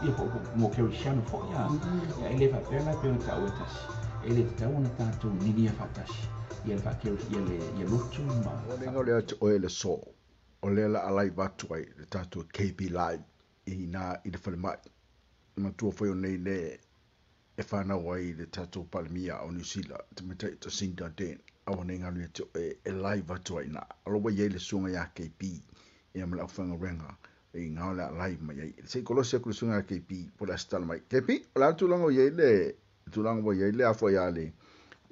Ia po mo kerisiano foi a. Ia e le faapea la pei ona taua e tasi. E le tatau ona tatou ninia faatasi. Ia le faakerisi ia le ia lotu ma. O le o le atu oe le so o le la alai vatu ai le tatou KB Live i na i le falemai. Matua foi o nei le e whanau ai le tatou Palemia o New Zealand, te matai Jacinda Ardern, aua nei ngalo ia te oe e live atu ai na. Alo wai ai le suanga ia KB, ia ma le aufanga renga, i ngā o le live mai ai. Se i kolosi aku le suanga ia KB, po le asitala mai. KB, o le tūlanga o iai le, tūlanga o iai le afua ia le,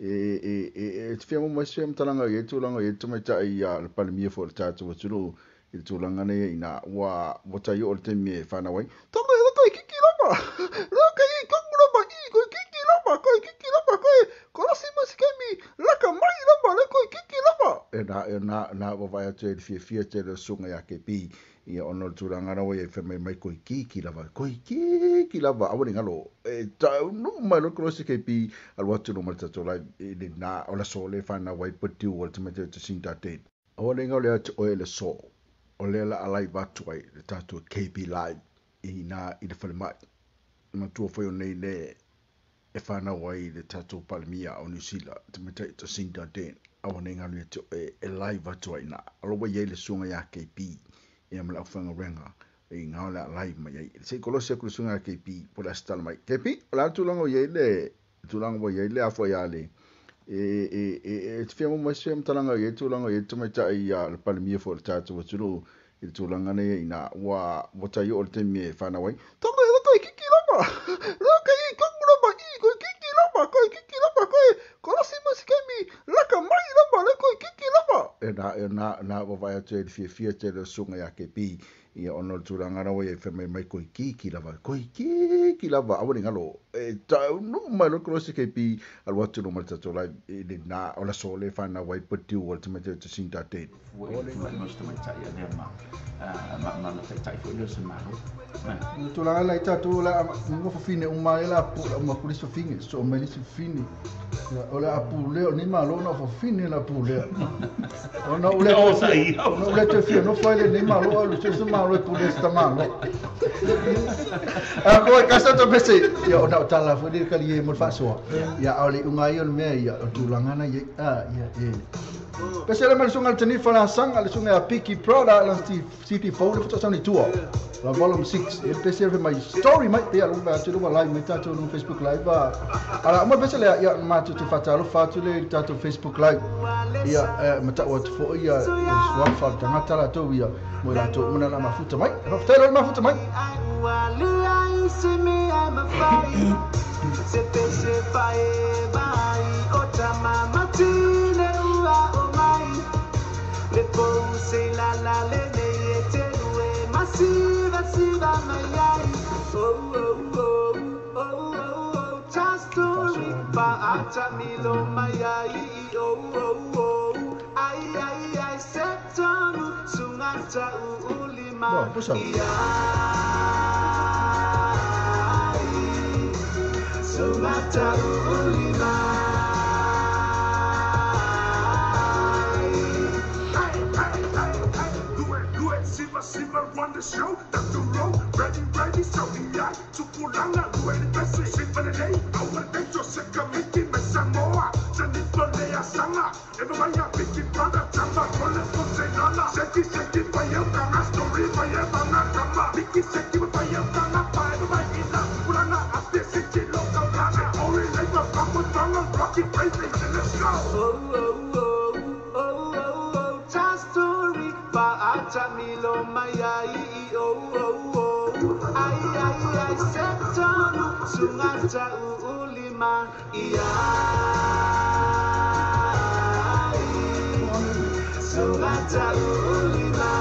e te whia mo mai se mtalanga i e tūlanga i e tamaitai ia le Palemia fo le tatou atunuu i le tūlanga nei i nā ua tai o le temi e whanau ai. Tama e koi kiki lava! Laka i kongu lava i koi kiki lava! Koi kiki lava! Koi kolosi masikemi! Laka mai lava le koi kiki lava! E nā, e nā, nā wawai atu e le fia fia te le sunga ia ke pi. Ia ono le tūlanga rawa ia whai mai mai koi kiki lava. Koi kiki lava! Awa ni ngalo. E tau nu mai lo kolosi ke pi. Alu atu no mai tatou live. E le nā o la so le whanau ai patiu o le tamaitai o Jacinda Ardern. Awa ni ngalo le atu oe le so. O le la alai vatu ai le tatou KB Live i nā i le falemai. Matua foi o nei le e whanau ai le tatou Palemia o New Zealand, te matai Jacinda Ardern. Aua nei ngalo ia te oe e live atu ai nā. Alo wai ai le suanga ia KB, ia ma le aufanga renga, i ngā o le live mai ai. Se i kolosi aku le suanga ia KB, po le asitala mai. KB, o le tūlanga o iai le, tūlanga o iai le afua ia le, e te whia mo mai se mtalanga i e tūlanga i e tamaitai ia le Palemia fo le tatou atunuu i le tūlanga nei i nā ua tai o le temi e whanau ai. Tama e koi kiki lava! Laka i kongu lava i koi kiki lava! Koi kiki lava! Koi kolosi masikemi! Laka mai lava le koi kiki lava! E nā, e nā, nā wawai atu e le fia fia te le sunga ia ke pi. Ia ono le tūlanga rawa ia whai mai mai koi kiki lava. Koi kiki lava! Awa ni ngalo. E tau nu mai lo kolosi ke pi. Alu atu no mai tatou live. E le nā o la so le whanau ai patiu o le tamaitai o Jacinda Ardern. Fua i le tūlanga o se tamaitai a lea ma, ma la taitai foi lea o se malo. Le tūlanga la i tatou la ngofo fine uma e la pu la uma kulisi fine so mai lisi fine. O le apu lea o ni malo na fo fine la pu lea. O na ule O sa i. O na ule te fia no fai le ni malo alu se se malo e pu le sta malo. A ko ka sa to pese. Ia o na o tala fo le kali e mo fasoa. Ia o le unga i o le mea ia o tūlanga na ia a ia e. Pese le mal sunga tani fala sanga le sunga a Piki Prada la City Fold fo sa ni tua. La volume 6 e pese le mai story mai te alu va tu live mai tatou no Facebook live va. Ala mo pese le ia ma tu te fatalo fatu le tatou Facebook live. Ia mata o tu fo ia swa fa tangata la tu ia mo la tu mona la mafuta mai. Fa le mafuta mai. Se pese pa e vai o tama matine ua o mai le pose la la le ne te lue masiva siva mai ai oh oh oh oh oh just story pa ata milo mai ai oh oh oh ai ai ai setonu sungata ulima sungata ulima. Siva run the show, Dr. Rowe, ready, ready, so we are to Pulanga, ready, best, Siva the day, I want to your second meeting, Samoa, Jennifer Lea Sanga, everybody, Vicky Brother, Tamba, Roller, Fonsenala, Seki, Seki, Fire, Kanga, Story, Fire, Banga, Kama, Vicky, Seki, Fire, Kanga, Fire, Ina, Pulanga, After City, Local, Kanga, Ori, Labor, Papa, Tanga, Rocky, Baby, let's go. Oh, oh, oh, oh, oh, oh, just story. Ata milo mai ai oh oh oh ai ai ai setonu sungata ulima ia sungata ulima.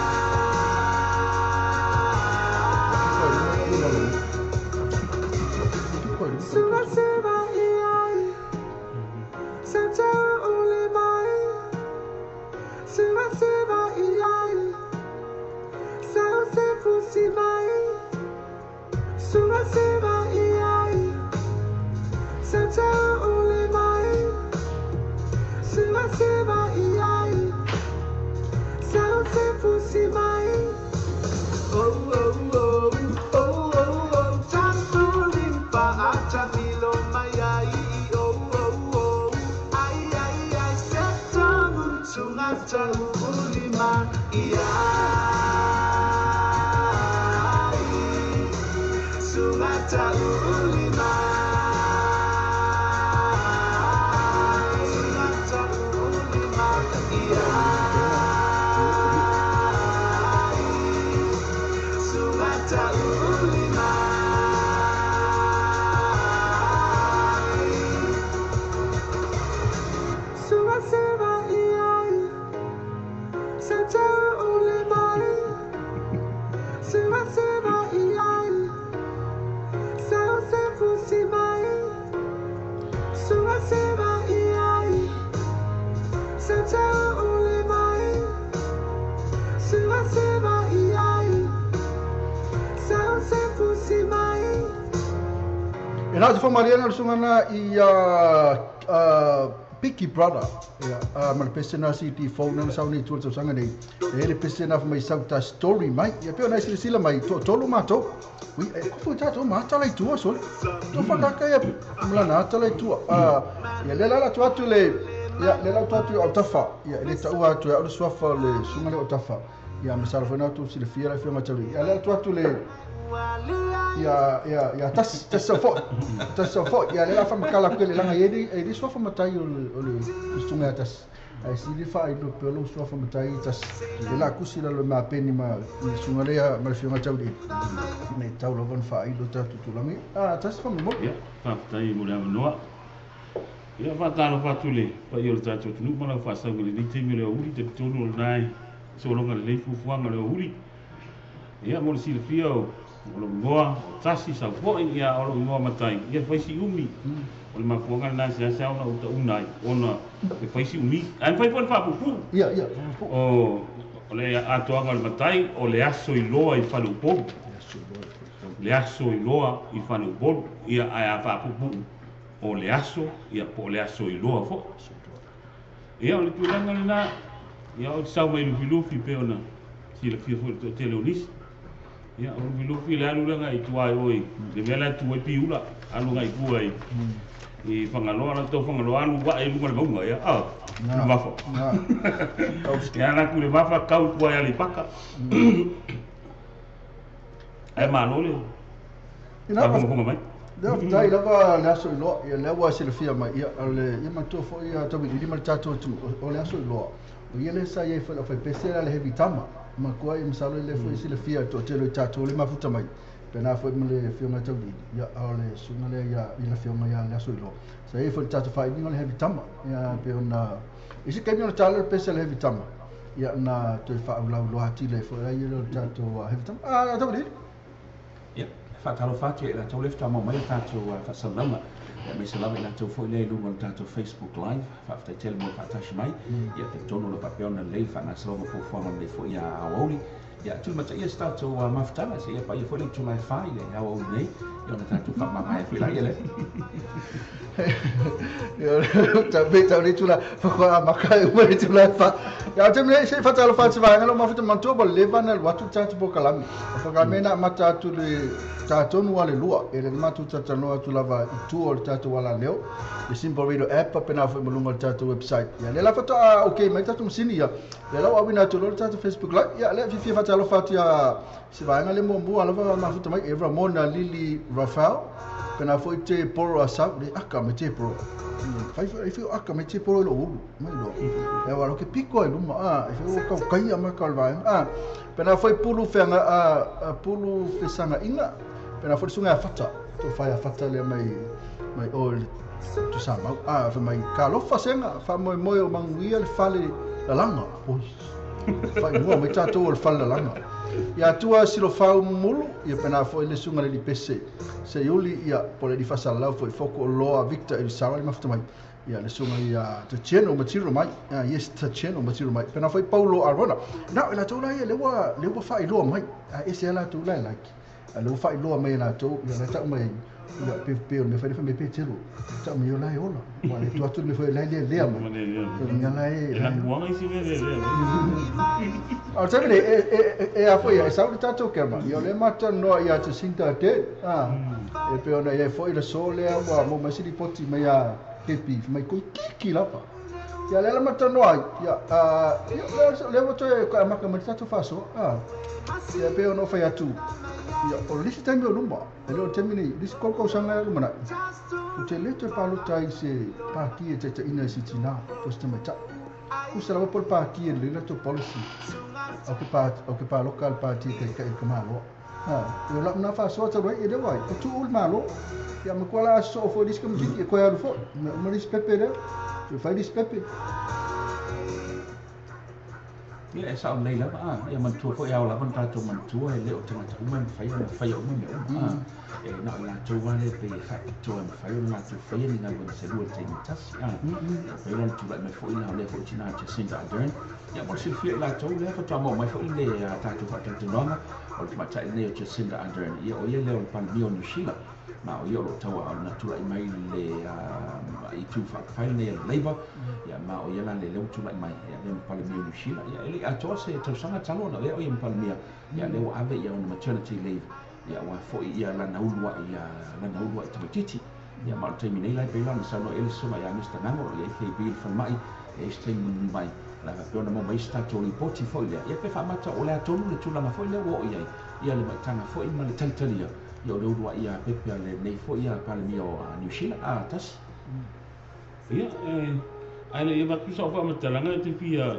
Sungata ia sungata ulima sungata ia Oh oh oh oh oh oh. Sungata ulima iai, sungata ulima, sungata ulima iai, sungata ulima. E nā te whamariana le sungana i Picky Brother, ia, ma le pese na CD phone na sau nei tua tausaga nei. E le pese na mai sau ta story mai. Ia peo nai silasila mai toatolu matou. Ui, e kofu tatou ma atala i tua sole. To whakaka ia mlana atala i tua. Ia le lala atu atu le, ia le lala atu atu au tafa. Ia le taua atu ia au le suafa le sunga le au tafa. Ia masala foi na atu silafia la fia matali. Ia le atu atu le ia ia ia tas tas fo tas fo ia le la fa makala ko le langa yedi e di sofa matai o le sunga tas ai si li fa ilo pelo sofa matai tas le la kusi la lo ma peni ma sunga le ma fionga tauli ne taulo von fa ilo ta tutulangi a tas fa mo ia fa tai mo le noa ia fa ta lo fa tule pa ia le ta tu nu ma la fa sa le ni te mi le uri te tonu nai so longa le fufuanga le uri ia mo le silafia o lo ngoa tasi sa foi ia o lo ngoa matai ia fai si umi o le mafuanga na se se ona uta unai ona e fai si umi ai fai foi fa pupu ia ia o le atoanga le matai o le aso i loa i falupo le aso i loa i falupo ia ai a fa pupu o le aso ia po le aso i loa fo ia o le tulaga lena ia o sau mai lufilufi pe ona silafia foi le toatele o nisi ia o lufilufi le alu langa i tuai oi le mea la tuai piula alu ngai tua i Fagaloa la tau Fagaloa alu wae lunga le maunga ia a le mafa ia la ku le mafa kau tuai ali paka ai malo le ina fa mai Lea tai lava le aso i loa, ia lea ua silafia mai, ia le ia matua foi ia tau i ma le tatou atu o le aso i loa. O ia le sa ia i whai pese la le heavy tama. Ma kua i masalo i le foi silafia toatele i tatou le mafuta mai. Pena foi ma le fionga tau i ia o le sunga le ia i la fionga ia le aso i loa. Sa ia foi le tatou whaininga le heavy tama. Ia pe ona isi kaimi ona tala le pese le heavy tama. Ia na toe whaaulau loa ati le foi ia le tatou heavy tama. Ah, tau i. Ia. Whātalo e la tau lefta mau mai tātou whasalama. Ia me salama i la tau foi lea i lunga o tātou Facebook Live. Whaaftai tele mo whaatashi mai. Ia te tono le papeona lei whaangasalama fuafuanga le foi ia awauli. Ia tuli mata ia se tātou mafutanga. Se ia pa ia foi le tula e whai le awauli nei. Ia ona tātou whaamamae foi la ia le. Ia tau tau le tula whakwa maka e uma le tula e wha. Ia te mene se whatalo whaati vaenga lo mafuta mantua bo leva na watu tātou po kalami. Whakamena mata atu le tātonu wale lua. E le matu tātanoa atu lava i tua o le tātou wala leo. Le Simple Radio app pena foi malunga le tātou website. Ia le la whatoa ok mai tātou msini ia. Le lau awina atu lo le tātou Facebook Live. Ia le fifi whatalo whaati a si vaenga le mua lava mafuta mai. E Ramona Lili Rafael. Pena foi te poro a sau le aka me te poro. Fai fai aka me te poro lo ulu mai lo. E waro ke piko e luma a e fai o kau kai ama ka vai. A pena foi pulu fenga a pulu fesanga inga. Pena foi sunga fata. To fai a fata le mai mai o tu sa mau a fa mai ka lo fasenga fa moi moi o manguia le fale lalanga. Oi. Fai mo mai tatou o le fale lalanga. Ia tua silofau mulu ia pena foi le sunga le lipese. Se iuli ia pole di fasalau foi foko loa Victor Elisawa le mafuta mai. Ia le sunga ia Tatiano Matiro mai. Ia yes Tatiano Matiro mai. Pena foi Paulo Arona. Na ela tula ia lewa lewa fa iloa mai. A ese ela tula like. A lewa fa iloa mai la to ia la ta mai. Ia pe pe me fa me pe telo. Ta mai la ola. Wa le tu atu me foi la le le mai. Ia la e. La muanga isi me le le. O te mene, e a foi, e sau le tātou kema. Ia le mata noa ia te sinta te. E pe ona ia foi le so lea ua mo mai sili poti mai a kepi. Mai koi kiki lapa. Ia le la matanoa ai ia ia le mo toe ka maka mai tatou faasoa ia pe ono fai atu ia o le isi taimi o luma e le o taimi nei le isi kolu tausaga e lumanai o te lē toe palota ai se pāti e taitaʻina i se tinā po se tamaitaʻi usa lava po le pāti e lelei latou policy au ke pa au ke paloka le pāti e taitaʻi i ka māloa e o lau na faasoa talu ai e lea ai o tuu le malo ia ma kua la soo foi le isi kamatiti e koe alu foi ma le isi pepe lea toe fai le isi pepe. Ia e sa'o lelei lava a ia manatua fo'i ao lava na tatou manatua e lē o tagata uma e mafai ona faia uma mea uma a e na o i latou a lea pei e faapitoa e mafai ona latou faia ni galuega selua i le taimi tasi a ia pei la ona tula'i mai fo'i la o lea fo'i tinā Jacinda Ardern ia mo le silafia i latou lea faatoa maua mai fo'i le tatou faatalatalanoaga o le tama'ita'i lenei o Jacinda Ardern ia o ia lea o le Palemia o Niu Sila ma o ia o lo'o taua'ao na tula'i mai le itu fa'apafai lenei a le Labour ia ma o ia la le lea ua tula'i mai ia avea ma Palemia o Niu Sila ia e le'i atoa se tausaga talu ona avea o ia ma Palemia ia lea ua ave ia ona maternity leave ia ua fo'i ia lana ulua'i lana ulua'i tamaititi ia ma o le taimi nei la e pei la ona saunoa i ai le susuga ia Mr Gago o i ai KB i le falemai e ai se taimi mulimuli mai la faapea ona maua mai isi tatou lipoti foi lea ia pe faamata o le atonu le tulaga foi lea ua oo i ai ia le maitaga foi ma le talitalia ia o le ulua'i pepe a lenei foi Palemia o Niu Sila a tasi. Ia, ae le i avatu sa'u faamatalaga e te fia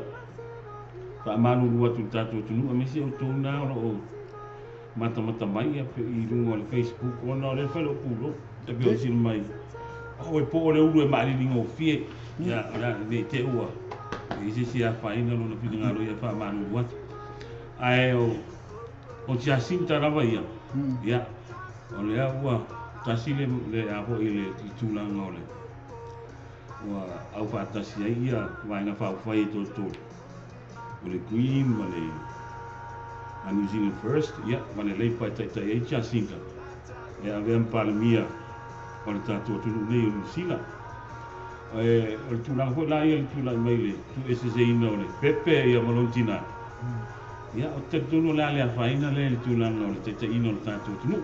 faamalulu atu i le tatou atunuu aemaise outou na o loo matamata mai ia i luga o le Facebook ona o lea fai lou pulou e pei ona sili mai o e po o le ulu e maaliligofie ia o le a nei te ua i se isi afaina lona finagalo ia faamalulu atu ae o Jacinta lava ia ia o lea ua tasi le a foi le tulaga o le ua aufaatasi ai ia vaega faaupufai e toatolu o le Green ma le New Zealand First ia ma le Labour e taitai ai Jacinta e avea ma Palemia o le tatou atunuu nei o Niu Sila. E o le tulaga foi la ia le tula'i mai le tuueseseina o le pepe ia ma lona tinā ia o te talitonu o le a le afaina lea i le tulaga o le taitaiina o le tatou atunuu.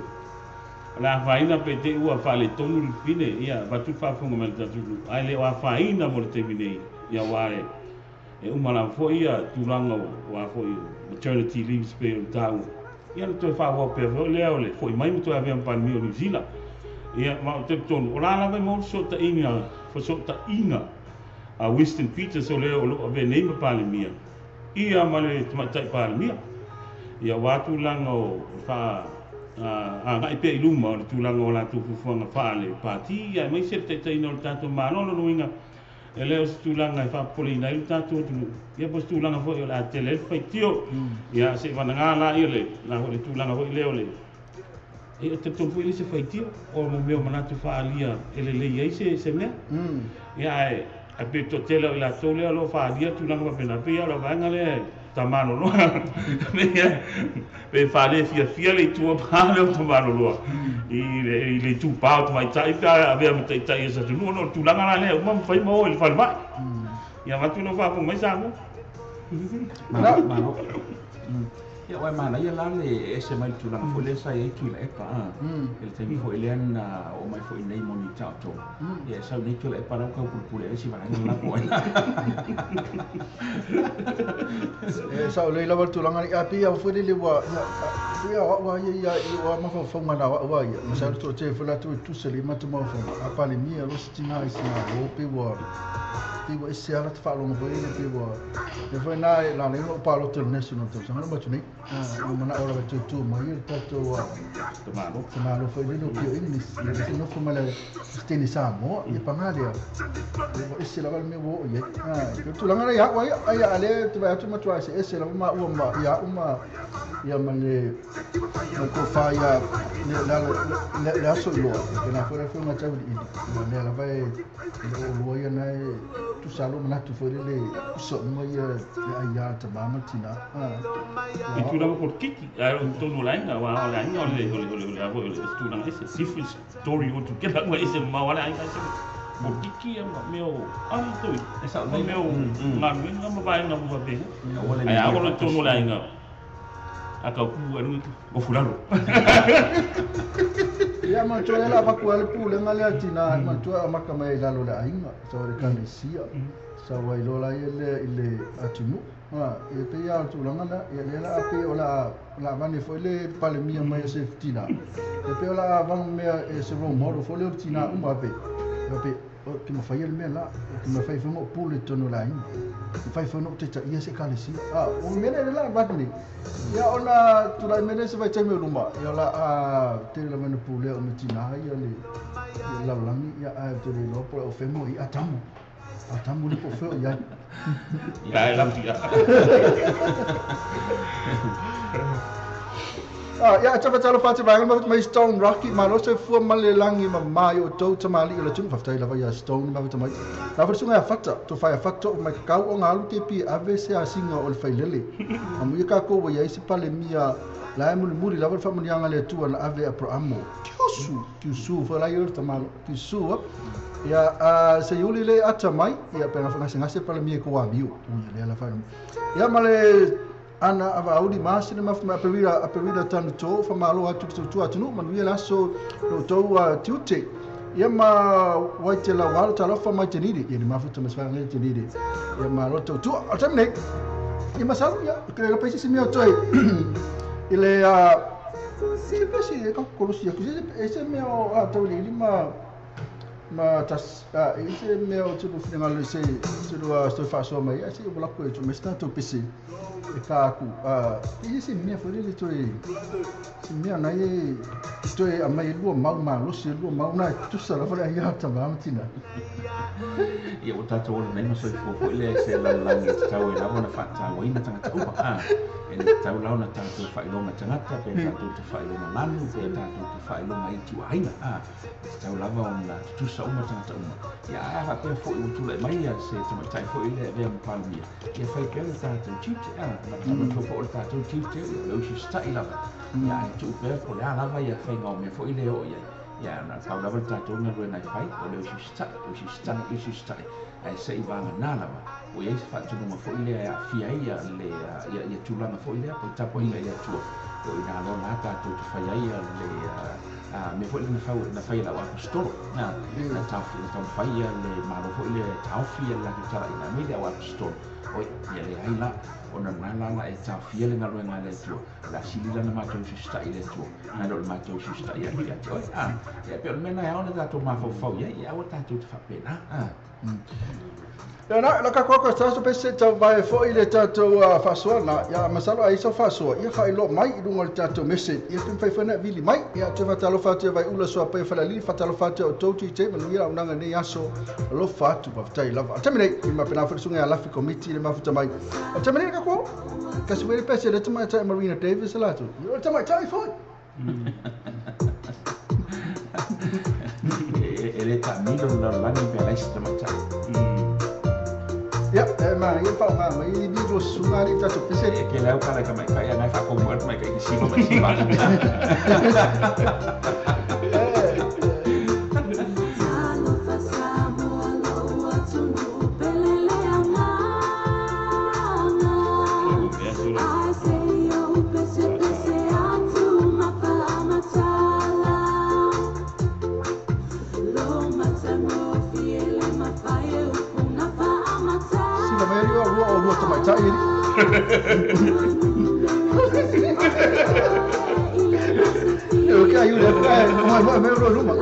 O le afaina pe te ua faaletonu le fine ia avatu le faafofoga mai le tatou atunuu ae le o afaina mo le taimi nei ia aua e uma lava foi ia tulaga o a foi maternity leaves pei o le taua ia na toe faaauau pea foi lea o le fo'i mai ma toe avea ma Palemia o Niu Sila ia ma o te talitonu o la lava e maua le feso'ota'iga a Winston Peters o lea o lo'o avea nei ma Palemia ia ma le tama'ita'i Palemia ia ua tulaga o faa aga'i pea i luma o le tulaga o latou fuafuaga faale pati ia aemaise le taitaiina o le tatou Malo lona uiga e le o se tulaga e faapopoleina ai le tatou atunuu ia po o se tulaga foi o le a tele ai le faitio ia se'i vanagā la ia le la foi le tulaga foi lea o le e talitonu foi le se faitio o mo mea o manatu faaalia e lelei ai se mea ia ae ae pe toatele o i latou lea o loo faaalia tulaga faapena pei o le vaega lea tamaloloa pe faale fiafia le itu pa le o tamaloloa i le itu pa o tamaita'i pe avea ma taita'i e sa atunuu ona o le tulaga la lea uma mafai ma o i le falemai ia avatu lau faafofoga mai Samoa. Malo malo. Ia ua manaia la le ese mai le tulaga foi lea sa i ai Tuilaepa a i le taimi foi lea na oo mai foi nei moni taoto ia e sau nei Tuilaepa lau kaupulupule ai si vaega la po ai. E sao lei lava le tulaga i a pei a foi lele ua ia pei a ua ia ia ua mafaufauga na ua ia ma sa le toatele foi latou e tusa le mata mafaufauga a Palemia lo se tinā i se malo pe ua ese ala te faalogo foi lele pe ua le foi na la le o palota le national tausaga na matu nei o mana'o lava tutu mai le tatou tamalo tamalo foi lele o Pio English le se nofo ma le Steni Samoa ia pagā lea ua ese lava le mea ua oo i ai o tulaga na ia ua ia ai a le te vai atu matua ese ese lava ma ua ma ia uma ia ma le ma tofa ia le le le aso i loa pe na foi le foi tau i ma le lava e le o lua ia na e tusa lo manatu foi lele uso uma ia le ai a ta mama tina i tulaga politiki ae o tonu o le aiga aua o le aiga o le o le o le o le a foi o le tulaga ese different story altogether ua ese mamao a le aiga ese politiki ia ma mea o ali toi E sao ma lelei mea o galuega ma vaega uma faapena Ua le ae a lelei o le tonu o le aiga a taupu alu o fulalo. Ia matua le la vaku ale pulega lea tina matua amaka mai i lalo le aiga so le kalesia Sa wai lola ia le i le atunu'u a e pei a o le tulaga la ia lea la a pei o la la avane fo'i le palemia mai o se tinā e pei o la avaga mea e se role model fo'i lea o le tinā uma pe pe o ke mafai le mea la ke mafai foi mo pule tonu la ina mafai foi no te ia se kalesia a o mea le la avane nei ia ona tulai mai le se vaitaimi o luma ia la a tele lava ina pulea o tinā ia le ia lalolagi ia ae ou te le iloa po o femo i atamu atamu le po o feo i ai. Ia e lafi. Ah, ia te fatalo fati vaega ma mai Stone Rocky malo se fua ma le lagi ma mai o tou tamali'i o le atunuu faafetai lava ia Stone ma mai. La fa sunga fata to fai fata o mai kau o ngalu te pi ave se asinga o le failele. Amu ia ka ko wa ia se pale mia la e muli muli lava le faamuniaga le Atua na ave Aperamo. Tiusu, tiusu fa la ia tamalo, tiusu. Ia a se yuli le ata mai ia pe nga ngase pale mia ko wa miu. Ia le la fa. Ia male ana ava auli masina ma ma perira a perira tanu to fa malo atu tu tu atu no manuia la so no to tiute ia ma waite la walo talofa mai te niri ia ni mafuta mas fa ngai te niri ia ma lo to tu o tamne ia masalu ia ke lo pesi se mea toi ile a se pesi e ka kolosi ia se se mea o a tau le ma ma tas a se mea o tu fingal se se lo a sto fa so mai se o la ko tu me sta to pesi e ka aku a i se mea foi le toi se mea na e toi a mai lua mau malosi lua mau na tusa la foi ia ta ma tina ia o tatou ola nei ma soifua fo'i lea i se lalolagi e tatau ai lava ona fa'atauaina tagata uma a e le tatau la ona tatou fa'ailoga tagata pe tatou te fa'ailoga manu pe tatou te fa'ailoga i tiuaiga a e tatau lava ona tutusa uma tagata uma ia ae a fa'apea fo'i ua tula'i mai ia se tamaita'i fo'i lea e avea ma palemia ia fai pea le tatou tiute a matua fo'i o le tatou tiute ia o le usisita'i lava ia ae tu'u pea po le a lava ia faiga o mea fo'i lea o i ai ia na pau lava le tatou galuega e fai o le usisita'i usisita'i usisita'i ae se'i vaganā lava ua iai se fa'atunuga fo'i lea e a'afia ai ia le ia ia tulaga fo'i lea po le tapua'iga i le Atua o i nā loa la tatou te fai ai ia le a mea fo'i lea na fau na fai e la'u aposetolo na na taofi na taumafai ia le malo fo'i lea e taofi ia le latou tala'ina mai le au aposetolo oi ia leai la ona lena la la e taofia le galuega a le Atua o le a sili lana matou usisita'i i le Atua nai lo o le matou usisita'i atu ia te oe a ia pe o le mea na e ao ona tatou mafaufau i ai ia aua tatou te fa'apena a. Ia na la ka ko sa so pese tau vai foi le tatou faasoa na ia masalo ai so faasoa ia faailoa mai i luga o le tatou message ia pe mafai foi na vili mai ia te fatalofa atu vai ula soa pe falalili fatalofa atu o tou tite manuia auaunaga nei aso alofa atu faafetai lava. O le taimi nei i mapena foi le susuga ia lafi komiti le mafuta mai. O le taimi nei ka ko kasi wele pese le tamaitai Marina Davis latou. Ia o le tamaitai foi. E le ta'amilo le lalolagi pe alai se tamaitai. Ia, e ma ia faaaoga mai i lua susuga alii tatou pese. E ke lau kala i ka maikai ana e fa'akomu ai le tamaitai i siva ma siva. Siva mai alii o lua o lua tamaitai alii. E o ke ai ule e mai mai mai o luma.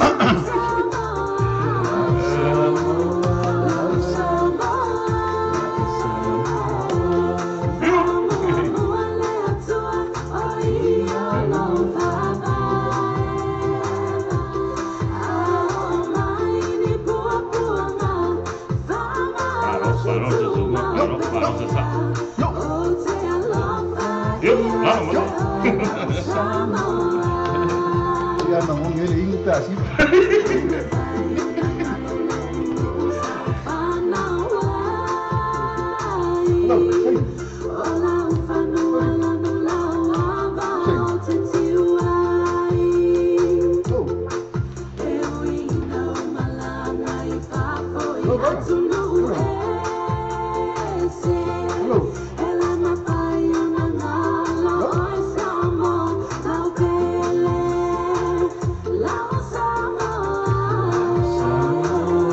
Malo, malo, malo sa sa. Yo, Yo, malo, yo. malo. Ia na mo ngele ingu pe asi. Hello, hey. Hey. Oh. Hello, brother. Hello. Hello. Hello.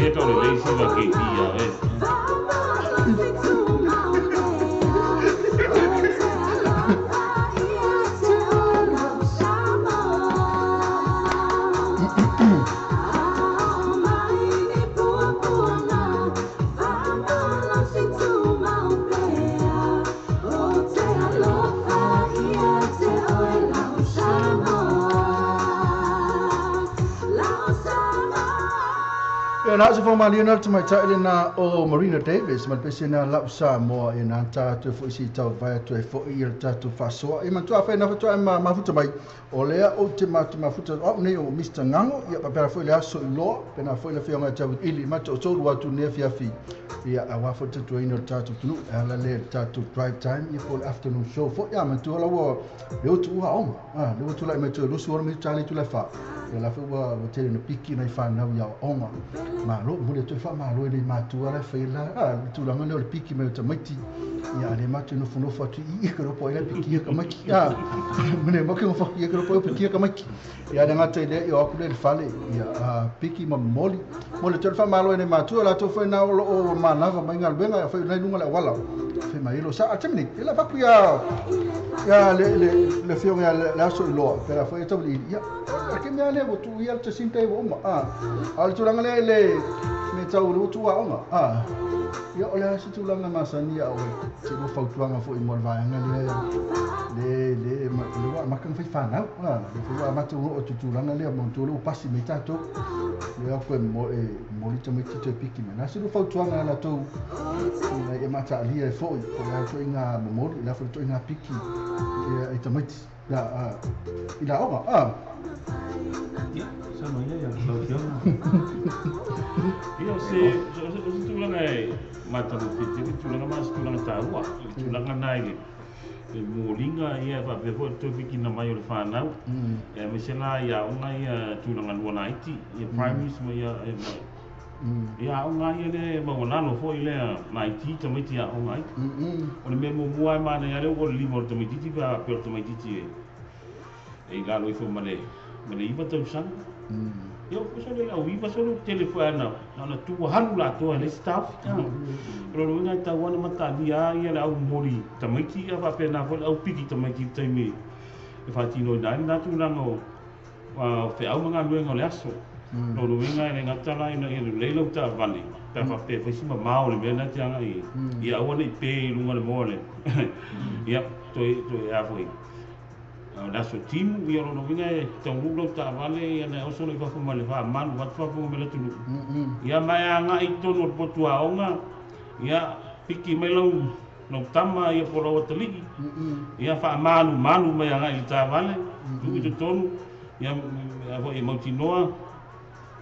Ia tau le lei siva keiki ia oe. Ia na se whamali na te mai taile na o Marina Davis ma pese na lau Samoa e na tātou foi si tau vai atu e foi i le tātou whasoa. E mantua whai na whatua e ma mafuta mai o lea o te mafuta o nei o Mr. Ngango ia papera foi le aso i loa pena foi le whionga tau ili mata o tolu atu nea fiafi. Ia a wafo tatu ina le tātou tunu e ala le tātou drive time ia po le afternoon show foi ia mantua la ua le utu ua onga. Le utu lai mai tu lusu ora mi tali tu le wha. Ia la foi ua tele na piki na i whanau ia onga. Malo, mole toe wha malo i le mātua la whai la, le tūlanga leo le piki mai o tamaiti. Ia, le mātua nofonofo atu i ka ropo ai la piki ia ka maiki. Ia, mene moke ngo whaki ia ka ropo ai piki ia ka maiki. Ia, le ngata i lea, ia aku le le fale, ia, piki ma moli. Mole toe wha malo i le mātua, la tō whai nā olo o mānava mai ngā luenga, ia whai nai lunga le awala. Whai mai ilo sa, a temini, ia la paku ia, ia, le whionga ia le aso i loa, pera whai e tau le ili. Ia, ke mea lea, tu ia le tasinta i wa uma. A le tūlanga lea i le me tau le utu wa onga. Ia o le asa tūlanga masani ia oe. Te mo fautuanga fo i mo le vaeanga lea. Le le le wa makang fai whanau. Le fai wa mata o tu tūlanga lea mo tō le upasi me tātou. Le au koe mo e molita me tito e piki me. Nā se fautuanga la tau e mata alia e fo i. O le au ngā momoli, le au toi ngā piki e tamaiti. La i la onga. Ia, sama ia ia lau fioga. Ia o se tulaga e matagofie le tulaga ma se tulaga tāua, le tulaga na i le moliga ia faapea foi le toe fikina mai o le whanau. Ia aemaise la ia aoga ia tulaga lua laiti, ia primaries ma ia ia aoga ia le maualalo foi lea laiti tamaiti aoga ai. O le mea muamua e manaia lea ua o le lima o le tamaititi pe a faapea o le tamaititi e i lalo ifo ma le iwa tausaga. Ia o kuso le au iwa solo tele foi ana na tua halu latoa le staff. O lona uiga e tau ana matalia ia le au momoli tamaiti ia faapena foi le au piki tamaiti i le taimi e faatinoina ai lena tulaga o feau ma galuega o le aso. Lona uiga e le gata la ina ia lelei lau taavale pe a faapea e faisi mamao le mea lena te agai ia aua nei pe i luga le moa le. Ia toe a foi o le aso timu ia lona uiga e taunuu lau taavale ia na e oso loi fafo ma le faamalu atu fafo ma le atunuu. Ia ma e agai i totonu o le potu aoga ia piki mai lau tama ia po lau atalii. Ia faamalumalu mai agai i le taavale tuu i totonu ia foi e mautinoa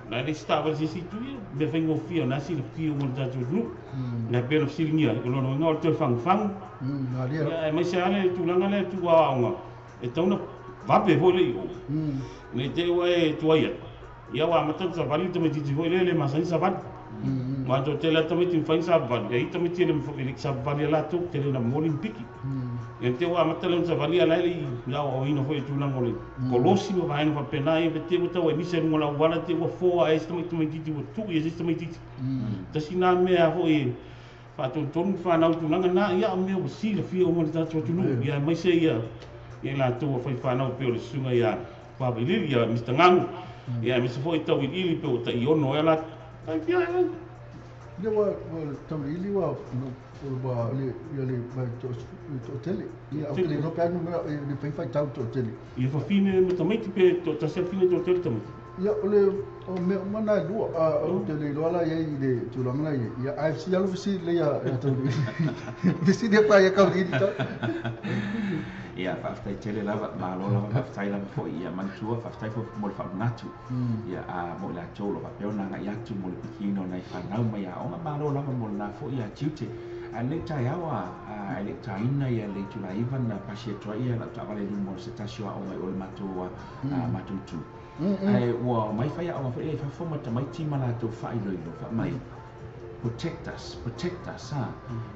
na le isi taavale sesi itu ia mea faigofie o na silafia uma le tatou atunuu. Na pei ona fesiligia o lona uiga o le toe fagufagu. Ia aemaise lava le tulaga lea tuu aoaoga e tau na vape foi le i o. Nei te ua e tuai atu. Ia ua amata na savali le tamaititi foi lea le masani savali. Matou tele a tamaiti mafai na savali. Ia i tamaiti e le savali a latou tele na momoli ma piki. Ia te ua amata lea na savali ala e le i aoaoina foi e tulaga o le kolosi ma vaega faapena ia pe te ua tau e misa i luga o le auala te ua foa ai se tamaititi ua tuu ia se tamaititi. Tasi nā mea foi e faatonutonu whanau tulaga na ia o mea ua silafia uma le tatou atunuu. Ia aemaise ia ia latou a fai whanau pe o le susuga ia Whavailili, ia Mr. Ngango. Ia aemaise foi tau iliili pe o taiono e la tai fia e. Ia ua tau iliili ua le ia le to tele. Ia au le no pe anu le fai fai tau to tele. Ia fafine ma tamaiti pe to tasi afine to tele tamaiti. Ia o le o mea uma na e lua o te le iloa la ia i le tulaga la ia. Ia AFC alu fesili le ia tau iliili. Fesili ia pa ia kau iliili tau. Ia faafetai tele lava malo lava faafetai lava foi ia manatua faafetai foi mo le faamanatu. Ia a mo i latou o lo faapea ona agai atu mo le pikiina o nai fanau mai aoga malo lava mo lena foi ia tiute. A lenei taeao a e le taina ia le itula iva na pasi atu ai ia lau taavale i luma o se tasi o aoga i o le matou matou itu. Ae ua mai fai aoga foi ia i fafo ma tamaiti ma latou faailoilo faamai protect us, protect us ha.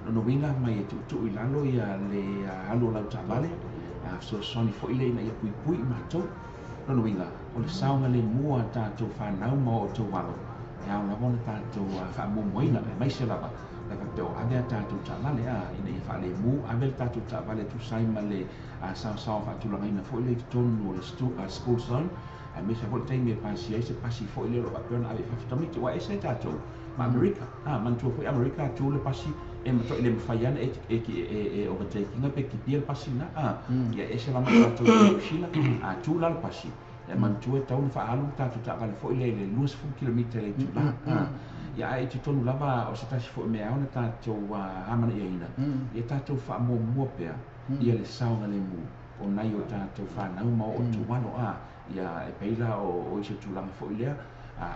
Lona uiga mai e tuutuu i lalo ia le alu o lau taavale fesoasoani foi lea ina ia puipui i matou. Lona uiga o le saogalemu a tatou fanau ma o outou alo E ao lava ona tatou faamuamuaina aemaise lava le faapea o ave a tatou taavale a ina ia faalemu ave le tatou taavale tusa ai ma le saosaoa faatulagaina foi lea i totonu o le school zone aemaise foi le taimi e pasia ai se pasi foi lea o lo o faapea ona ave i fafo tamaiti ua ese ai tatou ma Amerika a manatua foi Amerika tu le pasi e matuai le mafai ana e overtaking pe kipia le pasi na a ia ese lava tatou i Niu Sila a tu la le pasi e manatua e tatau ona faaalu le tatou taavale foi lea i le 20 kilomita i le itula ia ae i totonu lava o se tasi foi mea ao ona tatou amanaiaina ia tatou faamuamua pea ia le saogalemu o nai o tatou fanau ma o outou alo a ia e pei la o isi o tulaga foi lea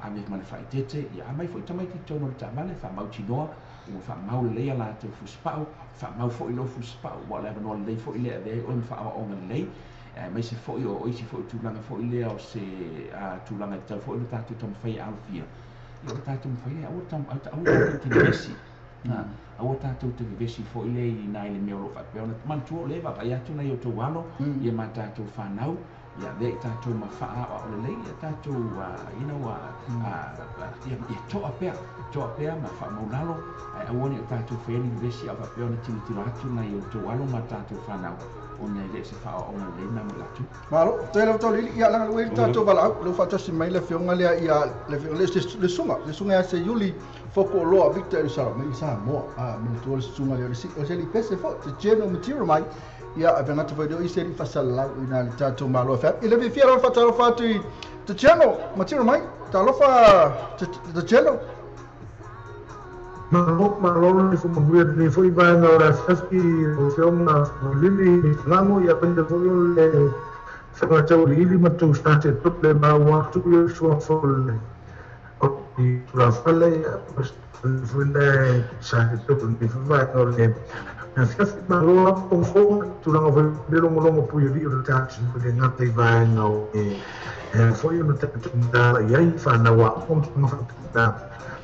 ave ma le faaeteete ia aumai foi tamaiti i totonu o le taavale faamautinoa ua faamau lelei a latou fusipau faamau foi lou fusipau ua o le avanoa lelei foi lea e avea ai oe ma faaoaoga lelei aemaise foi o isi foi tulaga foi lea o se tulaga e tatau foi ona tatou taumafai e alofia ia o le tatou mafai lea aua tatou te vevesi aua tatou te vevesi foi lea i nai le mea o lo o faapea ona manatua o lea e vaavaai atu nai outou alo ia ma tatou fanau ia avea i tatou ma faaoao lelei ia tatou you know ia toa pea ma faamaulalo ae aua ne i o tatou faia ni vevesi a o faapea ona tilotilo atu nai outou alo ma tatou fanau ona e le o se faaoaoga lelei na mo i latou. Malo, faafetai lava Taulili, ia leaga ua i ai le tatou valaau, lea ua faatasi mai le afioga lea ia le afioga le susuga, le susuga ia Seiuli Fokuoloa Victor Elisala mai Samoa. Ah, manatua le susuga lea o le o se alii pese foi, te General Material mai. Ia a vengata foi leo i se alii faasalalau i na le tatou Malo FM. I le fiafia lava faatalofa atu i te General Material mai. Talofa te General. Malo, malo le whamahuia nei foi vaenga o le afiafi o afioga Lili Lago ia pele foi o le whakatauliili ma tau sa te tope ma ua atu i sua fo le o i tulafale ia foi le sa te tope nei foi vaenga o le afiafi malo o fo tulaga foi le longolongo pui o li o le tātu le ngata i vaenga o e foi o le tātu ngā i ai whānaua o tulaga whakatau.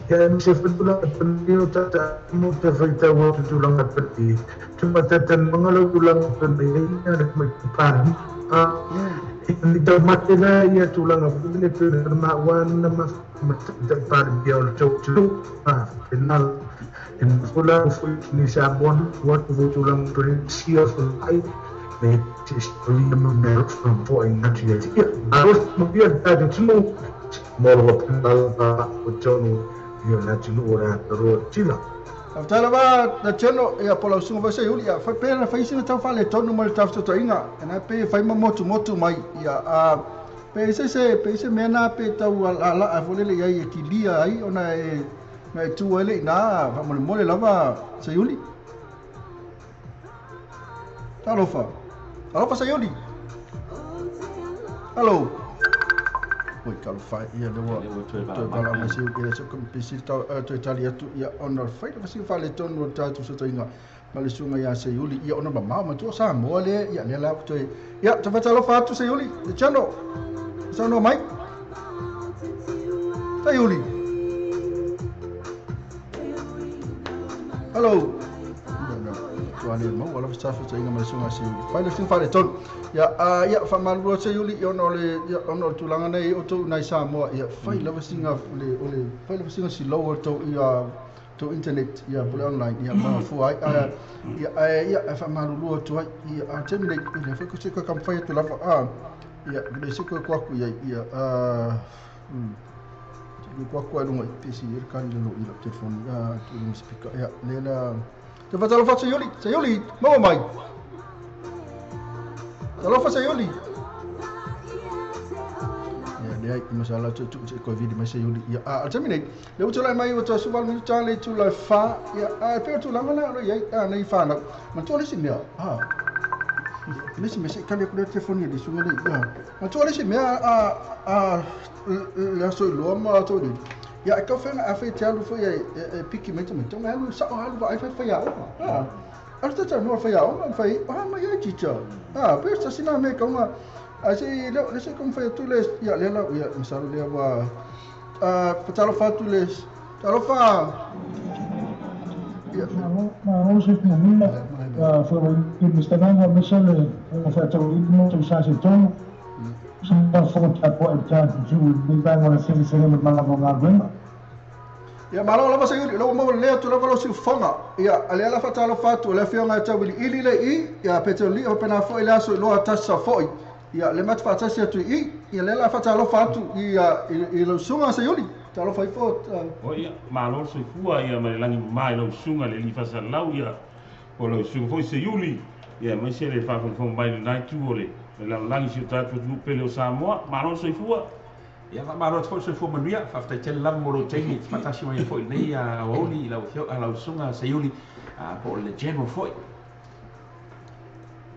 Ia e se whutula pani o tata mo te whaitau o te tulaga pani. Tuma tata mangalo tulaga pani e ia le mai pani. I tau mate la ia tulaga pani pe ma wana ma te pani ia o le tau tulu. Te nal. E mafula o fui ni sa bon watu fo tulaga pani sia fo ai. Me te storia ma mero fo i ngati ia tia. Aros mo ia tātou tunu. Molo wa pangala o tonu ia la tunu o rā roa tila. Faafetai lava na teno ia po lau susuga foi Seiuli ia fai pe na fai sina tau faaletonu ma le tafetotoiga ena pe fai ma motumotu mai ia a pe se pe se mea na pe tau alaa foi lele i ai e kilia ai ona e na e tu ai le ina faamolemole lava Seiuli. Talofa. Talofa Seiuli. Hello. Oi, talofa ia le ua toe vala mai se ia se pisi tau toe tali atu ia ona fai lava sina faaletonu o le tatou fesootaiga ma le susuga ia Seiuli ia ona mamao matua Samoa lea ia lea la toe ia te faatalofa atu Seiuli le channel saunoa mai Seiuli. Hello. Tua le maua lava sa fesootaiga ma le susuga Seiuli. Fai le sina faaletonu. Ia ia faamalulu Seiuli ia ona o le ia ona o le tulaga nei o tou nai Samoa ia fai lava sina le o le fai lava sina silou o tou ia tou internet ia po le online ia ma fua ai ia ia faamalulu atu ai ia a taimi nei le foi ko se ko ka fai atu lava a ia le se ko ko aku ia ia le ko aku ai lunga i pisi ia ka ni lo i la telefoni a tu lunga speaker ia le la te faatalofa Seiuli Seiuli maua mai Talofa Seiuli. Ia leai masala tu tu se covid mai Seiuli ia a taimi nei le ua mai ua toe suvalu minuta le itula e 4 ia a pe o tulaga la o lo i ai a nei whanau matua le isi mea a le isi mea se i kali aku le telefoni le susuga le ia matua le isi mea a le aso iloa ma ato le ia e kaufenga a fai te alu foi e piki mai te mai tonga alu sao alu vaai fai fai aoga a alu te tau fai aoga fai a mai ai teacher a pe sa sina me kaunga a se le le se kong fai atu le ia le la ia masalo le ua a fatalofa atu le talofa ia Malo se fia foi i Mr. Nanga mesa le whaatau mo tau sa se tonu. Sa fo ta po e ta ju ni ba ngona se se ma mala mo ngā ruema. Ia malo lava Seiuli, lau maua lea atu lava lau siufofoga. Ia a lea la faatalofa atu o le afioga e tauiliili le i, ia Petelo Lii faapena foi le aso iloa tasi foi. Ia le matu faatasi atu i, ia lea la faatalofa atu i lau susuga Seiuli. Talofa ifo. O ia, malo soifua ia ma le lagi mama i lau susuga le alii faasalau ia o lau susuga foi Seiuli ia aemaise le faafogafoga mai lenā itu o le lalolagi si o tatou atunuu pele o Samoa. Malo soifua. Ia faamalo atu foi le soifua manuia, faafetai tele lava mo lou taimi e te faatasi mai ai foi i lenei aoauli i lau afioga lau susuga Seiuli po o le General foi.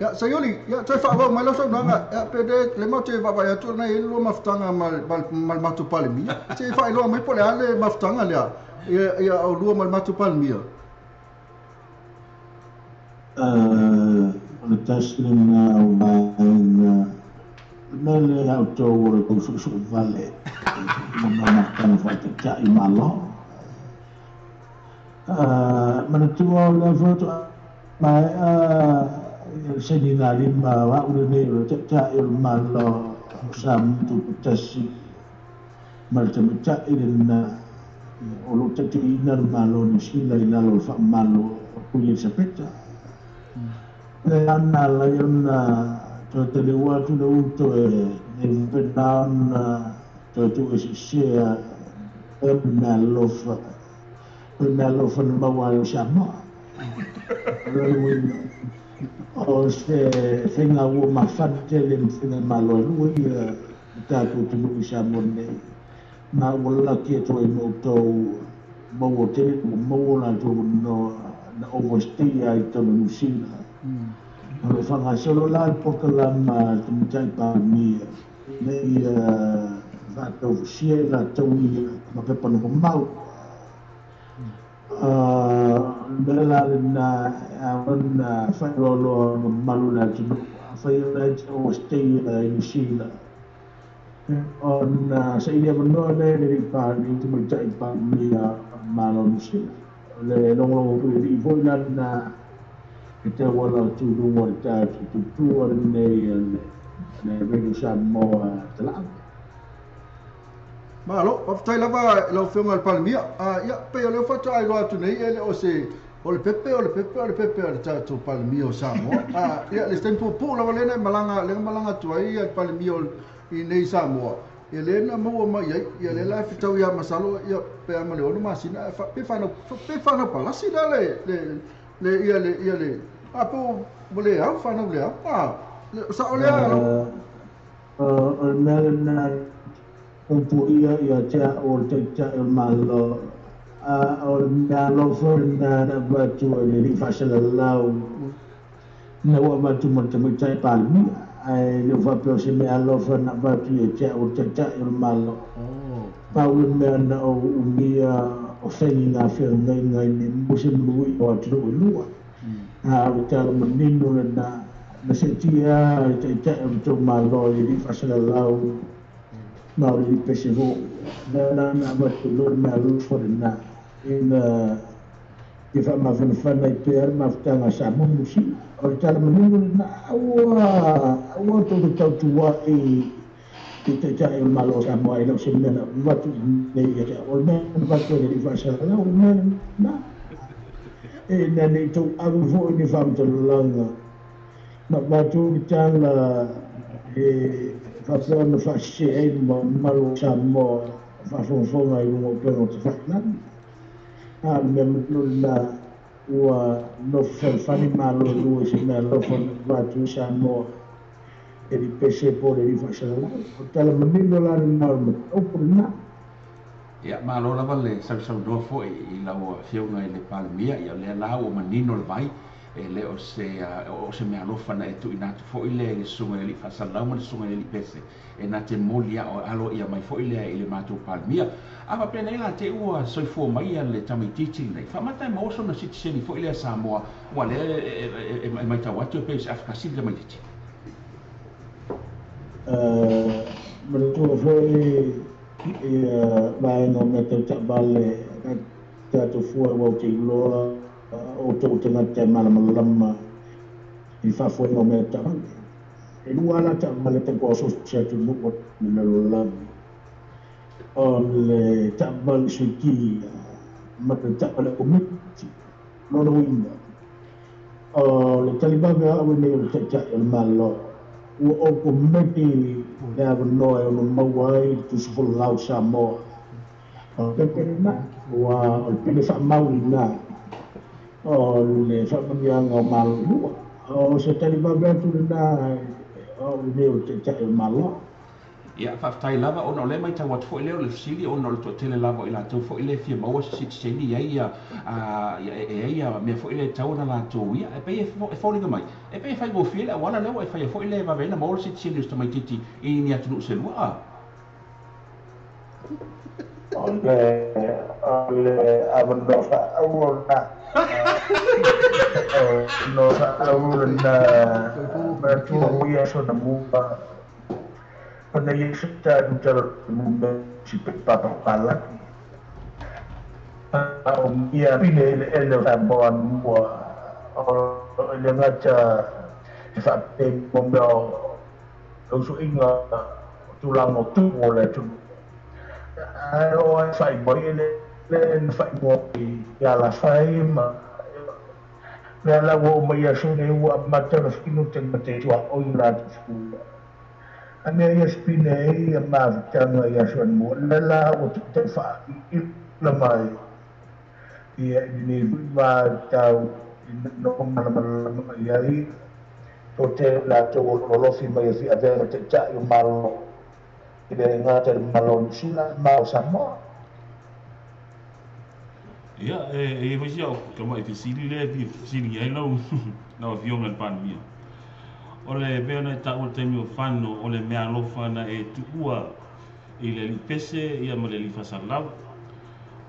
Ia Seiuli, ia toe faaauau mai lau saunoaga, ia pe le matou te vaavaai atu ona e i ai lua mafutaga ma le matou Palemia. Se i faailoa mai po o le a le mafutaga lea, ia oulua ma le matou Palemia. O le tasi lena o vaega le mea lea ia outou o le tou suusuu vale ma mafutaga faataitai Malo. Manatua o lea foi maea le saini lima o au lenei o le taitai o le Malo sa tuupatasi ma le tamaitai lena o loo taitaiina le Malo o Niu Sila i lalo o le faamalo o Queen Elisapeta. Le ana alai ona toe taliua atu le uto e faapena ona toe tuuesesea e mea alofa o le mea alofa na maua ai o Samoa. O le uiga o se faiga ua mafana tele ma faiga malo e lua ia tatou atunuu i Samoa nei. Ma ua laki atu ai ma outou maua tele ua maua latou avanoa na overstay ai totonu o Niu Sila. O lo o faagasolo la le polokalama a le tamaitai Palemia ina ia faataufusia i latou ia ma pepa nofomau. Le mea la lena e ao ona faailoaloa mamalu o le atunuu, afai o la e te overstay i Niu Sila ona saili avanoa lea i le alii Palemia, tamaitai Palemia Malo o Niu Sila. O le logologo foi alii foi la lena e tauala atu i luga o le tatou tutua lenei le Radio Samoa Talaaga. Malo, faafetai lava i lau afioga i le Palemia. Ia, pei o lea faatoa iloa atu nei e le o se o le pepe, o le pepe, o le pepe a le tatou Palemia o Samoa. Ia, le se taimi puupuu lava lea na malaga, lea na malaga atu ai le Palemia i nei Samoa. Ia lea na maua mai ai, ia lea la e fetau ia masalo, ia pe a ma le 6 masina, pe whanau palasi la le ia le ia le a po mo le au whanau le au. Sa o lea O le mea lena upu ia ia te o le taitai o le Malo. O le mea alofa lena na avatu e le alii faasalalau na ua avatu ma le tamaitai Palemia. Ae le o faapea o se mea alofa na avatu ia te au o le taitai o le Malo. Pau le mea na ou umia o faiga feagaiga i le mo se manuia o atunuu e lua. A o le tala manino lena na seetia le taitai o le tou Malo i le alii faasalalau ma o le alii pese foi. Lea la na avatu loa le mea alofa lena ina ia faamafanafana ai pea le mafutaga a Samoa ma Niu Sila. O le tala manino lena aua tou te tautuai i taitai o le Malo o Samoa i lau se mea na avatu nei ia te au. O le mea na avatu e le alii faasalalau o le mea lena. E ina nei tou ave foi ni faamatalaga ma avatu ni tala e faapea ona faasese ai le mamalu o Samoa faafogafoga i luga o upega o tafailagi. A o le mea manino lena ua nofo falefale Malo e lua i se mea alofa na avatu i Samoa e le pese po o le alii faasalalau. O le tala manino la lena o le mataupu lena. Ia malo lava le sausaunoa foi i lau afioga i le Palemia, ia lea la ua manino le vai e le o se o se mea alofa na e tuuina atu foi lea i le susuga i le alii faasalalau ma le susuga i le alii pese e na te moli alo ia mai foi lea i le matou Palemia. A faapea nei la te ua soifua mai ia le tamaitiiti lenei, faamata e maua sona sitiseni foi lea Samoa, ua lea e matau atu e pei o se afakasi le tamaitiiti. Manatua foi ia vaega o mea tau taavale tatou fua ua ou te iloa o outou tagata e malamalama i faafoega o mea taavale. E lua la taavale tau so se atunuu o le lalolagi. O le taavale suikia Ma te taʻi o le Komiti lona uiga o le talivave au nei o le Taitai o le Malo ua ou kometi le avanoa e ono maua ai le tusi folau Samoa o le pepe lena ua o le pele faamau lena o le faamanuiaga o Malolua o se talivave atu lena o lenei o le Taitai o le Malo. Ia, faafetai lava ona o lea matau atu foi lea o le fesili ona o le toatele lava o i latou foi lea e fia maua se sitiseni i ai ia e ai ia mea foi lea e tatau ona latou ia. E pei e foliga mai, e pei e faigofie le auala lea ua e faia foi lea e vave ai ona maua le sitiseni o si tamaitiiti i ni atunuu se lua. O le avanoa faaauau lena. O le faaauau lena manatua ua ia sona mua. Ona ia se tala mume si papa palaki. O ia pile ele ele o mua o le ngata e whape mo mea o suinga tūlanga o tū o le tū. Ai o ai whai moi ele le whai mo i ala whai ma mea la ua o mai aso nei ua matana whinu te mate tua o i rātu whinu. A mea ia spine e ia mawitanga i aso mua. Le la o te wha i ila mai ia i nei wā tau i no mana mana i ai. Tō te la tō o lofi mai e fi avea te tai o malo. I le ngā te malo ni sila mao Samoa. Ia, e foi sia o kama e fesili le fi fesili ai lau lau afioga le Palemia. O le mea na e taua le taimi o fano o le mea alofa na e tuua i le alii pese ia ma le alii faasalalau.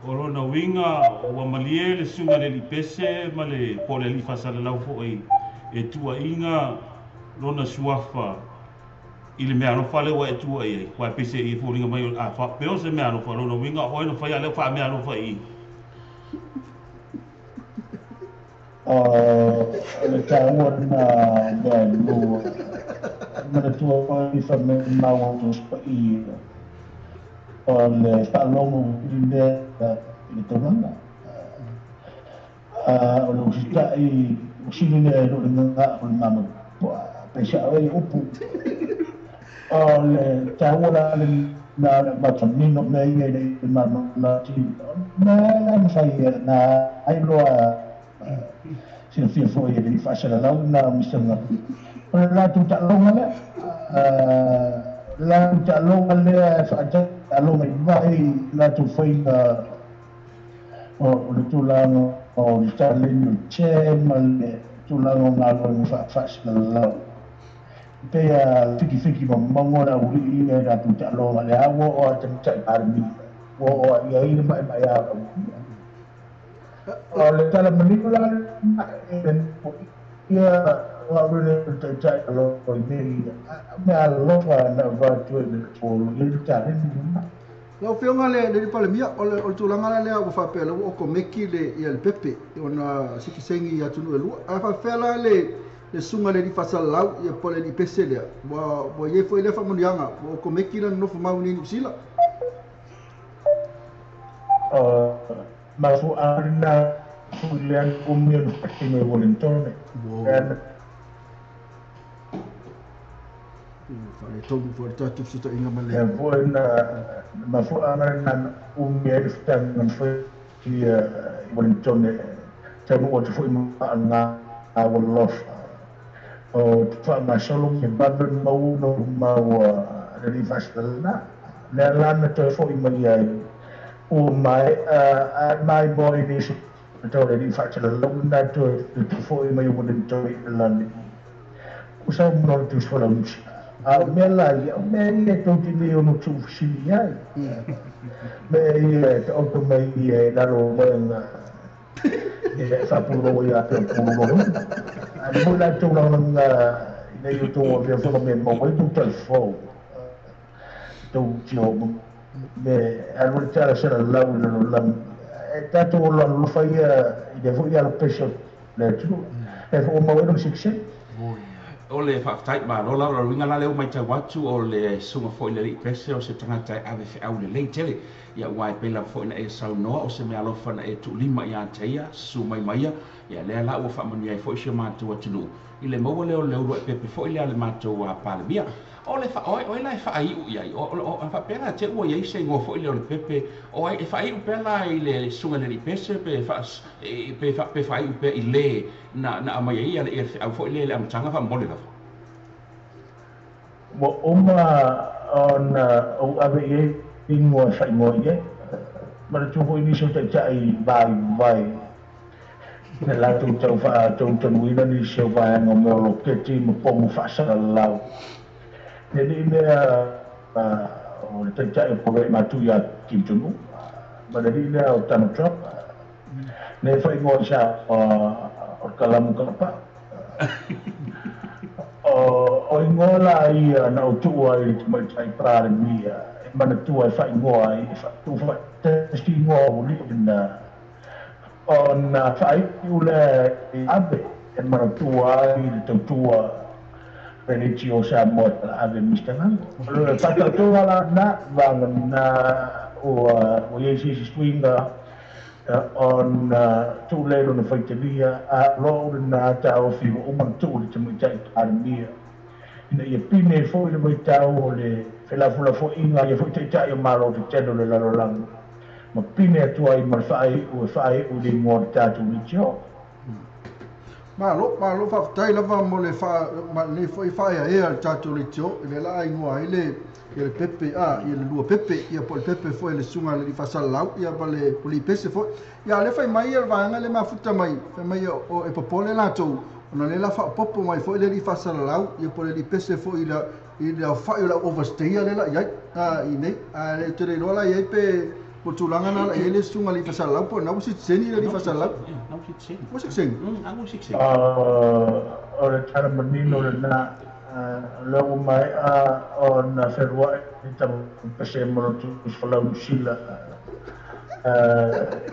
O lona uiga ua malie le suga le alii pese ma le po o le alii faasalalau foʻi e tuuaʻiga lona suafa i le mea alofa lea ua e tuuaʻi ai. Ua e pese i foliga mai a faapea se mea alofa lona uiga o oe na faia lea faamea alofa i. O le taua lena mea e lua manatua ai faamemau o tusipaʻi o le faalogo i mea i le taulaga. O le usitaʻi usili lea e loo le gaʻo le mamapoa peisaʻo ai upu. O le taua la lena le matanino mea ia i le mamalati mea mafai na ai loa silafia foi e le faasalalau na misaga. O le latou taaloga lea latou taaloga lea e faataaloga i vai latou faiga o le tulaga o le taleni o le tē ma le tulaga o galuega faasalalau. Pei a fikifiki mamauga le auliʻi ia i latou taaloga lea ua oo a tamatai Palemia ua oo a ia ai le maemaea o le aulia. O le tala manino la ia o le taitai alo i mea mea alofa na avatu e le tolu i le taleni lena. Lau afioga le le Palemia o le tulaga lea ua faapea le ua okomeki le ia le pepe ona sitiseni i atunuu e lua. Ae faapea la le suga le alii faasalalau ia po o le alii pese lea ua iai foi lea faamanuiaga ua okomeki lana nofo mau nei i Niu Sila. Mafuʻa lena fui lea umi o le fatino i Wellington. Faaletonu foi le tatou fesootaiga ma le. Lea foi na mafuʻa lena umi ai le fetaga na fai i Wellington taunuu atu foi ma alofa. O te faagasolo me vave mau no maua le alii faasalalana. Lea la na toe foʻi mai ai ua mai mai mo i nisi tau le alii faasalalau na toe foʻi mai Wellington i lani. Usa mo le tusi falausi. A o mea la ia, o mea ia e tou te le ono tuufesili ai. Mea ia e taoto mai ia e lalo moega e faapuloa ia te o puloa. A le moi latou lagolaga ina ia outou avea fono mea maua ai tou talifou. Tou tio me alu le tala salalau i lalolagi. E tatou o alofa ia i le foi alo pese o le atunuu. E foʻomau ai lona sitiseni. O le faafetai malo lava o le uiga la lea ua matau atu o le susuga foi i le alii pese o se tagata e ave feau lelei tele. Ia aua e pei lava foi ona e saunoa o se meaalofa na e tuulima ia te ia, susu mai ma ia, ia lea la ua faamanuia ai foi si o matou atunuu i le maua lea o le uluai pepe foi lea a le matou Palemia. O le fa, o ai la e faaiu i ai? O faapea la te ua i ai se igoa foi lea o le pepe, o ai e faaiu pea la i le susuga i le alii pese pe fa, pe faaiu pea i le na aumai ai ia le feau foi lea i le amataga faamomoli lava. Ua uma ona ou ave i ai igoa e faaigoa i ai. Manatua foi nisi o taitai vaivai na latou tau faatautanuina nisi o vaega o mea o loketi ma pomu faasalalau. Le alii lea o le taitai o Pole Matu ia Kim Jong-un, ma le alii lea o Donald Trump, le faaigoa i sa o le kalamu kalapaa. O igoa la ia na ou tuua ai i le tamaitai Palemia e manatua e faaigoa ai, e faatuufaatasi igoa o alii lena ona faaiu lea i ave e manatua ai le tautua le o Samoa la ave Mr. Lango. O le faatautoga la na vaga na ua iai se isi suiga ona tuulelo na faitalia a loo lena taofi ua uma na tuu le tamaitai Palemia. Ina ia pine foi le vaitau o le felafolafoaiga ia foi taitai o Malo tetele o le lalolagi. Ma pine atu ai ma le faaiu e faaiu i le igoa o le tatou leitio. Malo, malo faafetai lava mo le lenei foi faaeaea le tatou leitio i le la igoa ai le le pepe ia le lua pepe ia po le pepe foi le susuga i le faasalalau ia ma le pese foi. Ia le fai mai le vaega le mafuta mai fai mai o e popole latou ona le la faapopo mai foi le alii faasalalau ia po le alii pese foi i le aofai o le overstay le la i ai i nei a le tele iloa la i ai pe po tulaga na la i ai le susuga i le faasalalau po na ua sitiseni le alii faasalalau. Na ua sitiseni. Ua sitiseni. Ua sitiseni. O le tala manino lena lea ua maea ona feluai tamapese ma lo tusi falau Niu Sila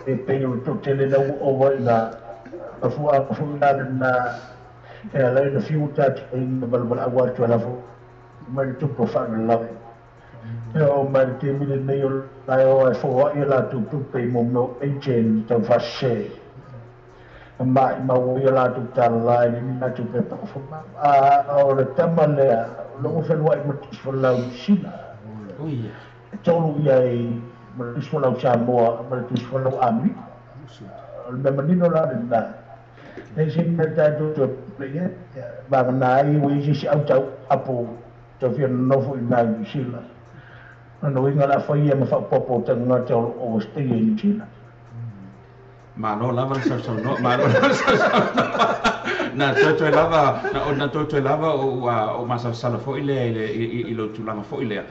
e pei o le toatele la ua ova i na mafuaaga foi la lena e ala ai ona fiu tatou aiga valavalaaua atu e lafo mai le tupe o faalavelave. E oo mai le taimi lenei o lae oa e foai a latou tupe i mo mea o agent taufasese. Ma maua ia latou talala e le ni latou pepa fomau. A o le tama lea o lea ua feluai ma le tusi falau Niu Sila. E tolu ia i ma le tusi falau Samoa ma le tusi falau Amerika. O le mea manino la lena. E se mea tatou toe pule i ai. Vagana ai ua i ai se isi autau apo tau fia nonofo i na i Niu Sila. Ona uiga la faia ma faaopoopo o tagata o lo o overstay i Niu Sila. Malo lava le sausaunoa, malo lava le sausaunoa. Na toe lava, na toe lava o masalasala foi lea i lo tulaga foi lea.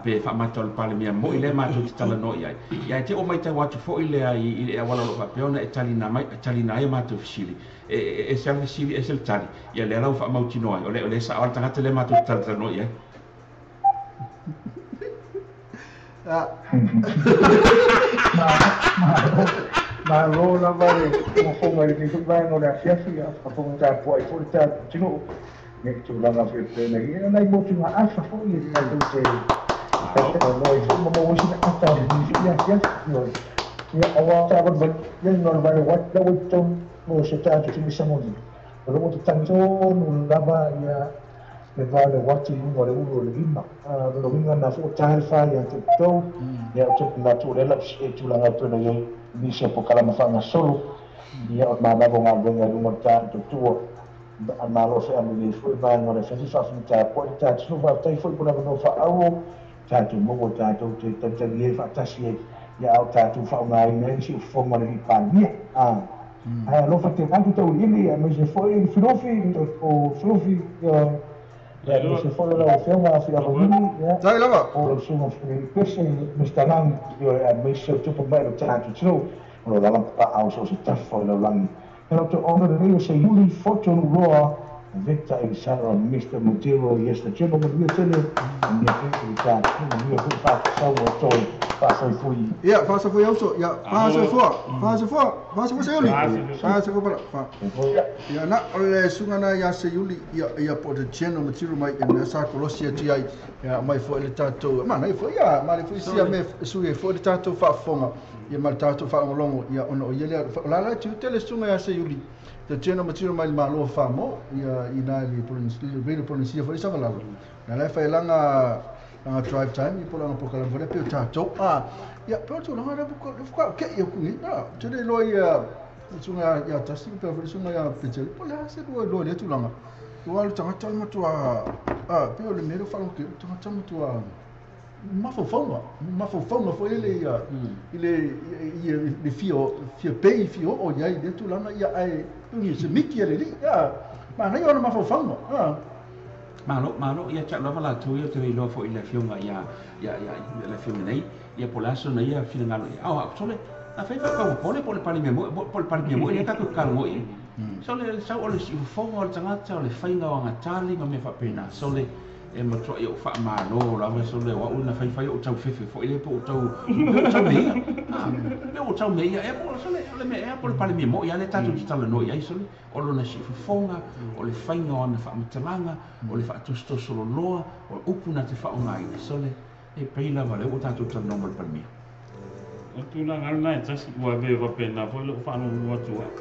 Pe faamata o le Palemia moi lea matou te talanoa i ai. Ia e te o matau atu foi lea i le auala o lo o faapea ona e talina ai a matou fesili. E ese lava fesili, ese le tali. Ia lea la ua faamautinoa ai. O le sao le tagata lea matou te talatalanoa i ai. Malo lava le fofoga i lenei foi vaega o le asiasi, a faafofoga tapuai foi le tatou atunuu i tulaga foi pei ia nai motuga afa foi e tatou te talanoa ai foi ma maua ai sina ata o lenei foi asiasi. Ia aua taavale ia no le vale wat la ua i totonu o se tatou tumisamoni. O lo o tatagi tonu lava ia le vale wati i luga o le ulu o le lima. Lona uiga na foi o tae le fa ia te outou, ia o te manatu o lea lau e tulaga pei ona i ai nisi o pokalama faagasolo, ia o le manava o galuega i luga o le tatou tua. A malo feamu foi vaega o le afiafi faafigata po le tatou faafetai foi mo le avanoa faaauau tatou maua tatou te talitali ai faatasi ai ia a o tatou faaaogaina ai le siufofoga o le alii Palemia. Ae alofa tele atu tauiliili aemaise foi Filofi o Filofi ia aemaise foi o lau afioga Fiavalili ia Tai lava. o lau susuga Pese Mr. Lang ia aemaise o tupu mai o le tatou atunuu o lo lava papaau so o se tafa o le lalolagi. E lo te ono lenei o se Iuli Foto Nuloa Victor Elisara Mr. Montero, yes, the gentleman manuia tele, manuia foi le tatou, manuia foi faatasaua o toe. Faasoifui. Ia, faasoifua uso. Ia, faasoifua. Faasoifua. Faasoifua Seiuli. Faasoifua pala. Ia na o le suga na ia Seiuli ia ia po te general material mai e sa kolosi atu ai. Ia mai foi le tatou. Ma nei foi ia, ma le foi sia me sui foi le tatou faafofoga. Ia ma le tatou faalogologo ia ona o ia lea la la tiu tele suga ia Seiuli. The general material mai malo famo ia ina le Polynesian Polynesian foi sa valalo. Na le fai langa nga drive time i pula nga pokala vole pe tatou a ia pe tu langa ko ko ke ia ku ni na te le lo ia sunga ia tasi pe vole sunga ia pe te pula se lo lo le tu langa tu alu tanga tanga tu a pe o le mero falo ke tanga tanga tu a mafofonga foi le ia ile le fio fio pe fio o ia ile tu langa ia ai tu ni se miki le li ia ma na ia ona mafofonga a Malo, malo, ia cha lava la tu ia te iloa foi le afioga ia ia ia le afioga nei, ia po le aso na ia finagalo ia. Ao, sole, a fai fa ka pole pole pali me mo, pole pali me mo ia ka ku ka mo ia. Sole sau o le siufoga o le tagata o le faiga o agatali ma mea faapena. Sole e matua ia o faamalo lava sole o au na faifai o taufefe foi le po o tau tau mea. Me o tau mea e po sole o le mea e po le pali me mo ia le tatou talanoa ai sole o lona siufofoga o le faiga o ana faamatalaga o le faatositosolonoa o upu na te faaaogaina sole e pei lava lea ua tatou talanoa ma le Palemia. O tulaga lena e tasi ua ave faapena foi lou faalogologo atu ai.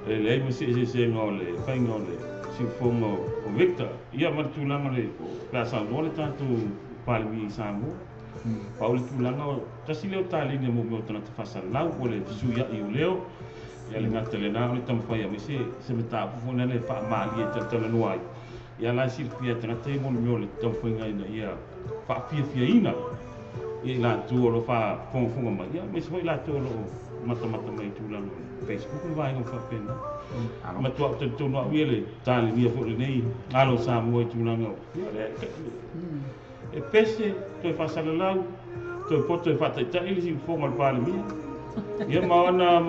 E leai ma seeseesega o le faiga o le siufofoga o Victor. Ia ma le tulaga o le pe a saunoa le tatou Palemia i Samoa. Pa o le tulaga o tasi lea o taleni mo mea o tagata faasalalau po o le fesuiai o leo. Ia le gata lena o le taumafai aumai se mataupu foi lea e faamalie e talatalanoa ai. Ia la e silafia e tagata ia mo le mea o le taumafaiga ina ia faafiafiaina ia i latou o lo o faafogafoga mai. Ia aemaise foi i latou o lo o matamata mai i tulaga o Facebook ma vaega faapena. Matua ou talitonu au ia le talenia foi lenei alo o Samoa i tulaga o ia le e pese toe faasalalau toe poto e faataitai le siufofoga o le Palemia. Ia ma ona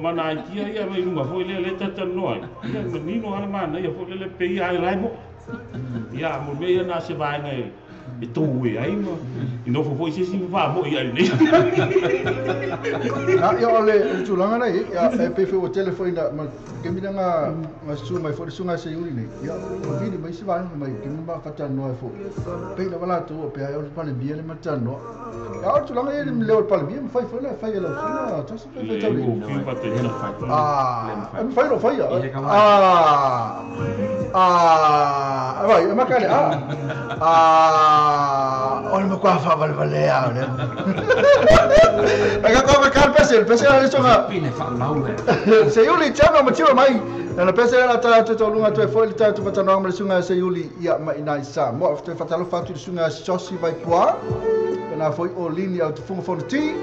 mana aitia ia mai luga foi lea le talatalanoa ai. Ia manino lava le manaia foi lele pe ia ai lae mo'i. Ia mo mea ia na se vaega e tou e ai ma i nofo foi se isi faamo'i ai lenei. Na ia o le tulaga nei ia e pei foi ua tele foi na ma kemi nga nga su mai foi sunga se yuli nei. Ia o vili mai se vaega mai kemi ma fatalanoa ai foi. Pei lava latou o pe ai o le Palemia le matalanoa. Ia o le tulaga ia le leo o le Palemia ma fai foi le fai e lau suga tasi fai fai tau. Ah, e mafai lou faia. Ah. Ah, vai, e makale ah. Ah, o le makuā faavalevalea o lea. Aka ko ka pese, pese la songa. Pine faalau le. Seiuli tama matiro mai. Na pese la ta to lunga to foi le ta to fatanoa ma le sunga Seiuli ia mai nai sa. Mo te fatalo fatu le sunga Sosi vai poa. Na foi o lini au te funga fono ti.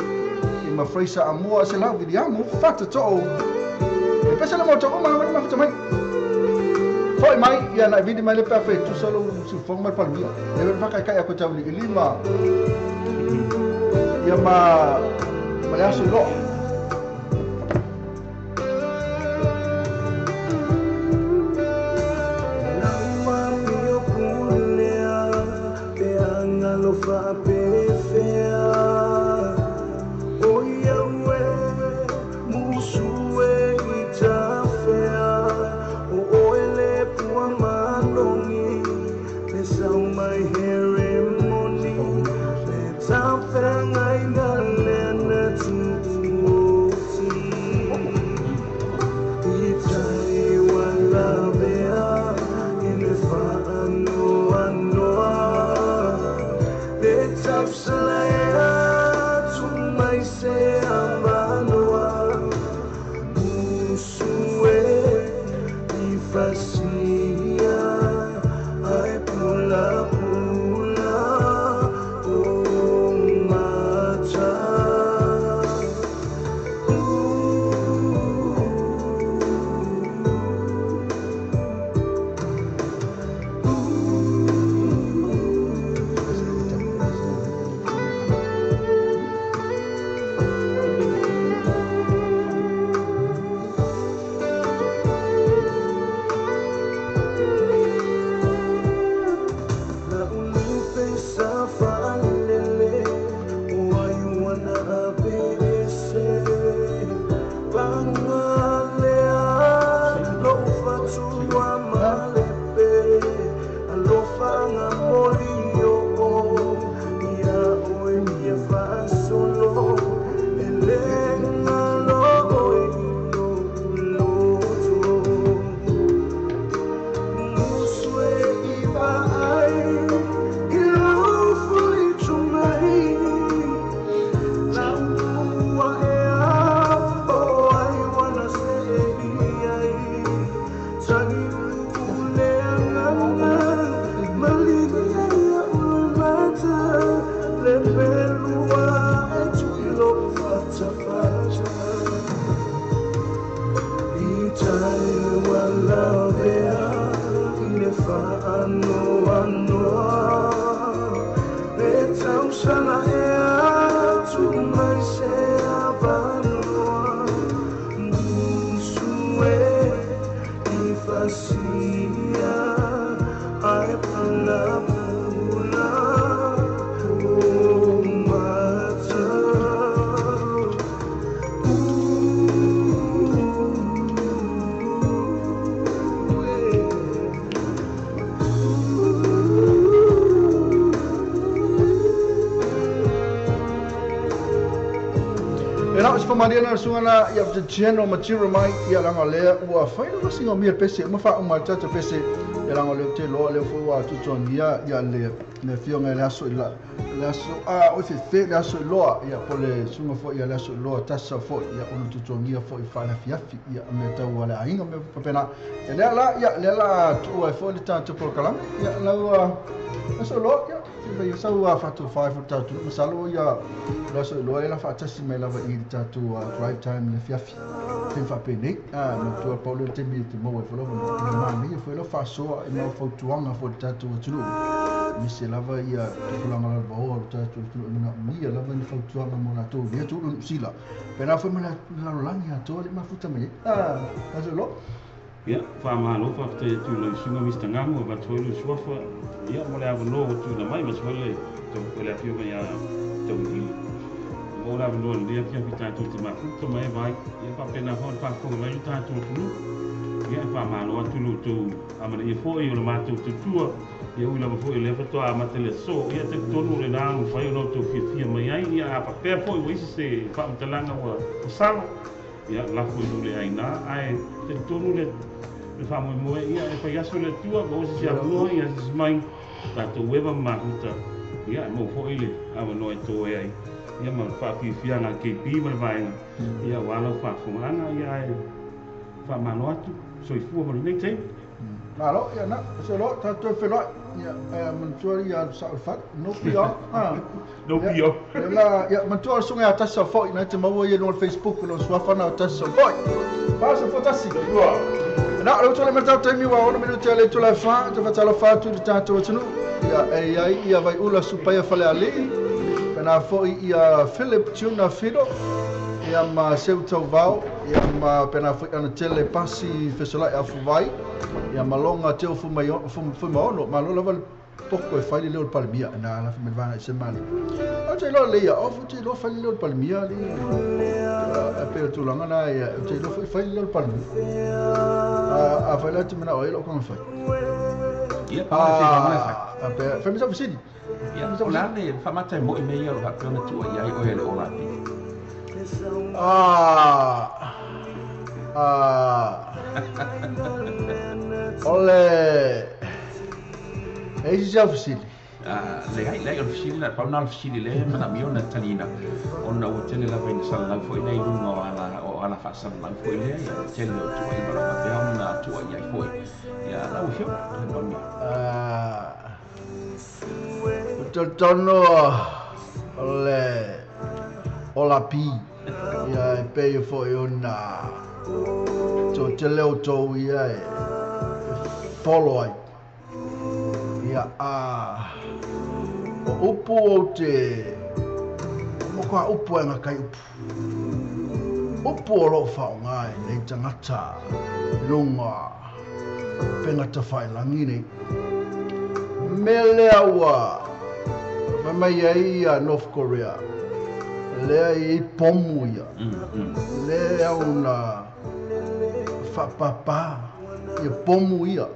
I ma Fraser Amoa se lau Viliamu fata to. E pese la mo to ma ma fata mai. Foi mai ia na vidi mai le pe fe tu solo su fonga mai palmia. E ve fa kai ko tawli ilima. Ia ma ma le aso lo. Something I got. malia na sunga na ia te general material mai ia langa lea ua fai lo singa mi pese ma fa uma tata pese ia langa le te lo le fo wa tutongia ia le le fionga le aso la le aso a o fe le aso loa ia po le sunga fo ia le aso loa tasa fo ia onu tutongia fo i fa la fiafi ia me tau ala ainga me papena le la ia le la tu ai fo le tata por kalam ia la ua aso loa ia te sau a fatu 5 tatu masalo ia la so lo ela fa tasi mai lava i tatu drive time le fiafi te fa pene a no tu Paulo te mi te mo fo lo ma mi fo lo fa so e mo fo tuanga fo tatu tulu mi se lava ia tulanga la bo tatu tulu na mi lava ni fo tuanga mo la tu le tu sila pena fo me la langi a to le ma futa me a so lo ia whamalo whafte tu lo sunga mista ngamu ba toilu suafa ia mo le avano tu na mai mas le to le afio mai to hi mo la avano le afio pita tu te mafuta mai vai ia pa pena hon pa ko mai ta tu tu ia whamalo atu lo tu amana ia fo i o matou tu tua ia ula mo fo le fa to amate le so ia te tonu le na fai no tu fia mai ai ia pa pe fo i se fa mtalanga wa sala ia la fo le aina ai te tonu le whamoemoe ia e whai aso le tua mo se avanoa ia se mai tatou weba mahuta ia mo foi le avanoa e toe ai ia ma whaafiafiaga KP ma le vaega ia ua lau faafofogaaga ia e faamalo atu soifua ma lenei taimi. Malo ia na se lo tatou feloai ia manatua ia sa o le fale no pio no pio la ia manatua suga ia tasi sau fo'i na te maua ia luga o le Facebook lo suafa na o tasi sau fo'i faasa fotasi na le tole matau taimi ua ono minuti ale tula fa te fatalo fa tu le tatou atunuu ia e ai ia vai ula supaia fale alii pena fo'i ia Philip Tuna Fido ia ma seu tauvao ia ma pena fo'i ana tele pasi fesolai afuvai ia malonga teo fumaono malo lava poko e fai le leo le palemia na la melvana i se mali o te lo le ia o fu te lo fai le leo le palemia le a pe tulaga na ia o te lo fai le leo le palemia a fai la te mena o e lo konga fai ia pa te mena fai a pe fai me sa fisili ia o la le fa mata mo i me ia lo ka pena tu ia i o ele o la pi ole e isi sau fesili leai leai o le fesili na pau na o le fesili lea manaomia ona taliina ona ua tele lava ina salalau fo'i lea i luga o ala faasalalau fo'i lea ia tele o tuuaiga o lo faapea ona tuuai ai fo'i ia lau afioga le Palemia. O tolitonu o le olapi ia e pei fo'i ona tele o tou ia e follow ai ia a o upu o te mo ka upu e ngā kai upu upu o loo whaonga e nei tangata lunga pengata whaelangi nei me lea ua mai mai ai ia North Korea lea i pomu ia lea una whapapa ia pomu ia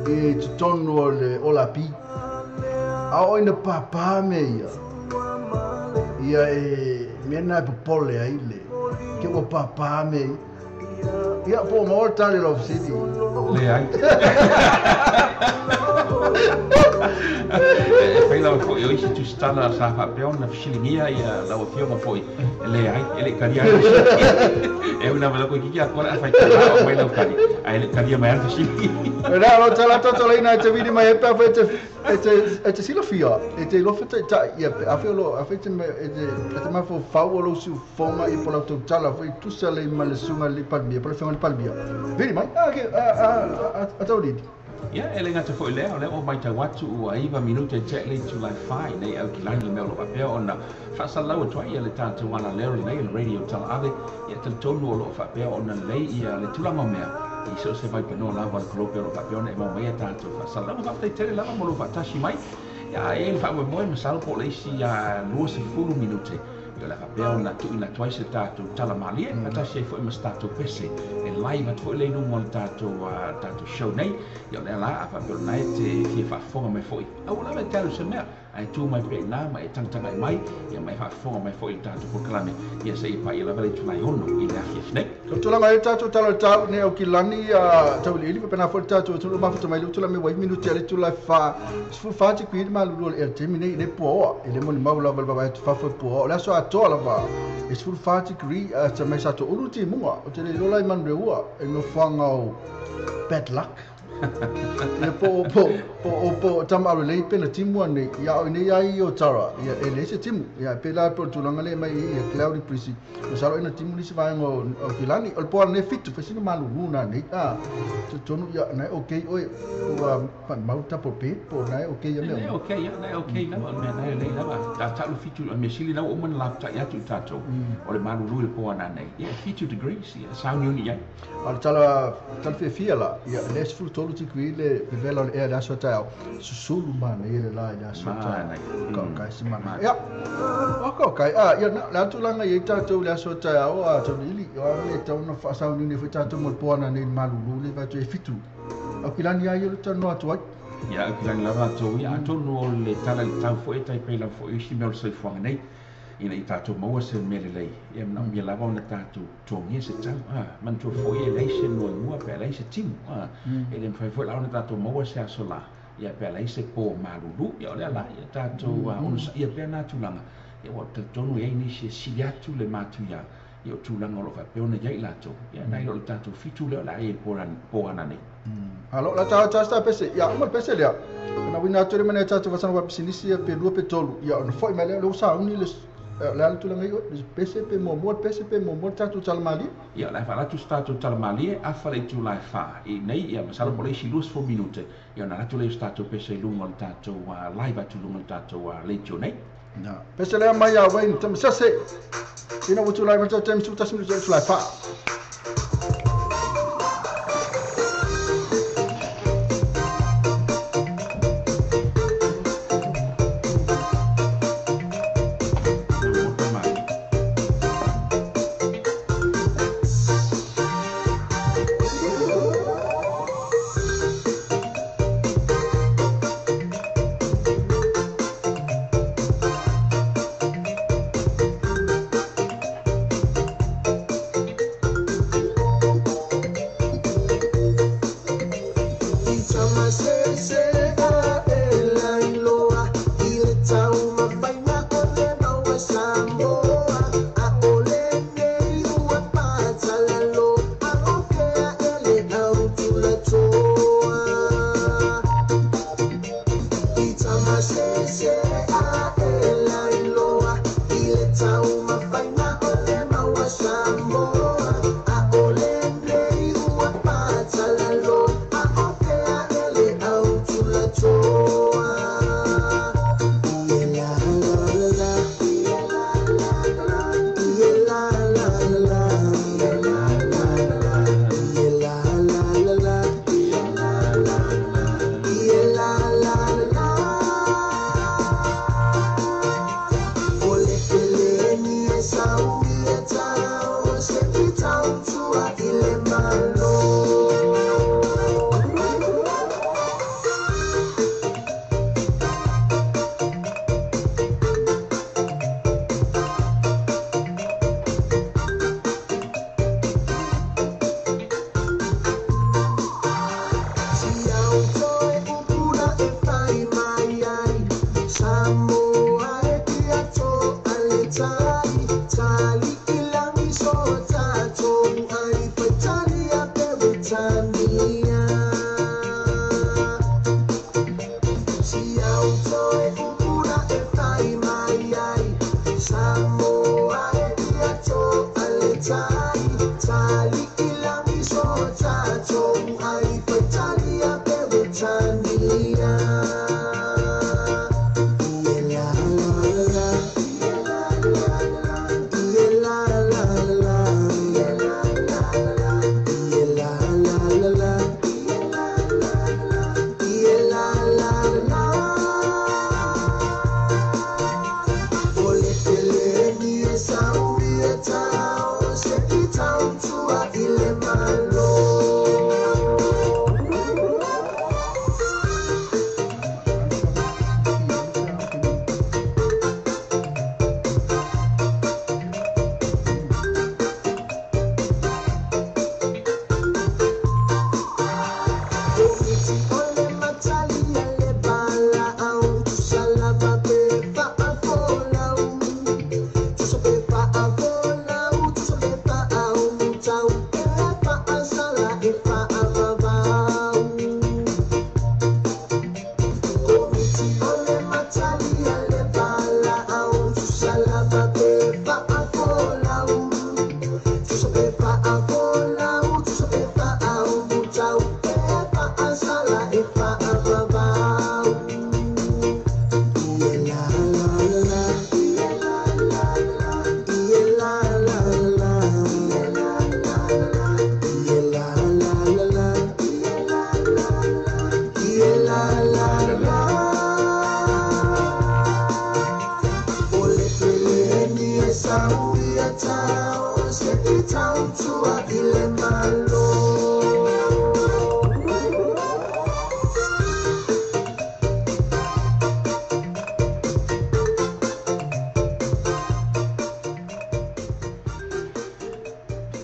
e te tonu o le olapi a o ina pāpā me ia ia e mea nā e popole ai le ke ua pāpā me ia po ma o tali lo fesili leai e fai lava fo'i o isi tusitala sa faapea ona fesiligia ia lau afioga fo'i leai e le kalia e una vala koe kiki akola a faitala o mai lau kali a e le kalia mai ana fesili. Ena lo tala toto leina e te vini mai e pe afe e te silafia e te lofa taitai ia pe afe lo afe te e te mafo fau o lo siu fonga i po lau tautala foi tusa le ma le sunga le palmia po le fenga le palmia vini mai a ke a tau liti. Ia e le gata fo'i lea o lea o maitau atu ua 9 minute e te le tū lai whai nei au ki langi le mea o lo faapea ona faasalau atu ai ia le tatou alaleo lenei le radio tala ave ia talitonu o loo faapea ona lelei ia le tulaga o mea i so se vaipanoa lava le kolope o loo faapea ona e maua mai ia tatou faasalau faafetai tele lava mo lou faatasi mai ia e le faamoemoe masalo po o le isi ia 20 minute ia le faapea ona tuuina atu ai se tatou tala malie faatasi ai fo'i ma se tatou pese e live atu fo'i le iluga o le tatou show nei ia o lea la a faapea o lena e te fia faafofoga mai fo'i aua lava e te alu se mea Ai tu mai pe na ma e tangtanga mai ia mai faafofoga mai foi i le tatou polokalame ia seia paia lava le itulai 6 i le afiafi nei. O tulaga ai tatou tala o le tau nei au kilani tauiliili faapena foi le tatou atunuu mafuta mai le utula me 8 minuti a le itula e fa 14 tikui le malulu o le ea taimi nei i le puaoa e le molimau lava le vaavaai atu fafo e puaoa o le aso atoa lava e 14 tikui sa mai sa toulu timuga o te le iloa la i Manureua e nofoaga o bad luck. Ia po po po po tama alu lei pena timu ane ia o nei ai o Tara ia e le se timu ia pe la po tulaga le mai ia Cloudy Prisi masalo ina timu nisi vaega o Kilani o le po ne fitu fasina malulu na nei a tonu ia na okay oi ua mau tapo pe po na okay ia me okay ia na okay la me na le la ta ta lu fitu me sili la o man la ta ia tu tatou o le malulu le po na nei ia 7 degrees ia sauni uni ia o le tala tala fiafia la ia le 13 tikui le vevela o le ea le aso taeao susulu mana ia le la i le aso taeao kai si mana ia o kai a ia le atulaga i ai tatou le aso taeao a tauliili o a le tau na faasauniuni foi tatou mo le poana nei malulu le vaatu e fitu au kilani ai o le tanoa atu ai ia au kilani lava atou ia atonu o le tala i tau foi e taipei lava foi isi mea o le soifuaga nei ina i tatou maua se mea lelei ia manaomia lava ona tatou togia se tau manatua foi e leai se noemua pe a leai se timu e le mafai foi la ona tatou maua se aso lā ia pe a leai se pō malulu ia o lea la ia tatou onosaia pea na tulaga ia ua talitonu i ai nisi e sili atu le matuia ia o tulaga o loo faapea ona iai latou ia nai lo le tatou fitu lea o le a i pō ana nei. Alo la ta ta sta pese ia uma pese lea na wina atu le mane tatou vasana wa pisinisi ia pe lua pe tolu ia ona foi mai lea le sauni le le ala tulaga i le pese pe muamua le pese pe muamua le tatou talamalie ia la faalatu se tatou talamalie afa le itula e fa i nei ia masalo po o le isi 20 minute ia ona alatu lea o se tatou pese i luga o le tatou live atu i luga o le tatou leitio nei. Na pese lea mai ia Wayne Tamasese ina ua tulai mai tatou taimi 11 minute i le itula e fa. Tao,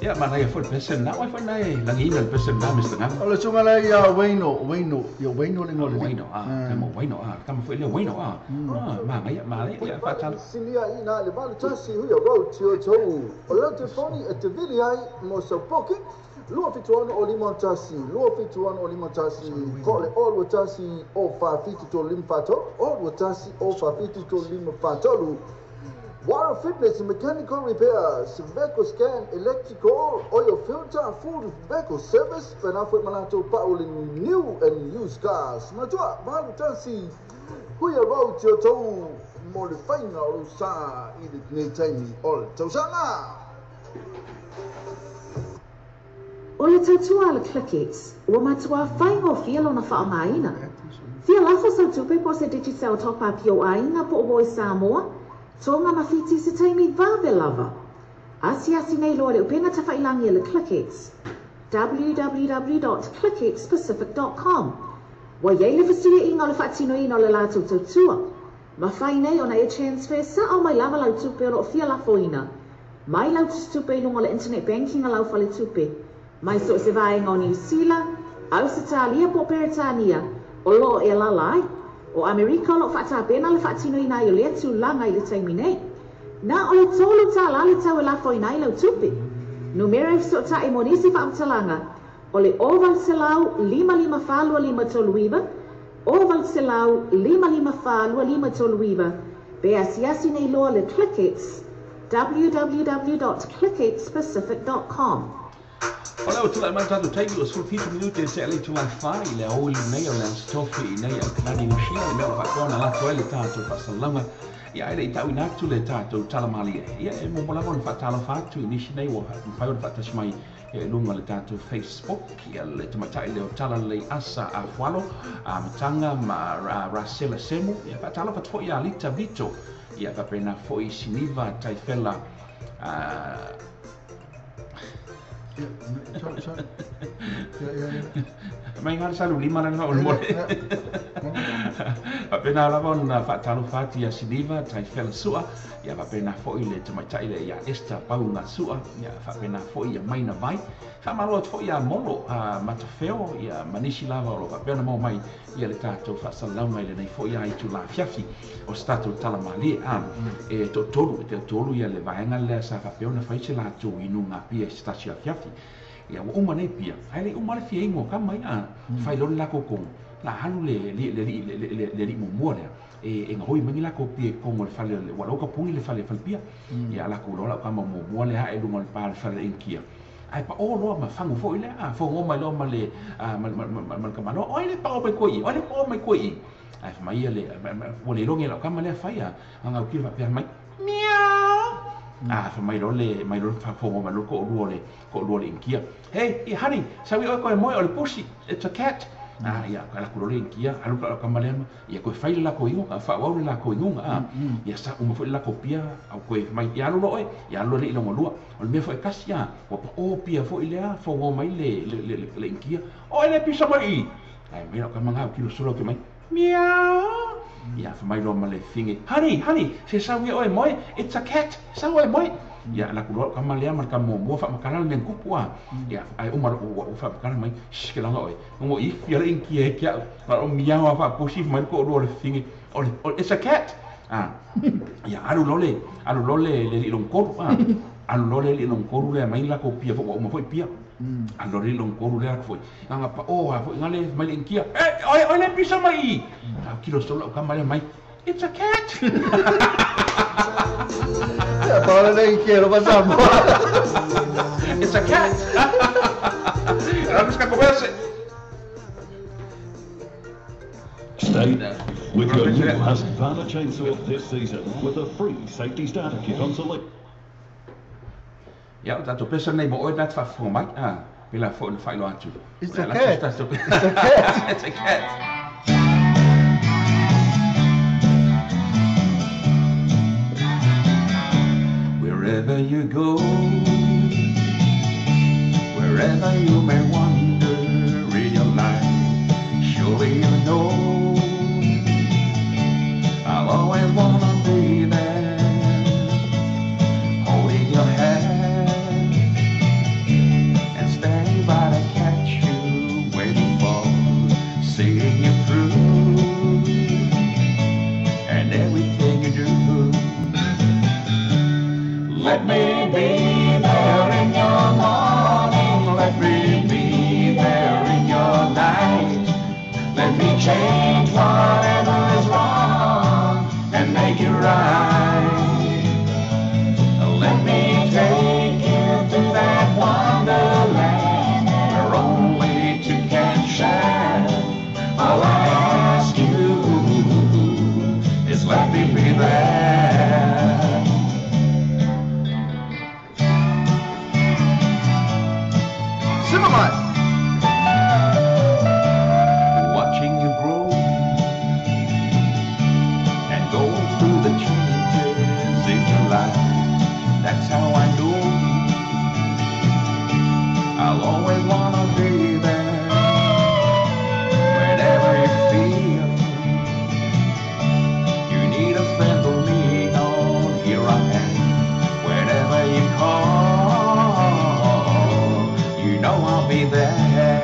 Ia mana ia foi pesen na, foi na e langi ina pesen na Mr. Ngam. O le sunga le ia Waino, Waino, ia Waino le ngole. Waino, ah, kamo Waino, ah, kamo foi le Waino, ah. Ah, ma ia, ma ia fa Silia ina le valu tasi hu ia road tio tou. O le telefoni e te vili ai mo sau poki. 271 o lima tasi, 271 o lima tasi, ko le o lua tasi o fa fitu to lima fa tolu, o lua tasi o fa fitu to lima fa tolu. Water fitness, mechanical repairs, vehicle scan, electrical, oil filter, full vehicle service, penafo malato pauli new and used cars. Matua, valu tasi, huia road tio tou, mo le fainga o sa i le nei taimi o le tausaga. O le tautua le ClickX, ua matua whaingo fia lona whaamaina. Fia lafo sau tupe po se Digicel top up yo ainga po o Voi Samoa, Tonga mawhiti se taimi vave lava. Asiasi nei loa le upenga tawhailangi le ClickX. www.clickxpacific.com Wa iei le whasiri inga o le whaatino ina o le lātou tautua. Mawhai nei ona e transfer sa au mai lava lau tupe o lo fia lafo ina. Mai lau tupe lunga le internet banking a lau whale tupe. Mai so se vaenga o New Zealand, Ausitalia po Peretania, o loo e lalai. O Amerika o loo whaatapena le whaatino ina i o lea tūlanga i le taimi nei. Nā o le tōlu tā lale tau e lafo ina i lau tupe. Numera e so ta e monisi whaamtalanga, o le 0 5 5 4 2 5 3 9, 0 5 5 4 2 5 3 9, pe asiasi nei loa le ClickX, www.clickxpacific.com. O leo tula mai tātou taimi o 17 minute se ale tula whai le aoli nei o le tofi nei au kanani no shia le mea o whaakona lato ai le tātou whasalanga ia ele i tau ina atu le tātou talamali e ia e momolama o le whaatalo whaatu i nisi nei o mwhai o le whaatasi mai e lunga le tātou Facebook ia le tamaitai le o tala le asa a whalo a matanga ma Rasela Semu ia whaatalo whatfo ia Alita Vito ia whapena foi Siniva Taifela Sorry. Yeah. Mai ngā salu lima ranga o le more. Pena lava ona whaatalo whaati ia Siniva Taifela Sua, ia whapena foi le tamaitai le ia Esther Paunga Sua, ia whapena foi ia Maina Vai, whamalo atu foi ia Molo a Matawheo, ia Manisi lava o lo whapena mau mai ia le tātou whaasalauma i le nei foi ia itu la fiafi o se tātou talamali a e to tolu, e te tolu ia le vaenga lea sa whapeona whaise lātou inu ngā pia i se tasi a fiafi. Ia ua uma nei pia, ai le uma le fia ingo ka mai a whai lore lako kongo. La halu le li mumua lea. E ngā hoi mangi lako pia kongo le whale, ua lauka pungi le whale whale pia. Ia lako loa lau kama mumua lea e lunga le pā le whale inkia. Ai pa o loa ma whangu foi lea, a whango mai loa ma le ma le kamaloa, oi le pao mai koi, oi le pao mai koi. Ai whamai ia le, ua le longi lau kama lea whai a, ngau kira whapea mai, miau! Ah, fa mai lole, mai lole whafongo mai lole ko rua le inkia. Hey, honey, sawi oi koe moe o le pusi, it's a cat. Ah, ia, ka lako lole inkia, alu ka lako malema, ia koe whaile lako ingonga, whaawau le lako ingonga, ah. Ia sa uma foi lako pia, au koe mai, ia alu loe, ia alu le ilongo lua. O le mea foi kasi, ah, wapa o pia foi lea, whaongo mai le inkia. O ele pisa mai i. Ai, mai lako manga, kilo solo ke mai, miau. Ia fa mai loa ma le finge, honey, honey, se sau ia oe moe, it's a cat, sau oe moe. Ia laku loa kama lea ma le kamuamua faamakala le mea kupu a. Ia ai uma ua faamakala mai, shh, ke laga oe. Ngo i fia le inkia e kia, ma o miau a faapusi mai le koʻolua o le finge, o le, it's a cat. Ah, ia alu loa le liilongkolu, ah, alu loa le liilongkolu lea mai lako pia foi ua uma foi pia. Alu loa le liilongkolu lea foi. Nga pa o a foi ngale mai le inkia. Eh, oi oi le pisa mai. Au kilo solo kama lea mai. It's a cat. Paola nei quiero pasamos. It's a cat. Stay with your new Husqvarna chainsaw this season with a free safety starter kit on select. Ia, o tatou pesa nei mo oe na te whaafofoga mai. Ah, pela fo na whailo atu. It's a cat. It's a cat. It's a cat. Wherever you go, wherever you may wander in your life, surely you know I'll always wanna be there, holding your hand and standing by to catch you when you fall, seeing you through and everything you do. Let me be there in your morning, let me be there in your night. Let me change whatever is wrong and make it right. Let me take you to that wonderland where only two can shine. All I ask you is let me be there. Watching you grow and go through the changes in your life, that's how I know I'll always wanna be there. Whenever you feel you need a friend to lean on, here I am. Whenever you call, you know I'll be there.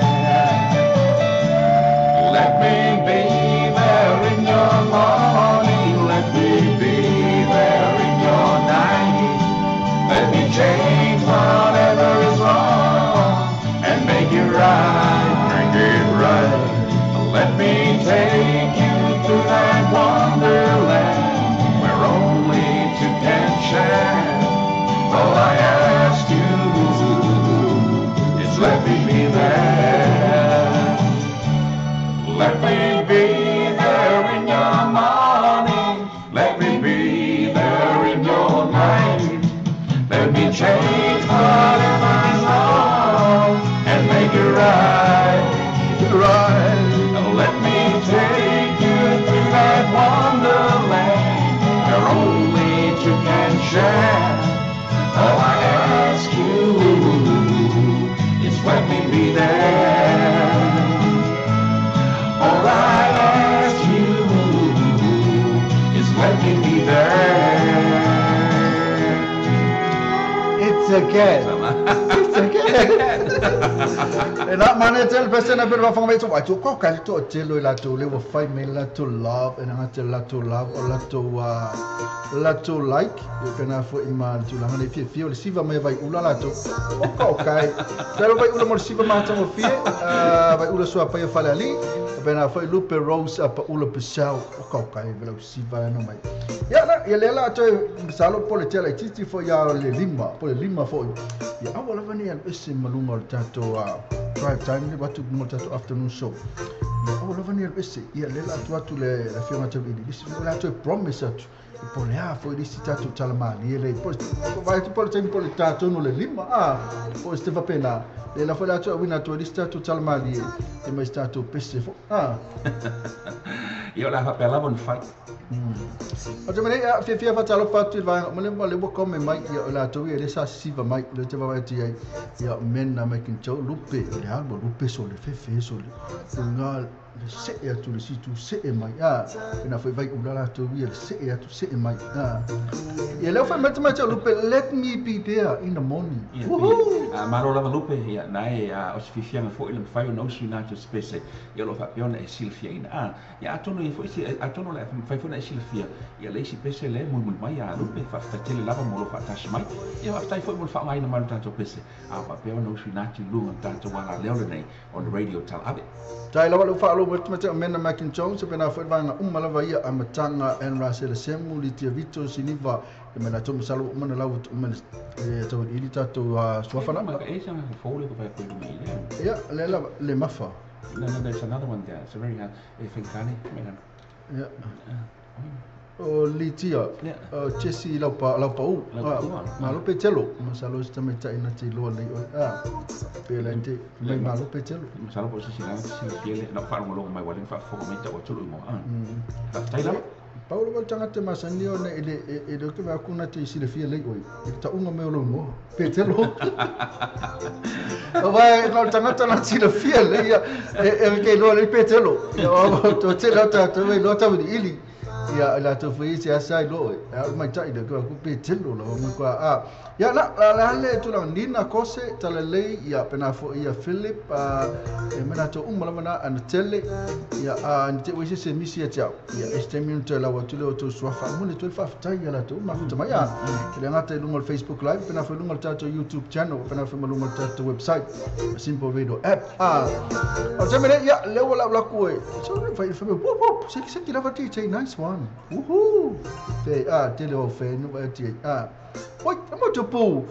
Let me be there in your morning, let me be there in your night. Let me change whatever is wrong and make it right, make it right. Let me take you to that wonderland where only two can shine. All I ask you is let me be there. Let me be there in your morning, let me be there in your night. Let me change whatever is wrong and make it right. Right. Let me take you to that wonderland where only two can shine. All I ask you is let me be there. All I ask you is let me be there. It's a cat. It's a cat. E la mane tel pese na pele ba mai to ko ka to telo la to le wo fai me la to love and ha te la to love o la to like yo pena fo ima tu la le fie fie o le siva mai vai ula la to o ka o kai telo vai ula mo siva ma ta mo fie vai ula sua pa fale ali pena fo Lupe Rose apa ula pesau o ka o kai vela siva no mai ya na ya le la to salo pole tele titi fo ya le lima pole lima fo ya awala vani al ese malunga o tato drive time le watu mo tato afternoon show ya awala vani al ese ya le la to atu le la fionga te ili la to promise atu pole a fo ili tato talamali le pole vai tu pole tem pole tato no le lima a pole ste va pena le la fo la to wina to ili tato talamali e mai tato pese fo a Ia la fa pela bon fight. O te mene a fia fatalo fatu vai mo le mo le ko me mai ia la to ia le sa siva mai le te vai ti ia men na mai kin cho lupe le albo lupe so le fefe so le nga le se ia tu le si tu se e mai a na foi vai ula la to ia le se ia tu se e mai a ia le foi mai te mai lupe let me be there in the morning. Woohoo. Maro lava lupe ia nai o se fifianga foi le fai o no su na to spese ia lo fa piona e silfia ina a ia atono ia foi se atono le fai foi na e silfia ia le si pese le mul mai a lupe fa tele lava mo lo fa tashi mai ia fa tai foi mo fa mai na maru tato pese a fa piona no su na ti lunga tato wala leo nei on the radio tal ave tai lava lo fa Malo wetmate Amanda Mackin Jones pena foi vanga uma lava ia amatanga en Russell Semu Litia Vito Siniva e mena to masalo uma na lavu uma to ili tatou suafana ma e sa fole ko vai ko ni ia le la le mafa. No, there's another one there. It's a very Finkani mena. Yeah. O Litia, Jesse Laupau, Malo Petelo, Masalo se tamaitai na te iloa nei oe, pe le te, mai Malo Petelo. Masalo po se sila, se fiele, na whaalongolongo mai wale, whaafoka mai tau atulu ingoa. Whaafitai lava. Paulo wale tangata masani o ne ele le ke va kuna te silafia lei oi. E taunga mai o lo ingoa. Petelo. O vai no tangata na silafia lei ia e ke iloa lei Petelo. Ia o to te la ta te lo ta ili. Ia la to foi se asa lo e mai tai le ko Petelo lo mo kwa a. Ia la la le tu la nina kose talalei ia pena fo ia Philip e mena to lava na anatele ia a nte we se misi ia ia este minuto la wa tu le to suafa mo le to fa tai ia la to ma futa mai ia le ngata i lunga Facebook live pena fo lunga tato YouTube channel pena fo lunga tato website Simple Radio app a o te mene ia le wala la ku e so fa fa whoop se se ki lava ti nice one woohoo te a te le o fe no ba ti a oi mo te pu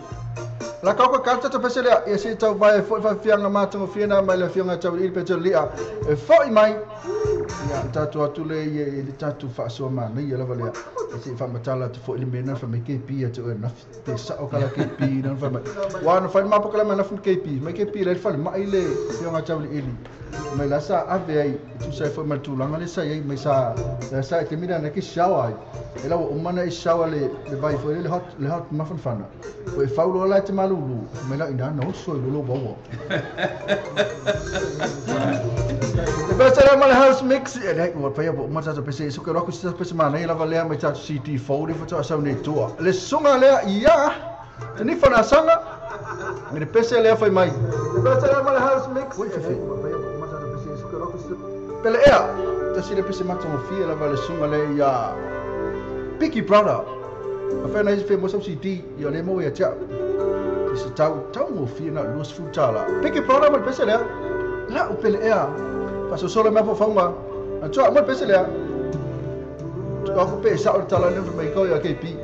la ka ko ka ta pese le ia se tau vai fo fa fianga matongo fiana mai le fianga tau i pe lia e fo mai ia tatu atu le ia le tatu fa so ma nei lava le e se fa matala te fo ile mena fa me KP ia te na te sa o kala KP na fa mai wa na fa ma po kala na fa KP mai KP le fa mai le fianga tau ili mai la sa ave ai tu sai fo mai tulanga le sa ai mai sa la sa te mira na ki shower e la o mana i shower le vai fo le hot mafanfana o e faulo la te malulu mai la ina no so lo bo Best of house mix e le ua paia bo mata to pese so ke roku se pese mana lava le mai ta CD4 le foto sa nei tua le sunga le ia te ni fana sanga me pese le fai mai Best of house mix oi fefe pele ea ta si le pese mata mo fia lava le sunga le ia Picky Brother a fana is famous CD ia le mo ia tia se tau tau mo fia na los futala Picky Brother mo pese le la o pele ea paso solo me faunga a tsoa mo pese lea o ko pe sa o tala le mai ko ya KP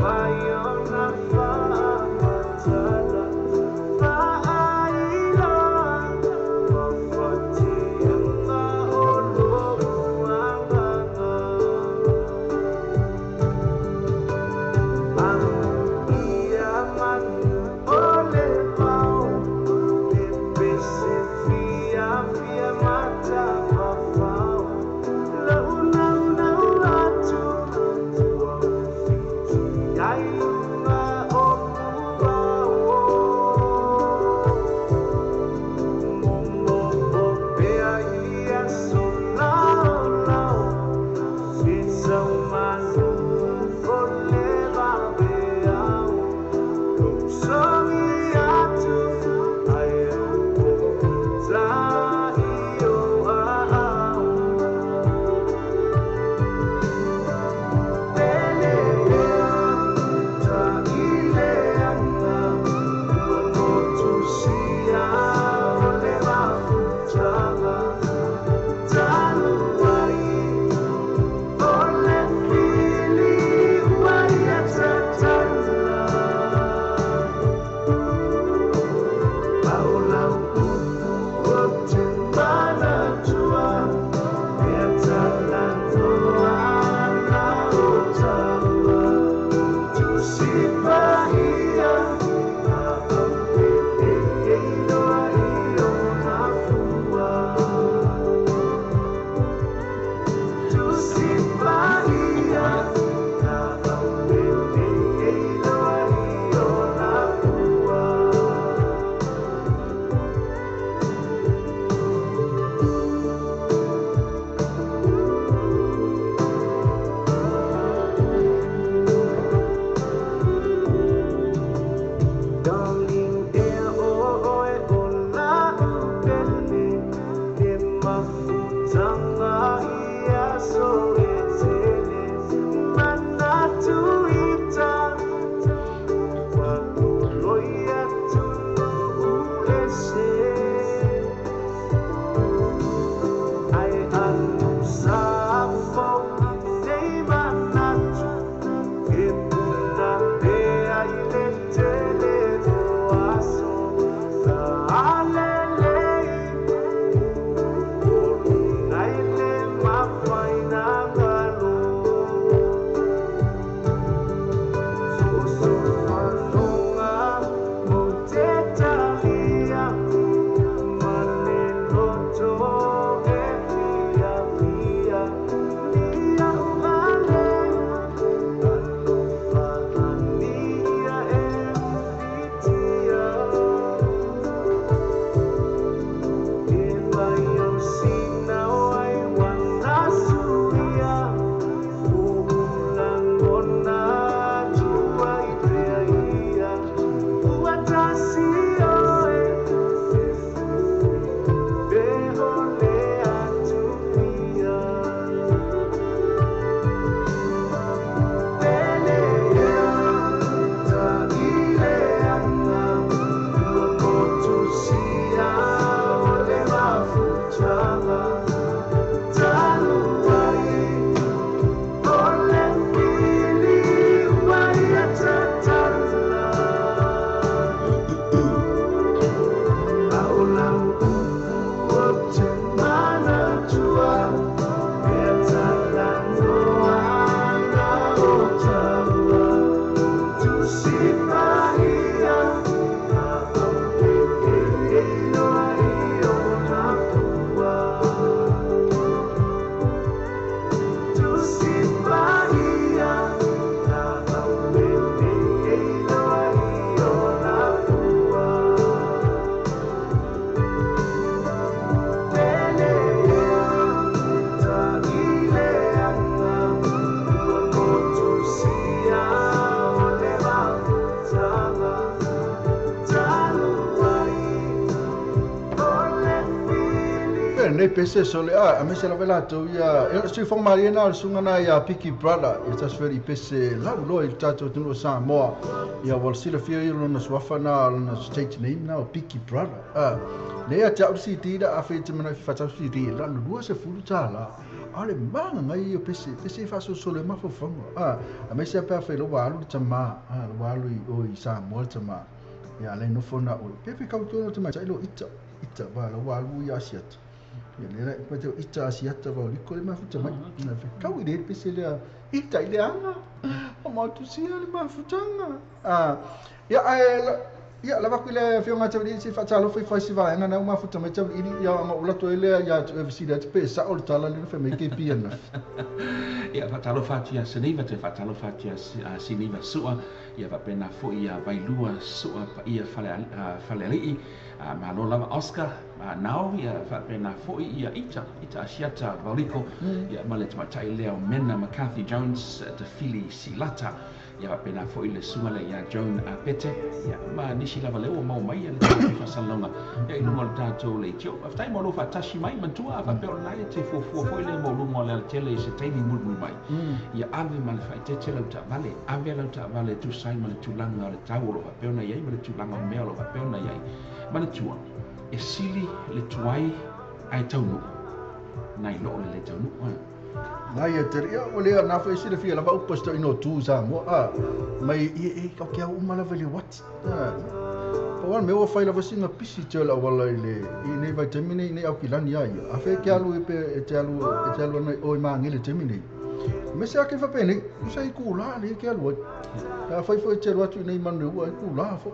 Fire. Nei pese so le a me se la vela to ia e se fo mari na sunga na ia Piki Brother e tas feri pese la lo i tato tu Samoa ia wal sila fia i lona swafa na lona state name na Piki Brother a le a tau si tira a fe te mana fa tau si tira la lua se fulu tala a le manga ngai o pese pese fa so so le ma fo fo a me se pa fe lo walu tama a lo walu i o i Samoa tama ia le no fo na o pepe kau to te mai lo ita ita va lo walu ia siat ia le pa te ita asiata va liko le mafuta mai na fe kau i le pese le ita i le anga o matu sia le mafutanga a ia ia lava ku le fionga te i se fatalo foi foi se va na mafuta mai te i ia ma ula to ile ia te le te pesa o tala le fe mai ke piana ia fatalo fatia seniva te fatalo fatia seniva sua ia va pena fo ia vailua sua ia fale fale ali malo lava Oscar nao ia fa pena fo ia ita ita asiata valiko ia male tamatai leo Mena McCarthy Jones te fili silata ia va pena fo ile sunga le ia Joan Apete ia ma nisi lava leo mau mai ia le fasalonga ia ilunga o le tatou le itio aftai mo lo faatasi mai matua fa pe o lena te fuafua foi le mo luga o le alatele i se taimi mulimuli mai ia ave ma le faaitete lau taavale ave lau taavale tusai ma le tulaga o le tau o loo faapea ona iai ma le tulaga o mea o loo faapea ona iai manatua e sili le tuai ae taunuu nai loo le le taunuu na ia te ia o lea na foi sila fia lava upa sto ino tu sa mo a mai e ka kia uma lava le what pa wan me o fai lava singa pisi te la wala ile i nei vai temine nei au kilani ai a fe ke alu pe e te alu nei oi mangele temine me se ake fa pene sai ku la le ke alu ka fai foi te atu nei manu ua ku la fo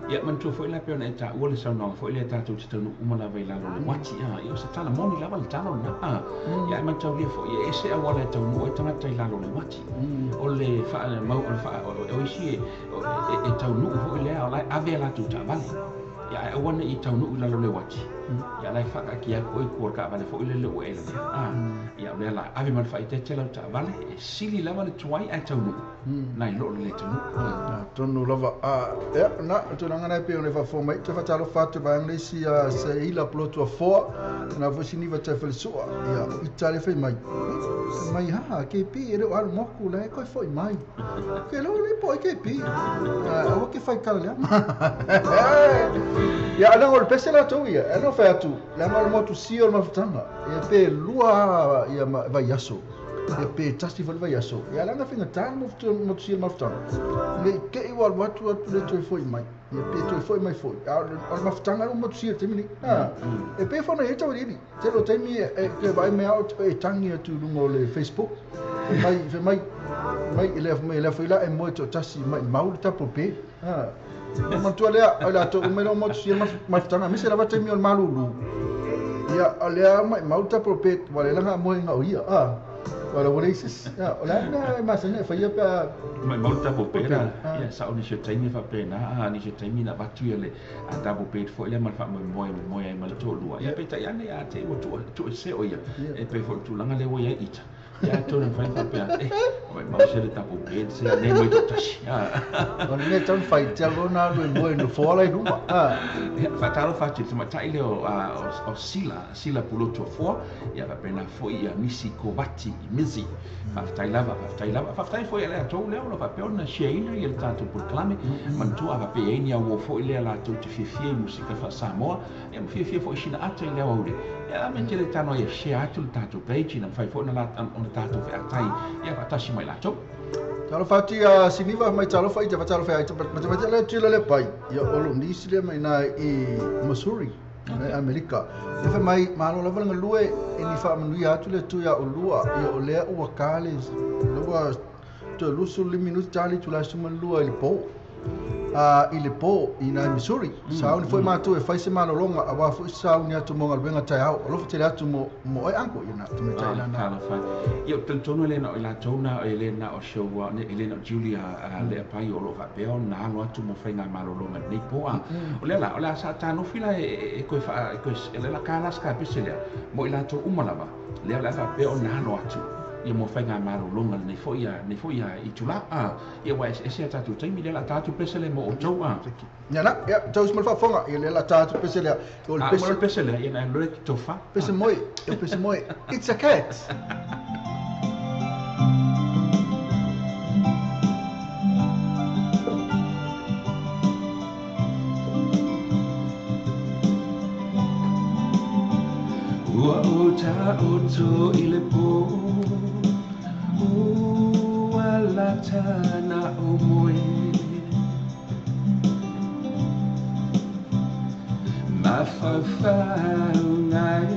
ia manatua foi la pe ona e taua le saunoaga foi lea tatou te taunuu uma lava i lalo le uati a ia o se tala moni lava le tala o lena ia e manataulia foi ia ese auala e taunuu ai tagata i lalo le uati o le faamau o le faa o isi e taunuu foi lea o la e ave a latou taavale ia ae aua nei taunuu i lalo le uati Ia lai whaakaakia atu oe kua ka vale fo ile le ua ele. Ia o lea la ave ma le faaitete lau taavale e sili lava le tuai ae taunuu. Nai lo le taunuu. Tonu lava ia na tulaga na e pei ona faafofoga mai toe faatalofa atu vaega le isi seila pulotu afoa na foi siniva toe falesua ia o ita le fai mai mai ha KP e le o alu moku la e koe foi mai ke lo le po KP aua ke fai kala lea ia ana o le pese latou ia e no fai atu le aga o le motu sia o le mafutaga ia pe lua ia vai aso ia pe tasi foi le vai aso ia le aga faigata le motu sia o le mafutaga nei te i ua alu atu atu le toe foi mai ia pe toe foi mai foi a o le mafutaga le motu sia le taimi nei e pe fana ia tauiliili tele o taimi e ke vaai mea ao e tangi atu i luga o le Facebook fai mai mai i le foi la e moe toatasi mai mau le tapo pe manatua lea o latou uma le motu sia mafutaga aemaise lava taimi o le malulu ia o lea mai mau le tapo pe ua le laga moega o ia wala wala isis ia o le a mea e masani e faia pe a mai mau le tapo pe la ia sao nisi o taimi faapena nisi o taimi na avatu ia le double bed foi lea ma le faamoemoe moe ai ma le toalua ia peitai ane ia te i ua tuuese o ia e pei foi o le tulaga lea ua i ai ita ia atonu e mafai ona faapea atu mai mau se le double bed se nei moe toatasi o le mea e tatau ona fai te alu ona alu e moe nofoa la i luma ia faatalofa atu i le tamaitai lea o Sila Sila Pulotu Afoa ia faapena foi ia Misi Kovati Misi faafetai lava faafetai lava faafetai foi ia latou lea o lo o faapea ona share ina ia le tatou polokalame manatua a faapea e i ai ni auo foi lea latou te fiafia i musika faa-Samoa ia ma fiafia foi i sina ata i le aoauli ia me tele tano ia share atu le tatou page ina mafai foi ona tatou featai ia faatasi mai latou. Talofa atu ia Siniva mai talofa i te faatalofa ia matamata le tula le pai ia o lo nisi le mai na i Missouri i Amerika. E fai mai malo lava le galue e ni faamanuia atu le atu ia olua ia o lea ua ka le ua toe 25 minuti tali itula e 12 i le po i le po i nai Missouri. Sauni foi matou e fai se malologa aua foi sauni atu mo galuega taeao. Alofa tele atu mo oe uncle ia na tamaitai lana. Talofa. Ia ou te talitonu e le na o i latou na e le na o show e le na o Julia Leapai o lo o faapea ona alo atu mo faigamalologa i lenei po a. O lea la, o le a sa tanofi la e toe faa e toe e le la ka la se kapese lea mo i latou uma lava lea o le a faapea ona alo atu ia mo faigamalologa lenei foi ia lenei foi ia itula a. Ia ua eseese a tatou taimi lea o le a ta atu pese lea mo outou a. Ia la, ia tausi ma le faafofoga, ia lea o le a ta atu pese lea. O le A pese. mo le pese lea, ia na alu loa le tofa. Pese moe, ia pese moe. It's a cat. Ua ou taoto i le po ua lata na o moe Mafaufauga e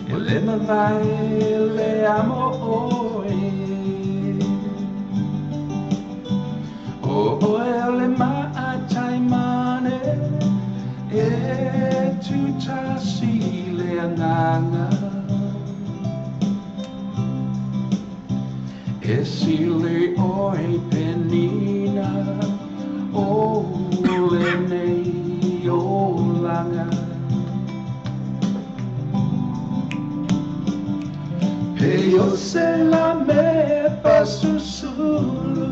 e le mavae le amo oe O oe o le maataimane e tutasi le agaga E sili oe penina o lenei olaga Pe o se la me pasusulu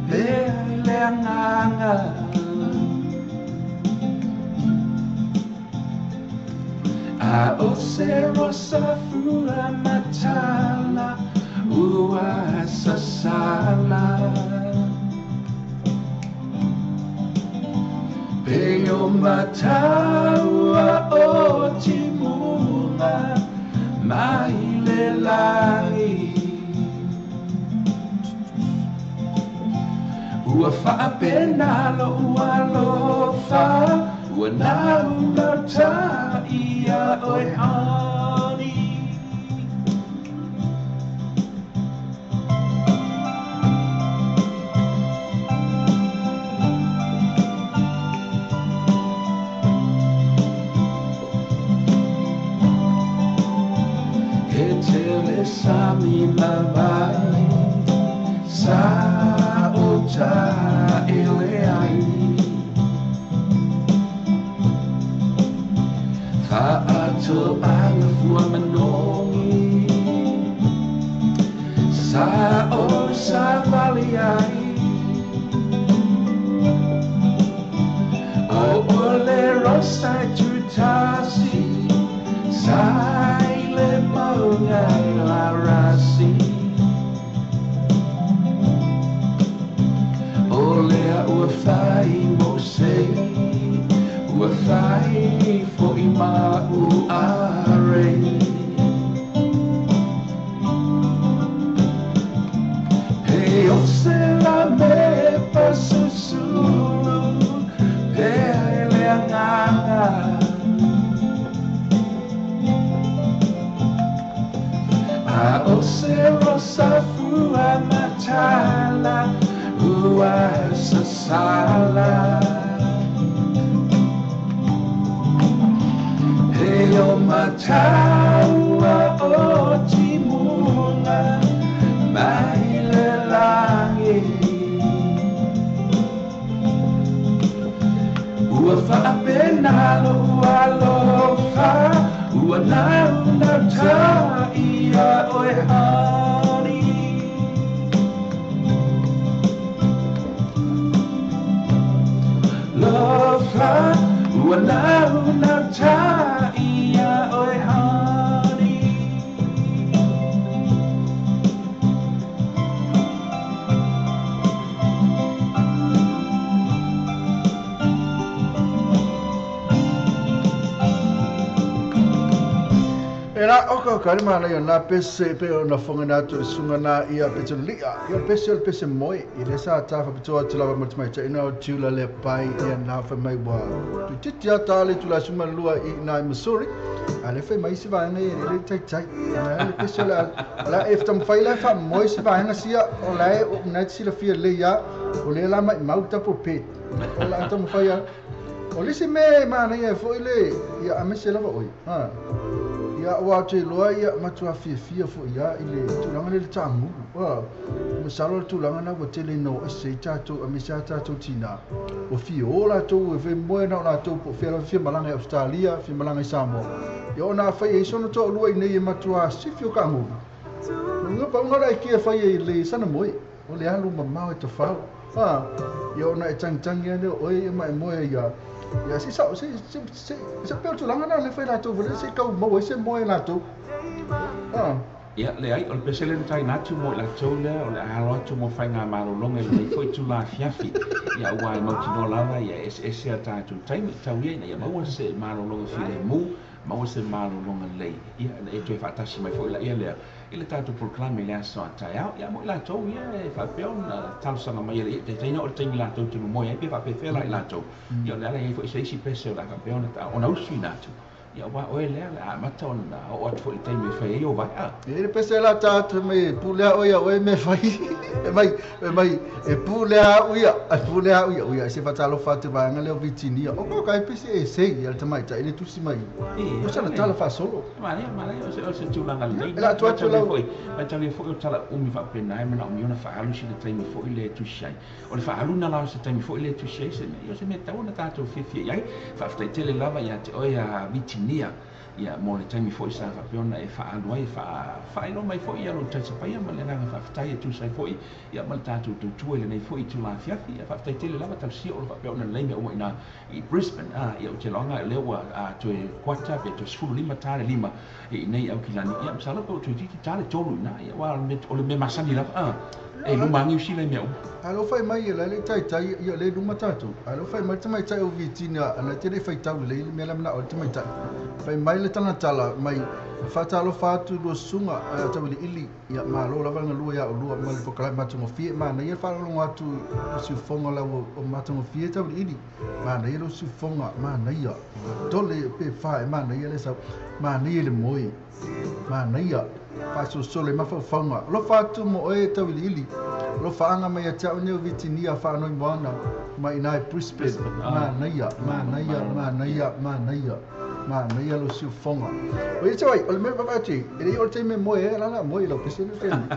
pe le agaga A o se rosa fua matala ua sasala Pe o mataua o timuga mai le lagi Ua faapena lo'u alofa ua naulata ia oe honey. E tele sami mavae sa o ta ele ai. to anga fua manogi Sa o sa vali ai O ole rosa tutasi Sa ile maunga la rasi Olea ua fai mo sei Ua fai fo i ma u arei Pe o se la me pasusulu Pe ele anganga A o se rosa fua matala Ua sasala He o mataua o timunga Mai le langi Ua whaapenalo ua lofa Ua nau nau tā ia oe hani Lofa ua nau nau tā ia oe hani E la o ka kare mana ia na pese pe o na fonga na tu sunga na ia pe te lia ia pese o pese moi i le sa ta fa pito atu lava mo te mai ina o tula le pai ia na fa mai wa tu titi a ta le tula suma lua i na Missouri a le fa mai si va ngai le tai tai na le pese la la e tam fai la fa moi si va nga sia o la e o na si la fia le ia o le la mai mau ta po pe o la tam fai ia o le se me mana ia foi le ia a me se lava oi ha ia ua te loa ia matua fiafia fo ia i le tulaga le tāmulu masalo le tulaga na ua tele ina o ese i tatou a me se a tatou tinā ua fia o latou e femoe na o latou po o fea lava fia malaga i Australia fia malaga i Samoa ia ona afai ai sona toalua i nei e matua sifi o kaagulu uga pauga la e kia fai ai le sana moe o le alu mamao e tafau ia ona e tangitangi ane o oe ia ma e moe ia ia se sa se se se se pe tulaga na le fai latou vele se kau maua se moe latou Ia le ai o le pese le tai natu mo latou lea o le alo atu mo whainga malolonga i le foi tula fiafi ia ua e mautinoa lava ia ese a tātou taimi tau ia ina ia maua se malolonga file mu maua se malolonga lei ia e toe whaatasi mai foi la ia lea i le tātou proklame le aso a taeao ia mo i latou ia e whaapea ona talosanga mai ia te teina o le taimi latou tunu moe ai pe whaapewhea la i latou ia o le ala i foi se isi pese o la whaapea ona usu ina atu ia wa oe lea le a mata ona o atu foi le taimi e whai ai o vai a E le pese la tātou me pulea o ia oe me whai e mai e pulea uia a pulea uia uia se whatalo whate vaanga leo vitinia o ko kai pese e sei ia le tamaita i le tusi mai o sana tala whasolo Mane o se tulaga lelei la atu atu lau foi mai tau foi o tala umi faapena e mana o ona whaalu si le taimi foi le tusi ai o le whaalu na lao se taimi foi le tusi ai se mea o se mea tau na tātou fiafia i ai whaafetai tele lava ia te oe a vitinia ia mo le taimi foi sa faapea ona e faalu ai faailo mai foi ia lou tausapaia ma le agaga faafetai e tusa ai foi ia ma le tatou tautua i lenei foi i tula afiafi ia faafetai tele lava tausia o lo faapea ona lelei mea uma ina i Brisbane ia ou te loaga lea ua toe kuata pe toe 15 tā le lima i nei Aukilani ia masalo pe ua toeitiiti tā le 3 ina ia ua o le mea masani lava e luma agi usila i mea uma Alo fai mai ia le taitai ia le luma tātou. Alo fai mai tamaitai o Vitinia ana te le faitau lelei le mea la mana o le tamaitai. Fai mai le tagatala mai whaatalofa atu lua susuga tauiliili ia malo lava le galue ia olua ma le pokalame matagofie manaia le faalogologo atu i siufoga lau o matagofie tauiliili manaia lou siufoga manaia tole pe fa e manaia le sau manaia le moe manaia faasolosolo i mafaufauga alofa atu mo oe tauiliili alofaaga mai ia te au nei o Vitinia faanoimoana mai ina i Brisbane manaia manaia manaia manaia. Ma na ia lo siufoga. O ia te wai, o le mea vavaati, e le o le taimi moe e, lala moe lau pese le taimi.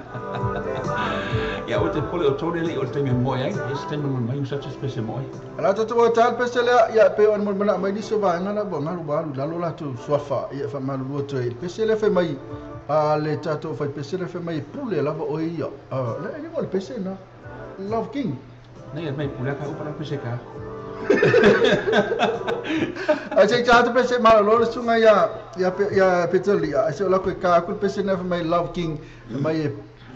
Ia o te pole o tōne le o le taimi moe ai, e se taimi mai usa te pese moe. Ala tātou o tāle pese lea, ia pe o mo mana mai niso vaenga na bo ngalu balu lalo la tu suafa, ia fa malu lua toe. Pese le fe mai a le tātou fai pese le fe mai pule lava o ia. Le e le pese na. Love King. Nei mai pule ka upa la pese ka. A se tātou pese ma lo le sunga ia ia Peter ia se la ko ka ku pese na mai Love King mai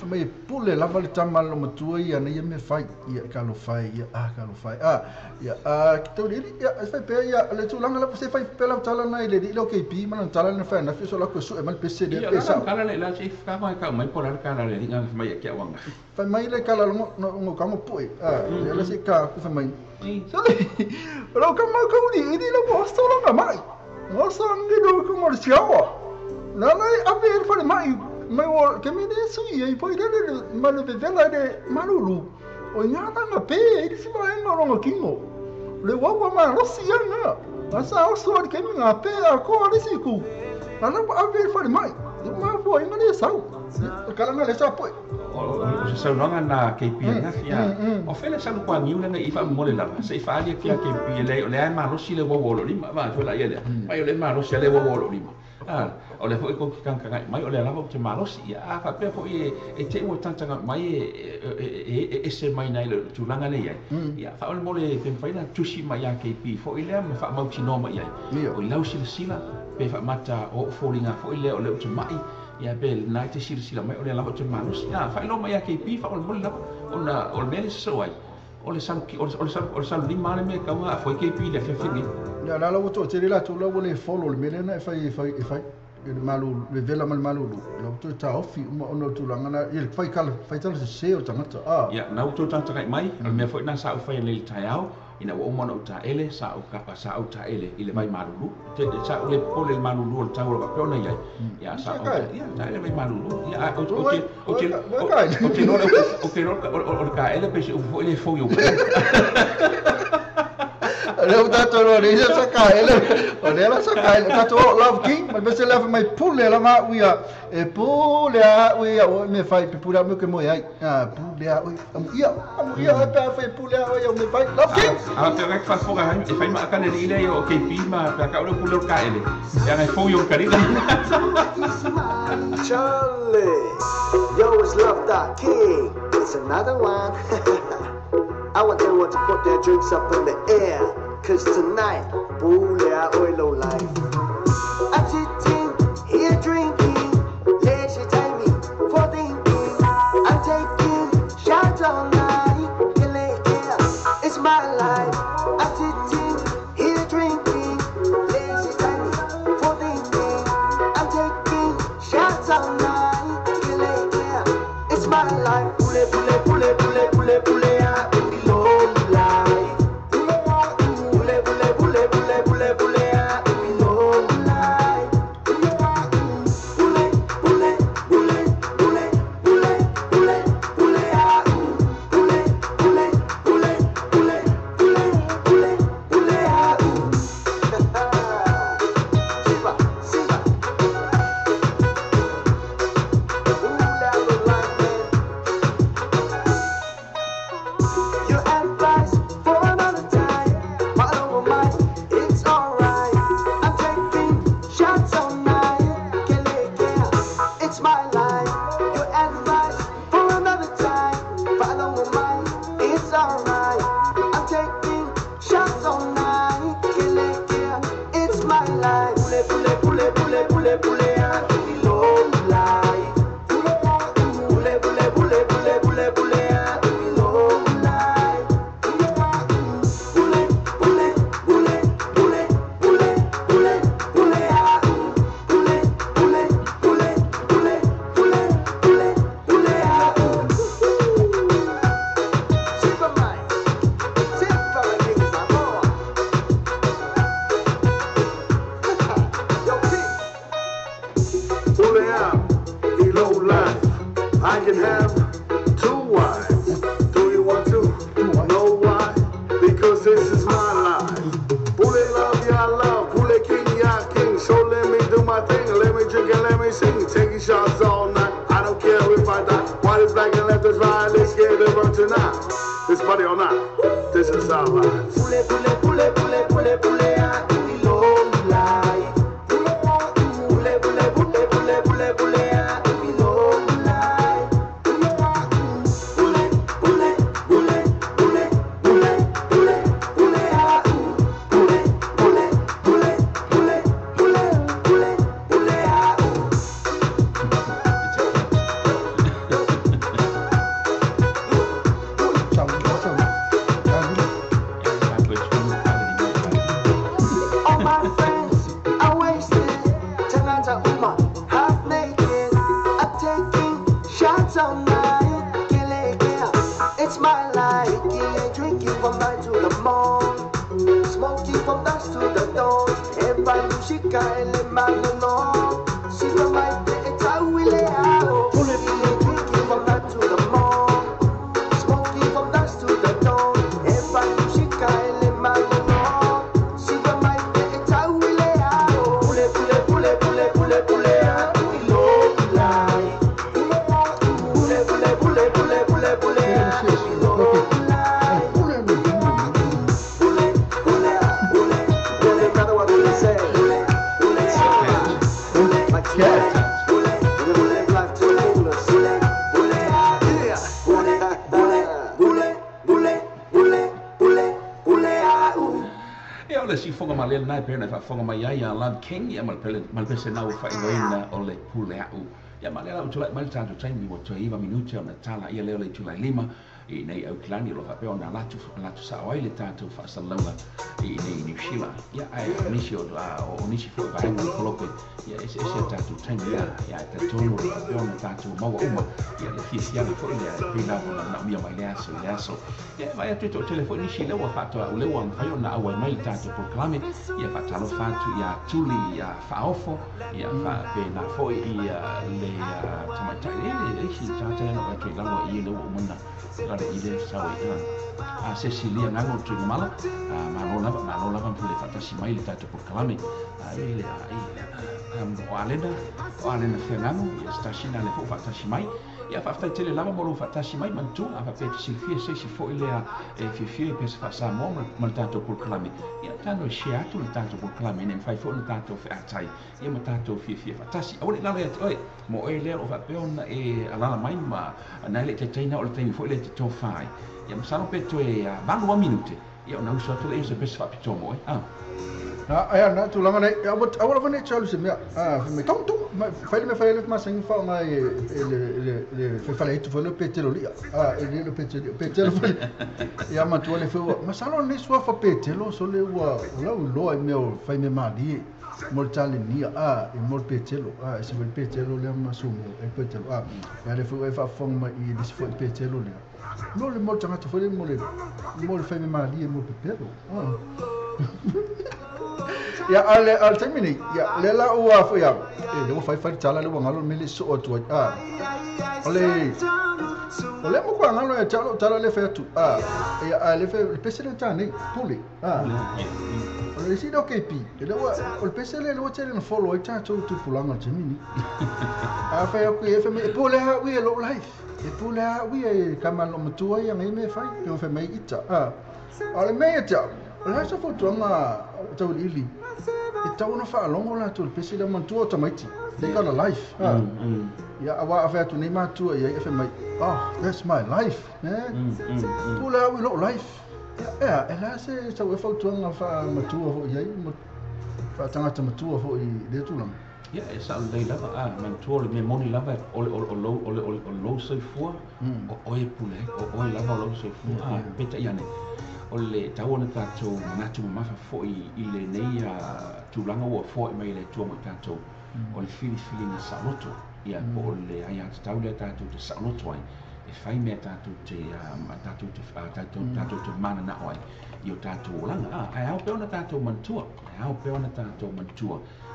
mai pule lava le tama lo matua ia na ia me fai ia ka lo fai ia a ka lo fai a ia a ki tau ia fai pe ia le tulaga la se fai pe la tala na ile le okay pi ma tala na fai na fi so la ko su e mal pese de pesa kala le la se ka mai ka mai pola ka la le nga mai kia wanga fai mai le kala lo no ka mo pue a le la se ka ku fai mai so le lo ka ma ka ni ni lo ko so la mai mo so ngi do ko mo siawa na na a ver fai mai mai o que me dê isso e foi dele mas no vela de malulu o nhata na pe ele se vai no longo kingo le wa ma lo si na asa o so que me na pe a ko le si ku ana a ver foi mai ma foi ngale sau kala ngale sa po o sa longa na KP na fia o fele sa lu kwa ngiu na i fa mole la se fa ali kia KP le le ma lo si le wo wo lo lima va foi la ia le mai le ma lo si le wo wo lo lima. O le foi ko ki kangai mai o le lava te malosi ia a fa pe foi e te o tantanga mai e se mai nei le tulaga le ia ia fa o le mole pe fai na tusi mai ia KP foi le ma fa mau tino mai ia o lau sila pe fa mata o folinga foi le o le te mai ia pe na te sila mai o le lava te malosi ia fa lo mai ia KP fa o le mole lava ona o le mele so ai o le salu o le salu lima le me ka nga foi KP le fe fe ia la la to te la to la le follow le mele na e fai e le malu le vela mal malu la to ta ofi uma ono tulaga na e fai kala fai tala se o tangata a ia na to tangata mai o le mea foi na sa o fai le taiao ina ua uma ona ou taele sa ou kapa sa ou taele i le vai malulu te sa ou le pole le malulu o le tau o le faapea ona iai ia sa ou ia taele vai malulu ia o te o te o te loa o te loa o le kaele pe se upu foi le fou i ou le tatou loa le sa kaele o le la sa kaele tatou Love King mai pese le mai pule la ma uia e pule a uia o me fai pe pule me ke mo ai a pule a ia ia pe fai pule a ia me fai Love King a te rek fa foga hai e fai ma kana le ile o KP ma pe ka o le pule o kaele ia ngai fou yo karila Charlie yo it's Love Dot King it's another one. I want everyone to put their drinks up in the air, cause tonight, pule a oi low life. I'm sitting here drinking, leisure timing for thinking. I'm taking shots all night, it's my life. I'm sitting here drinking, leisure timing for thinking. I'm taking shots all night, it's my life. Pule, pule, pule, pule, pule, pule. Because this is my life. Pule love, ya love. Pule king, ya king. Taking shots all night. I don't care if I die. White is black and left is right. Let's get it on tonight. Let's party all night. This is our life. Pule, pule, pule, pule, pule, pule, ah, ui, Pule, pule, pule, pule, pule, pule, ah, ui, Pule, pule, pule, pule, pule, pule, pule, ah, Pule, pule, pule, pule, pule, pule, pule, ah, All my friends are wasted. Tagata uma, half naked. I'm taking shots all night. Kele, it's my life. Yeah, drinking from night to the morn. Smoking from dusk to the dawn. If I lose, she can't let my no. She's the my it's how we lay out. Drinking from night to the morn. Smoking from dusk to the dawn. If I lose, she can't let my no. She's the my it's how we lay out. Pule, pule, pule, pule, pule, pule, ah, ui, lo, lai. Pule, pule, pule, pule, pule, pule, ah, ui, lo, lai. Pule, pule, pule, pule, brother, what do you say? Pule, pule, pule, pule, pule, life to the fullest. Pule, pule, yeah. Pule, pule, pule, pule, pule, pule, pule, ah, ooh. Ia o le sifoga ma lea lenā e pei ona e faafofoga mai ai a Love King ia ma le pese nau faaigoaina o le pule a'u. Ia ma lea la ua tula'i mai le tatou taimi ua toe 9 minute ona tala ia lea o le itulai 5 i nei Aukilani o lo faapea ona alatu sa'o ai le tatou faasalalauga i nei Niu Sila. Ia ae o nisi o nisi fo'i vaega o le kolope ia eseese a tatou taimi ia e talitonu o lo faapea ona tatou maua uma ia le fiafiaga fo'i lea e pei lava ona manaomia mai le aso i le aso. Ia e vaai atu e to'atele fo'i nisi lea ua faatoa lea ua mafai ona auai mai le tatou polokalame ia faatalofa atu ia tuli ia faaofo ia faapena fo'i ia le tamaita'i le isi tagata lea na ou atu i lalo ai i lea ua uma ona lale i le sau ai a Cecilia Gago o Tuigamala malo lava ma le faatasi mai le tatou polokalame i le o Alena Feagago ia se tasi na le fo'u faatasi mai ia faafetai tele lava mo lou faatasi mai manatua a faapea te silafia se isi fo'i lea e fiafia i pese faasamoa ma le tatou polokalame ia tano e share atu le tatou polokalame ina mafai fo'i ona tatou featai ia ma tatou fiafia faatasi aua le lalo ia te oe mo oe lea o faapea ona e alala mai ma na e le'i taitaina o le taimi fo'i lea e te tofā ai ia masalo pe toe 8 minute ia ona uso atu lea se pese faapitoa mo oe Ai na tulaga nei aua lava nei talo se mea me tong tong fai le fai le masengi fa ngai le le fai fale itu foi le petelo lia e le petelo foi ia matua le foi masalo nei sua fa petelo so le ua la u loa me o fai me mali mo tale nia e mo petelo se le petelo le masumo e petelo ia le foi fa fong ma i le foi petelo le no le mo tanga foi mo le fai me mali mo petelo ia ale taimi ia le la ua foi ia e le ua fai tala le ua ngalo me le so atu o le mo kwa ngalo e tala tala le fe atu ia ale fe le pese le tani pule o le si do KP le ua o le pese le ua tele na follow ai tatou tu pulanga taimi a fe o ke fe me pule ha ui lo life e pule ha ui e kama lo matua ia ngai me fai pe fe me ita o le me ita o le sa fotuanga tau ili e tau ona faalongo latou le pese lea manatua o tamaiti they got a life ia aua afe atu nei matua ia e fai mai oh that's my life pule au i lou life ia e la se sau e fautuaga faamatua foʻi ai faatagata matua foʻi lea tulaga. Ia e sa'o lelei lava manatua o le mea moni lava o lou soifua o oe pule ai o oe lava o lou soifua peitai ane o le tau ona tatou manatu mamafa fo'i i lenei tulaga ua foa'i mai le Atua mo i tatou o le filifiliga sa'oloto ia po o le aiatatau lea tatou te sa'oloto ai e fai mea tatou te tatou te manana'o ai i o tatou olaga ae ao pea ona tatou manatua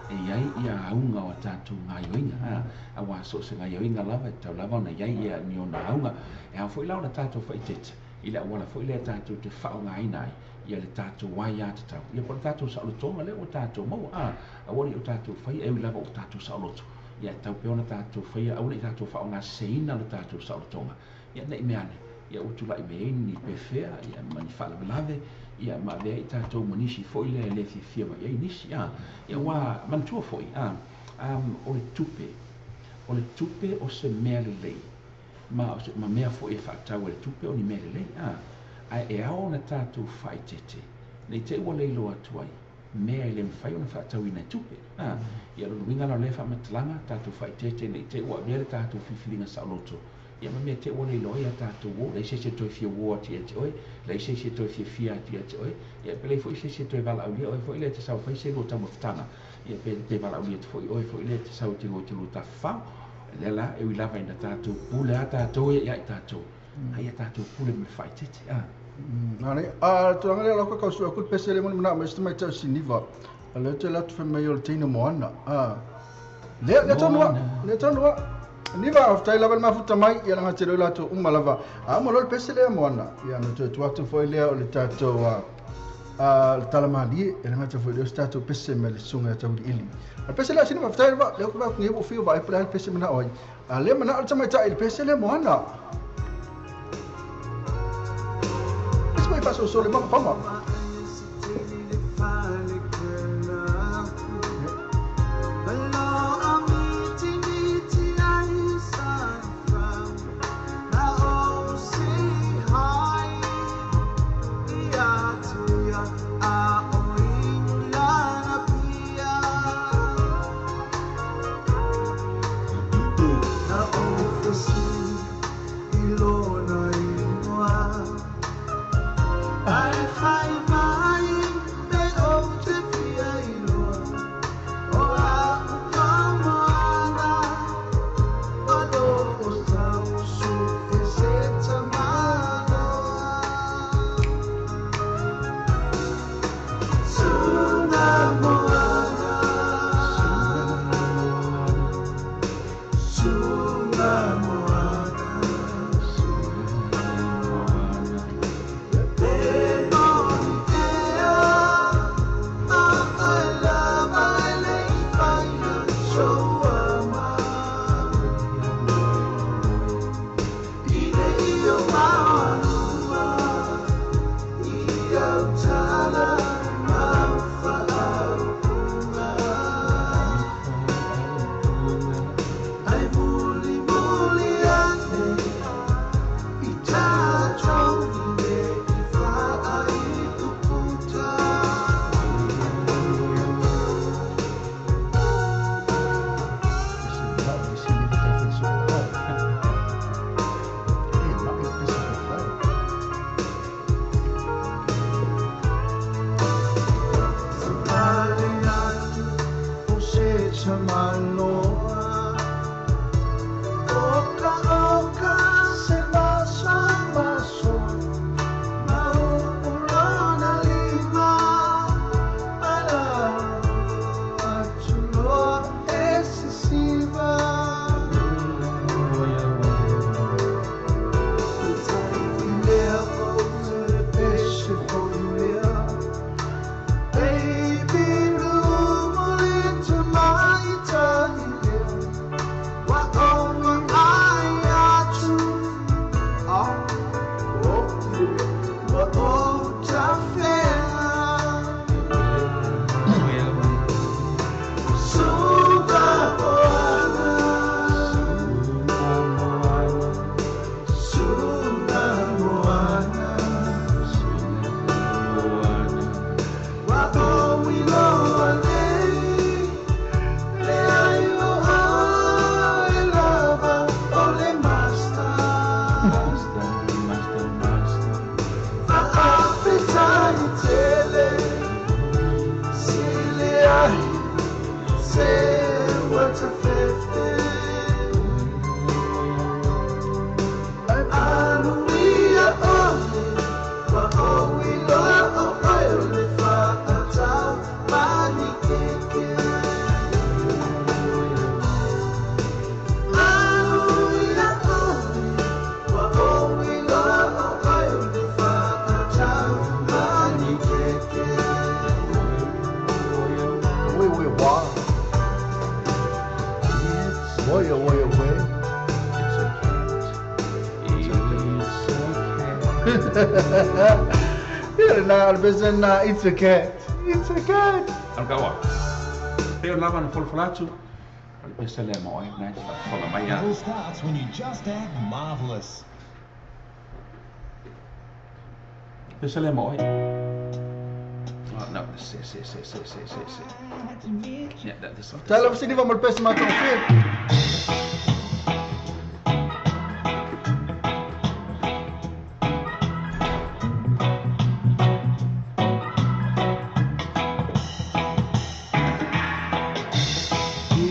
e iai ia auga o tatou gaioiga auā so o se gaioiga lava e tatau lava ona iai ia ni ona auga e ao fo'i la ona tatou fa'aitete i le auala fo'i lea tatou te fa'aogāina ai ia le tatou aiatatau ia po o le tatou sa'olotoga lea ua tatou maua aua ne'i o tatou faia e ui lava o tatou sa'oloto Ia e tau pea ona tatou faia aua ne i tatou faaaogaseseina lo tatou saolotoga ia ne i mea ane ia ua tulai mai ai ni pefea ia ma ni faalavelave ia ma avea ai tatou ma nisi foi lea e le fiafia mai ai nisi a. Ia ua manatua foi a o le tupe o le tupe o se mea lelei ma o se ma mea foi e faatau e le tupe o ni mea lelei a ae e ao ona tatou faaeteete nei te i ua leiloa atu ai mea e le mafai ona faatauina e tupe a. Ia o lona uiga la o lea faamatalaga tatou faaeteete nei te i ua avea le tatou filifiliga saoloto ia ma mea te i ua leiloa ai a tatou uo leai se isi e toe fia uo atu ia te oe leai se isi e toe fiafia atu ia te oe ia pe leai foi se isi e toe valaaulia oe foi lea e te sau e fai se lua taumafataga ia pe pe valaaulia atu foi oe foi lea e te sau e te te lua tafafao lea la e ui lava ina tatou pule a tatou ia ia i tatou ai ia tatou pule ma le faaeteete a. Nani, a tulaga lea lau ka su aku pese le mona mana mai mai tau siniva. A le te latu mai o le teina moana. A. Le le tonu le tonu Niva of tai lava mafuta mai ia langa te latu uma lava. A mo le pese le moana. Ia no te tuatu foi le o le tatou a le talamali e langa te foi le tatou pese me le sunga tau ili. A pese le siniva of tai lava le ko ba ngi bo fiu vai pele pese mana oi. A le mana o te mai tai le pese le moana. Pese mai faso so le mama fama. I o ia oe. It's a cat. It's a cat. Ia na o le pese na, it's a cat. It's a cat. Alu ka oa. Pe o lava na folafola atu. O le pese lea ma oe, na e te faafofoga mai It a. all starts when you just add marvellous. Pese lea ma oe. Oh, no, se, se, se, se, se, se, se. Yeah, that, this one. This Tala one. fesiliva mo le pese matagofie.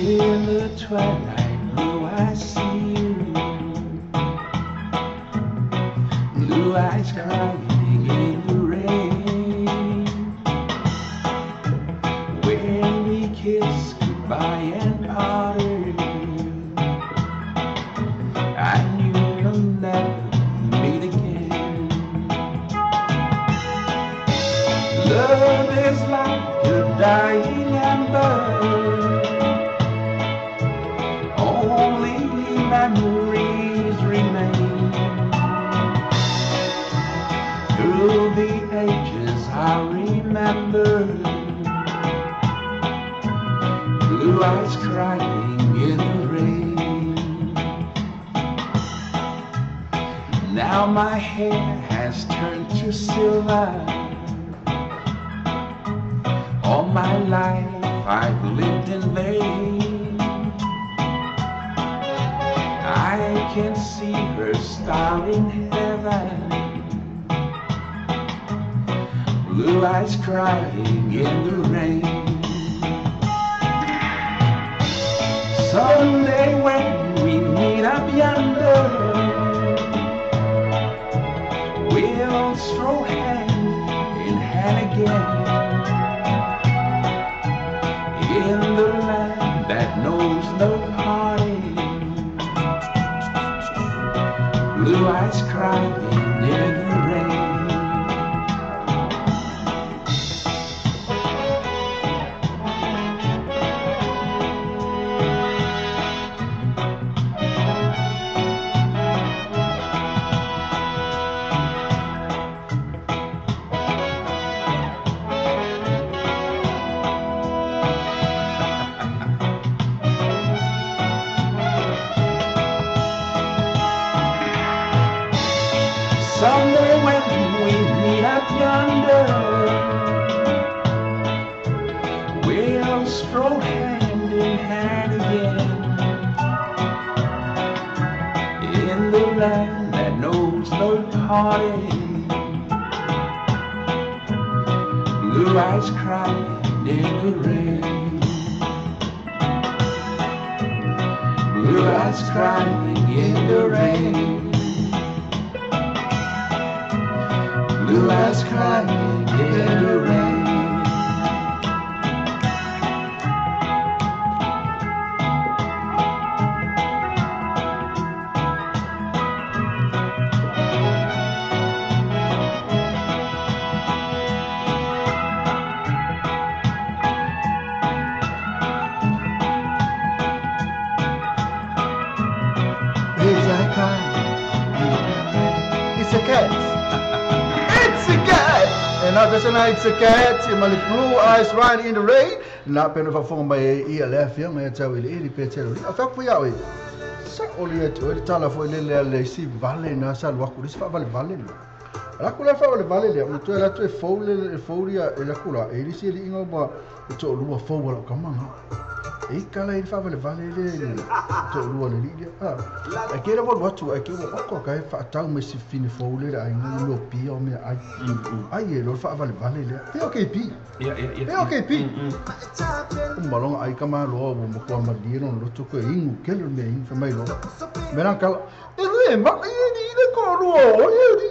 In the twilight blue, I see you. Blue eyes crying in the rain. When we kissed goodbye and parted, I knew we'll never meet again. Love is like a dying ember. Only memories remain. Through the ages I remember. Blue eyes crying in the rain. Now my hair has turned to silver. All my life I've lived in vain. I can see her star in heaven. Blue eyes crying in the rain. Someday when we meet up yonder, we'll stroll hand in hand again. In the land that knows no parting. Blue eyes crying in the rain. Someday when we meet up yonder, we'll stroll hand in hand again. In the land that knows no parting, blue eyes crying in the rain. Blue eyes crying in the rain. Blue eyes crying in the rain. It's a cat. It's a cat. It's a cat. And now there's a it's a cat. Ma le blue eyes right in the rain. Na pena faafofoga mai ai ia le afioga ia tau i le ili pe tele. A fea kui au e. Sa o le atu le tala foi le le le si vale na sa lu aku le si faavale vale le. Ala ku le faavale vale le mo toe la toe fou le fou ia e la kula e lisi le inga ma e to lua fou ala kamanga. E kala i faavale vale le to lua le li. Ah. E ke le mo atu e ke o ko ka e faatau me si fine fou le ai no pia o me ai. Ai e lo faavale vale le. Pe o ke pi. Ia, ia, ia. Pe o ke pi. Malonga ai kama loa mo mo kwa madiro no to ko ingu kelo me ingu fa mai lo. Mera kala e le ma e ni le ko ruo o e ni.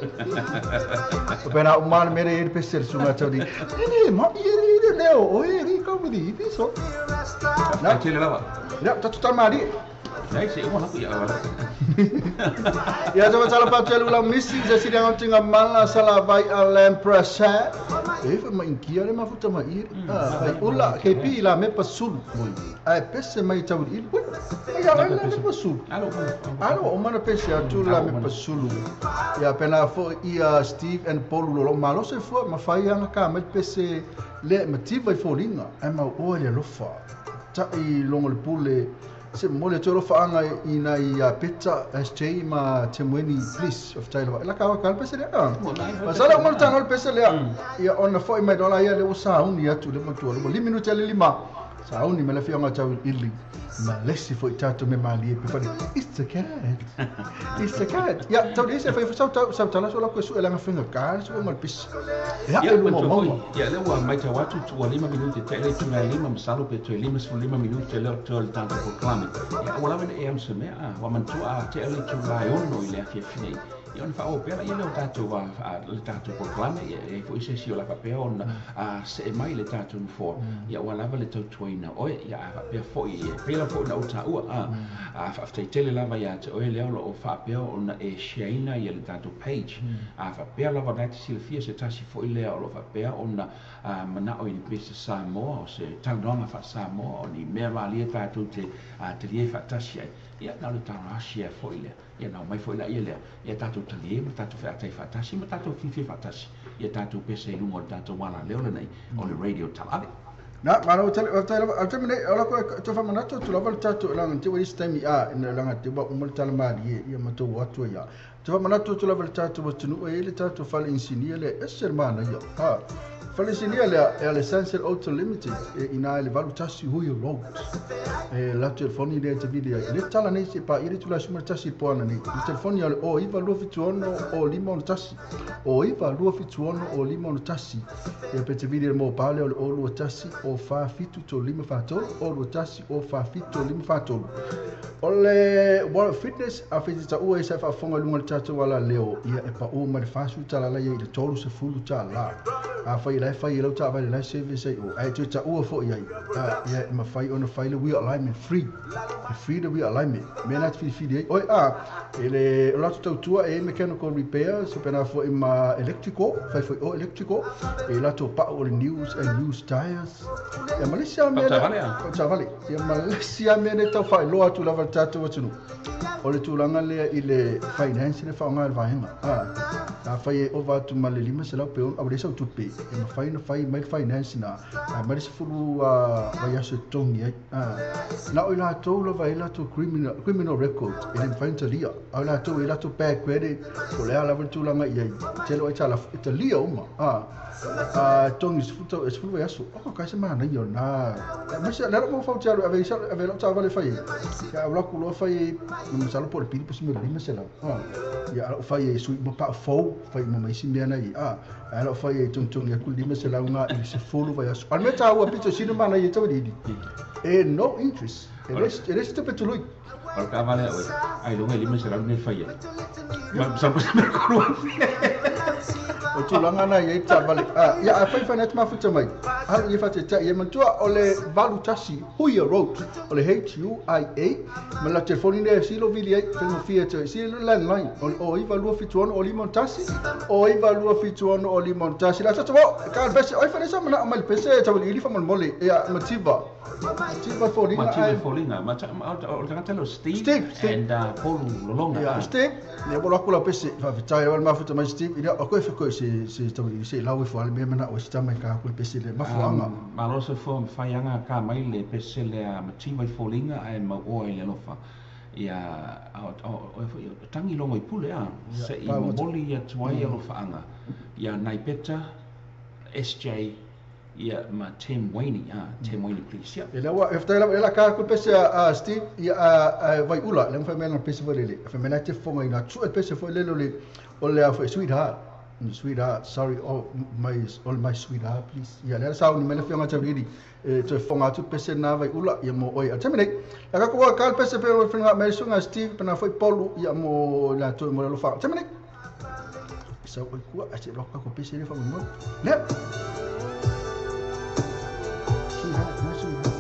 O pena o man mere e pesel sunga tau di. E ni ma e ni le leo o e ni ka di pi so. Na tele lava. Ya ta tu mari. Nei se uma la ia wala. Ia te matala patu la misi se siri anga mala sala vai a l'empresa. E fa ma inkia le mafuta ma i. Vai ula ke pi la me pasulu. Ai pese mai tau i. Ia la me pasulu. Alo o mana pese atu la me pasulu. Ia pena fo ia Steve and Paul lo malo se fo ma fai anga ka mai pese le mativa i folinga. Ai ma o le lofa. Ta i longo le pule. Se mole toro faanga ina ia Peta SJ ma Temueni Please of Taylor. La ka ka pese le. Masala mo tano pese le. Ia ona foi mai dola ia le usa uni atu le matua le minuta le lima. Sa uni me le fionga tau ili. Ma lesi foi tato me mali pe fani. It's a cat. It's a cat. Ya tau dise foi sa tau sa tala so la ko su ela ngafinga ka so mo pis. Ya lu mo mo. Ya le wa mai tau atu tu lima minuti te le tu lima masalo pe tu lima su lima minuti le to le tanto proclame. Ya wala me e am se me a wa man tu a te le tu la ono ile a fie. Ia ona faaopea ia le o tatou le tatou polokalame ia e foʻi se isi o la faapea ona see mai le tatou nofoa ia ua lava le tautuaina oe ia a faapea foʻi e pei lava foʻi na ou taʻua a faafetaitele lava iā te oe lea o loo faapea ona e shareina ia le tatou page a faapea lava na te silafia se tasi foʻi lea o loo faapea ona manao i le pese Samoa o se talanoaga faa-Samoa o ni mea malie tatou te talie faatasi ai ia na o le taloasi ai foʻi lea ia na mai foi la ia lea ia tatou talie ma tatou featai faatasi ma tatou fiafia faatasi ia tatou pese i luga o le tatou alaleo lenei o le radio talaave. Na malo tele o te mene o la ko to fa manato tu lava le tatou langa te wais time a ina langa te ba umol tala mali ia matou atu ia te fa manato tu lava le tatou tunu e le tatou fale insinia le esser mana ia ha fale insinia le e le Sunset Auto Limited e ina le valu tasi hui road e la telefoni le te video le tala nei se pa iri tu la suma tasi poana nei le telefoni o iva lua fituono o lima o tasi o iva lua fituono o lima o tasi e pe te video mo pale o lua tasi o fa fitu to lima fa tolu o lua tasi o fa fitu to lima fa tolu o le World Fitness a fiti ta ua isa fa fonga lunga le tatou ala leo ia e pa o ma le fasu tala la ia i le tolu se fulu tala a fai lai fai lau ta vai lai service ai o ai tu ta ua fo ia ia ma fai ona fai le wheel alignment free free the wheel alignment me na fi fi oi a ele o la tautua e mechanical repair so pena fo ma electrical fai fo o electrical e la to pa o news and used tires ia Malaysia me ta ia Malaysia me ne tau fai lo atu lava tatou atunu o le tulaga lea i le finance le faaaoga le vaega a fai e ova atu ma le lima se lau pe ona au le sau tupe e mafai ona fai mai le finance na mai le sefulu vaiaso e togi ai na o i latou lava e latou criminal record e le mafai ona talia a o latou e latou bad credit o le a lava le tulaga i ai tele o ai tala e talia uma togi sefulu vaiaso o kai se manaia o lena maise le ala mo fauti alu ave lau taavale fai ai ia au laku loa fai ai masalo po le pili po se mea lima se lau ia ala o fai ai sui ma paa fou fai ma maisi mea na i ala o fai ai togitogi aku lima se lau ga i sefulu vaiaso a le mea taua pito sina manaia tau elili e no interest e le se tupe tului o le taavale oe ai luga i lima se lau nei fai ai masalo po se mea kolua o tulaga na iai taavale ia a fai fai atu mafuta mai alu ia faataitai ia manatua o le valu tasi Huia Road o le HUIA ma la telefoni lea silo vili ai faigofie atu ai silo landline o le 0927 o 51 o 927 o 51 la tatou o ka le pese oi fale sa mana mai le pese tau ili fa molemole ia mativa mativa folinga mativa folinga o le tagata leo Steve and Paul Lolonga ia Steve ia bolo aku la pese faafetai o le mafuta mai Steve ia o koe fa koe se tau se lau e fo ale mea mana o se tama ka ku le pese le mafuanga malo se fo mafai anga ka mai le pese le mativa i folinga ae mauoa i le alofa ia o tangi logo i pule a se i momoli ia tuai alofaanga ia Naipeta SJ ia ma Tim Wayne Tim Wayne please ia e lawa e ftai la ka ku pese a Steve ia a vai ula le mfai mena pese fo lele fa mena te fonga ina tu pese fo lele le o le a sweetheart sweetheart sorry all my sweetheart please ia le sa ni mele fionga tau e toe fonga atu pese na vai ula ia mo oi a temene la ka ko ka pese pe fonga mai sunga Steve pena foi Paulu ia mo la toe mo le fa temene sa oi kua a se lo ka ko pese le fa mo le sweetheart my sweetheart.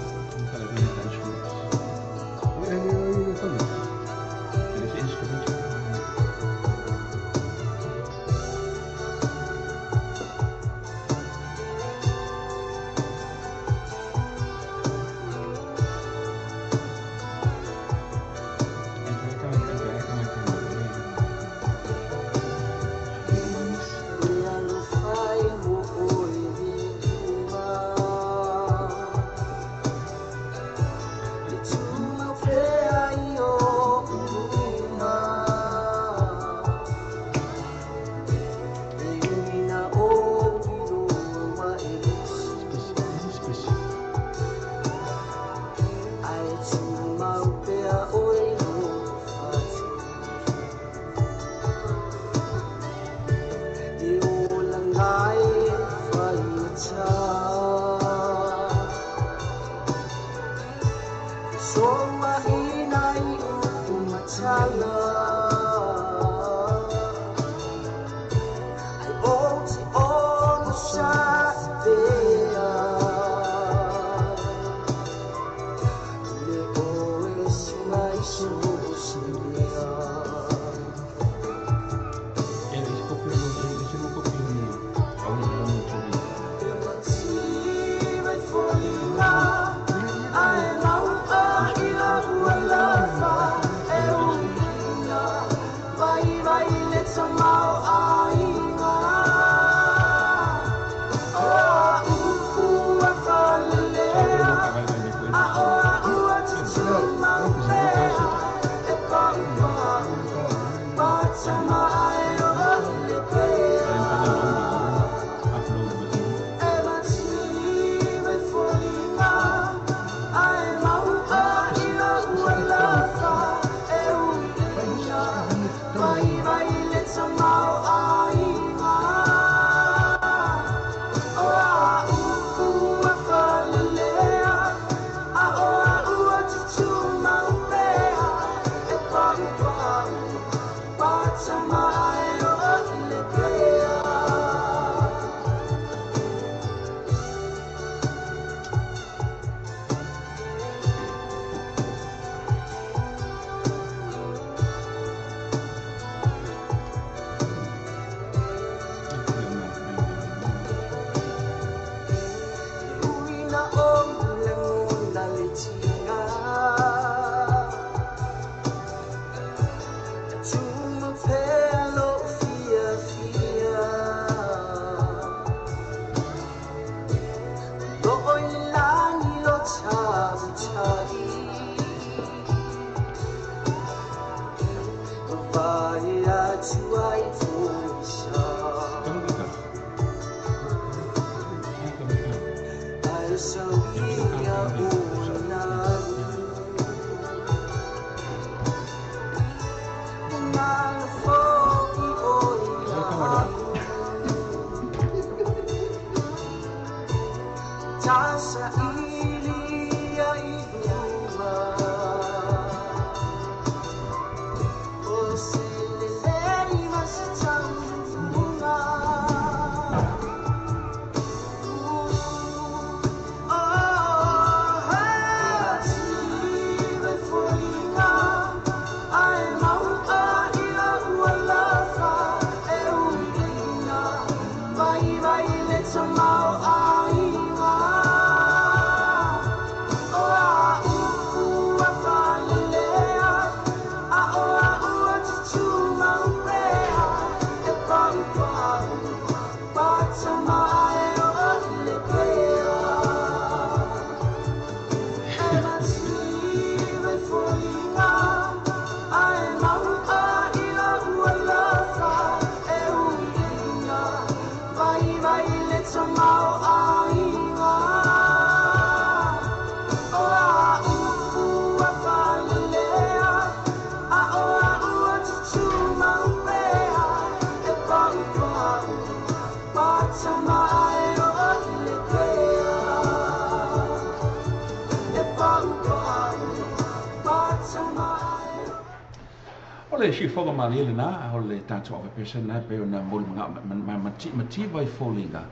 Le sifoga malie lena o le tatou avapesa lena e pei ona molimagaʻo mativa i foliga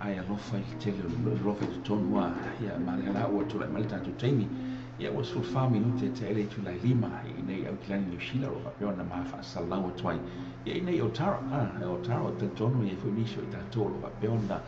ai alofa i le tele o alofa i totonu a ia ma lea la ua tulai mai le tatou taimi ia ua 14 minute e taele i tulai lima i nei Aukilani Niu Sila o lo faapea ona ma faasalau atu ai ia i nei o Tara o Tara o talitonu ia foi nisi o i tatou o lo faapea ona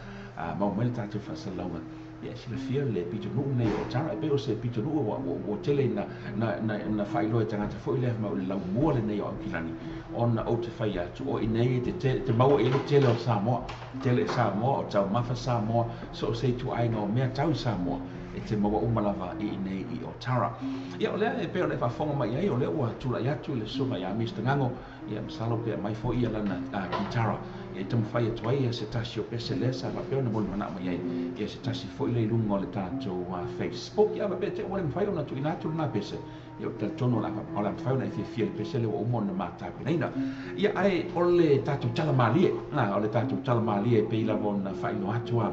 mau mai le tatou faasalauga ia silafia le pitonuu nei o Tara e pei o se pitonuu ua tele na faailoa e tagata foi lea ma o le laumua lenei o Aukilani ona ou te fai atu o i nei te maua i le tele o Samoa tele Samoa o taumafa Samoa so o se ituaiga o mea tau i Samoa e te maua uma lava i nei i Otara. Ia o lea e pei ona e faafofoga mai ai o lea ua tulai atu le susuga ia Mr Gago ia masalo pea mai foi ia lana kitara ia taumafai atu ai ia se tasi o pese lea sa faapea ona molimanaʻo mai ai ia se tasi foi le i luga o le tatou Facebook ia faapea te ua le mafai ona tuuina atu lena pese ia o talitonu o le a mafai ona e fiafia le pese lea ua uma ona matapenaina ia ae o le tatou tala malie o le tatou tala malie e pei lava ona faailoa atu a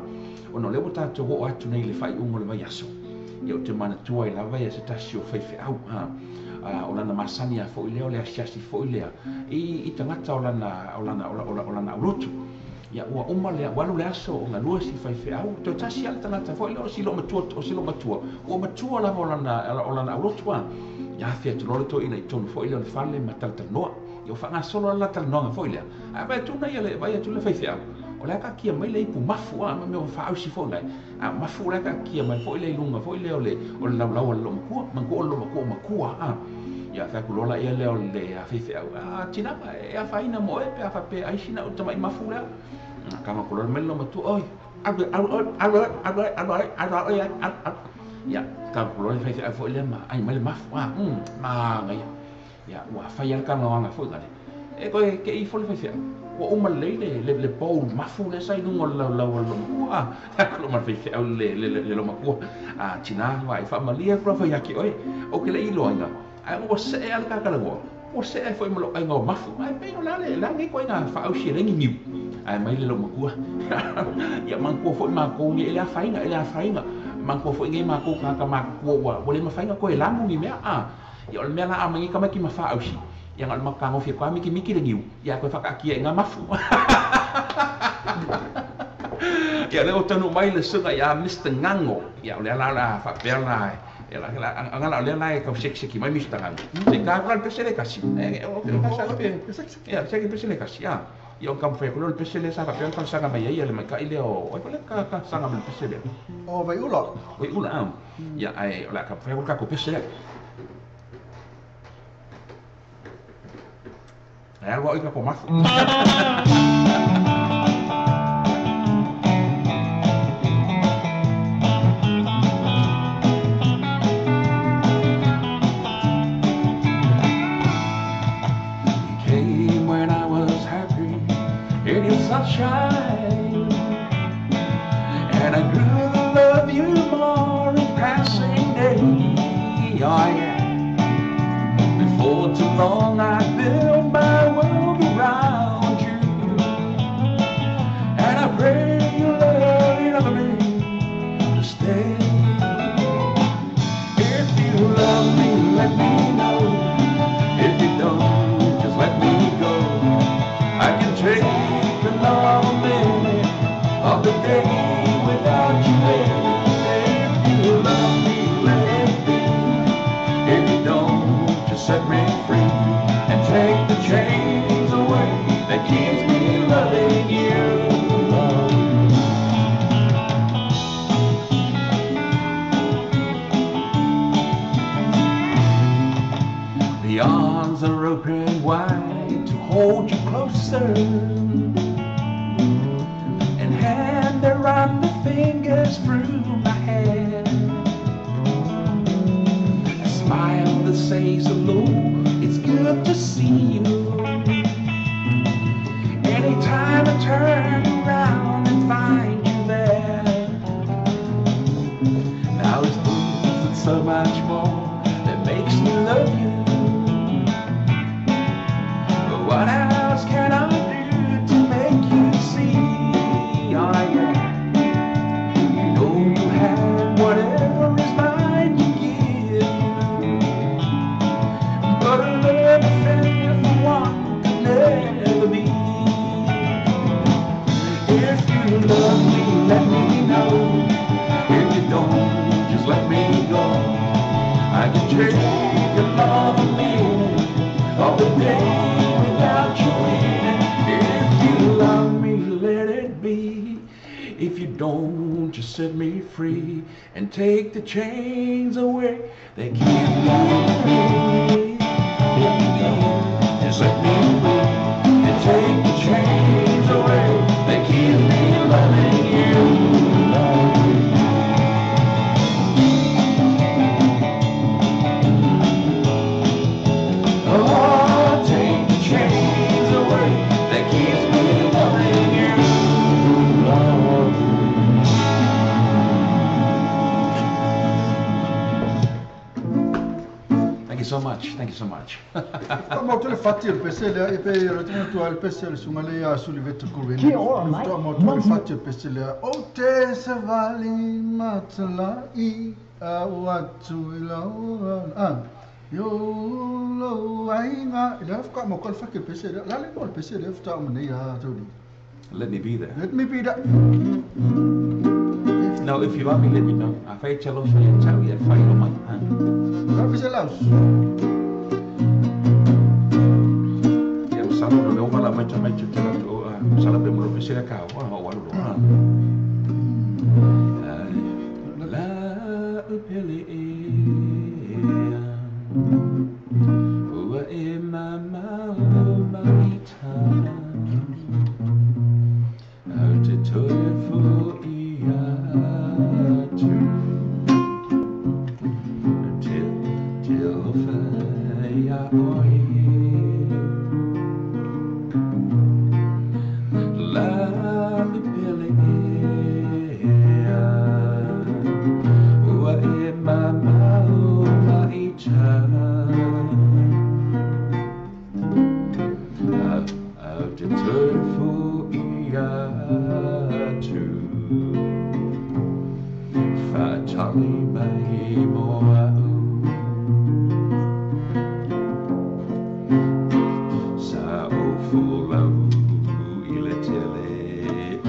ona o lea ua tatou oo atu nei le faaiuga o le vaiaso ia o te manatua ai lava ia se tasi o faifeau o lana masani a foʻi lea o le asiasi foʻi lea i tagata o lana o lana o lana aulotu. Ia ua uma lea ua alu le aso o galue si faifeau toe tasi a le tagata foʻi lea o si loomatua o si loomatua ua matua lava o lana aulotu a. Ia afe atu loa le toeaina i totonu foʻi lea o le fale ma talatalanoa. Ia ua faagasolo la talanoaga foʻi lea ae vaai atu na ia le vaai atu le faifeau o le a taatia mai le ipu mafu a ma mea faaausi foʻi nai a mafu o le a taatia mai foʻi le i luga foʻi lea o le laulau a le loomatua manatua o le loomatua o matua a. Ia fai atu loa laia lea o le faifeau a tinaga e afaina mo oe pe a faapea ai sina ou tamaʻi mafu lea. Kama ko loa mai le loomatua oi alu alu alu alu alu alu alu alu. Ia kama ko loa le faifeau foʻi lea ma ai mai le mafu a magaia. Ia ua fai a le talanoaga foʻi gale e koe keʻi ifo le faifeau ua uma lelei le bowl mafu lea sa i luga o le laulau a le loomatua a. Fai atu loa ma le faifeau le loomatua a tinā vaai faamalie atu la fai ia te oe ou te le iloaina ae ua seʻe a le tatalanoa ua seʻe ai foʻi ma lou aiga o mafu ae pei o le a le lenei ituaiga faaausi e le niniu ae mai le loomatua. Ia manatua foʻi matou nei e le afaina e le afaina manatua foʻi nei matou tagata matutua ua le mafai ona toe lamu ni mea a. Ia o le mea la a mai nei tamaiti ma faaausi ia na o le matagofie atu a mikimiki le niu ia toe faataatia i ngā mafu. Ia lea ua taunuu mai le susuga ia Mr Gago. Ia o lea la o le a faapea la aga la o lea la e tau sekiseki mai Mr Gago. Se i ta atu la le pese lea e tasi. Ia seki le pese lea e tasi a. Ia ona taumafai atu lea o le pese lea sa faapea ona talosaga mai ai le maitaʻi lea o ai foi lea talosaga mai le pese lea. O Vaiula. Vaiula a. Ia ae o le a taumafai atu le tatou pese lea. Ae alu au i tatou mafu. You came when I was happy in your sunshine, and I grew to love you more each passing day. Oh yeah. Before too long I built my world around you, and I pray you love enough of me to stay. If you love me, let me know. If you don't, just let me go. I can take another minute of the day without you in it. If you love me, let it be. If you don't, just set me free and take the chains away that keeps me loving you. The arms are open wide to hold you closer, and hand around the fingers through my hair. A smile that says hello, it's good to see you. Anytime I turn around and find you there. Now it's things and so much more that makes me love you. But what else can I do to make you see? Oh yeah, you know you have whatever is mine to give you. But a love affair for one could never be. If you love me, let me know. If you don't, just let me go. I can take another minute of the day without you in it. If you love me, let it be. If you don't, just set me free and take the chains away that keep me. If you don't, just set me free and take the chains away that keep me loving you. Oh, take the chains away that keeps me loving you. Thank you so much. Thank you so much. Faatoa maoto le fati o le pese lea, ia pe o le manatua ai le pese o le susuga lea ia Suliveta Kureni. Kia ora, mate. Faatoa maoto ai le fati o le pese lea. Ou te savali matalai au atu i lau ah. Yo lo ainga la fa mo kol fa ke pese la le mo pese le fa ma nei a toli. Let me be there. Let me be there. Now if you love me, let me know. A fai te alofa ia tau ia fai o mai. La pese laus. Ia masalo no le oma la mai te mai te te la o masalo pe mo lo pese la ka o o walu lo. La upele e ua e mama o maita au te toe fo i atu te te alofa ia oe la upele ea ua e mama o maita au te toe fo i atu whaatali mai mo au sa o fulau i le tele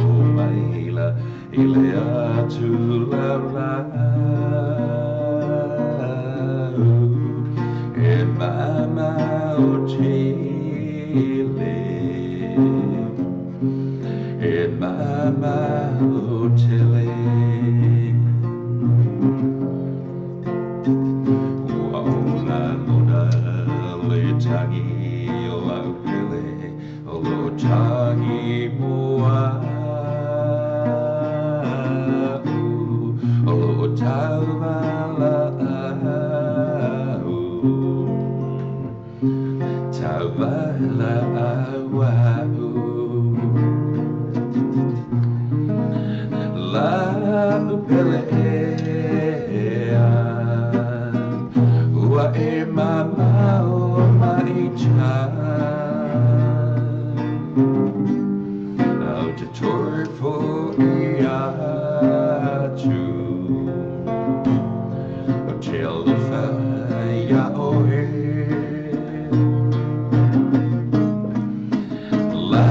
o maila i le atu lau lau e mama o tele e mama o tele ua o la lona le tangi o lau pele o lo tangi mo au o lo tauvala au tauvala au au la upele ea ua e mama o maita au te toe fo i atu o te alofa ia oe la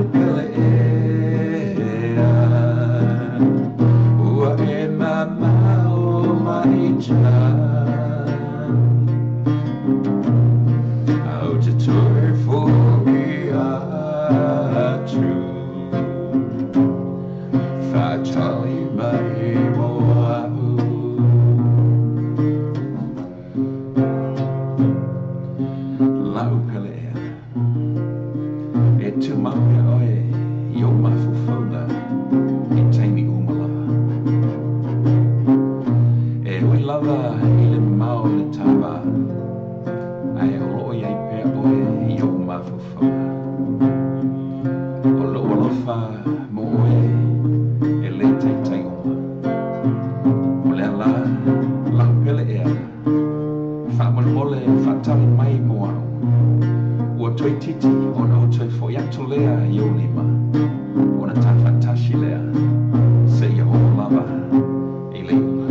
upele ea ua e mama o maita au te toe fo i atu whaatali mai mo au lau pele ea e tū mau ia oe i o mafaufauga i taimi uma lava e oi lava i le mamao le tāvā ae o loo iai pea oe i o mafaufauga o lou alofa mo oe e le taitai uma o lea la lau pele ea faamolemole faatali mai mo au ua toe titi ona o toe fo'i atu lea i ou lima ona tafaatasi lea seia oo lava i le iuga.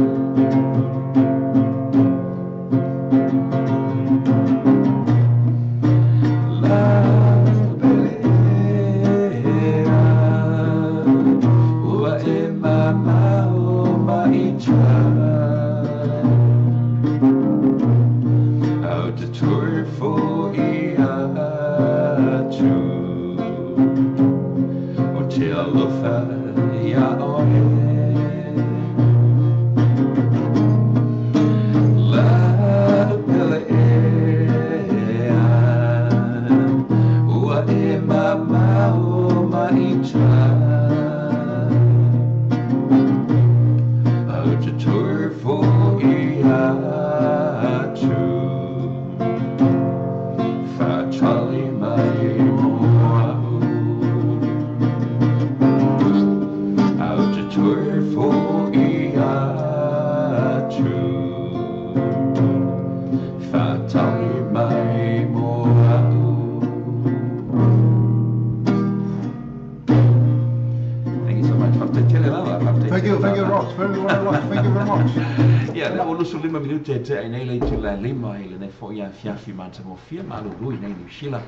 La pele ea ua e mama o maita au te toe fo i atu o te alofa ia oe la pele ea ua e mama o maita au te toe fo i atu whaatali mai mo au au te toe fo i atu whaatali mai mo au. Thank you so much. Thank you, Ross. Very well, Ross. Thank you very much. Yeah, that will 25 minute e te ai nei le te la lima i le nei fo ia fiafi manta mo fia ma alu lui nei New Sheila.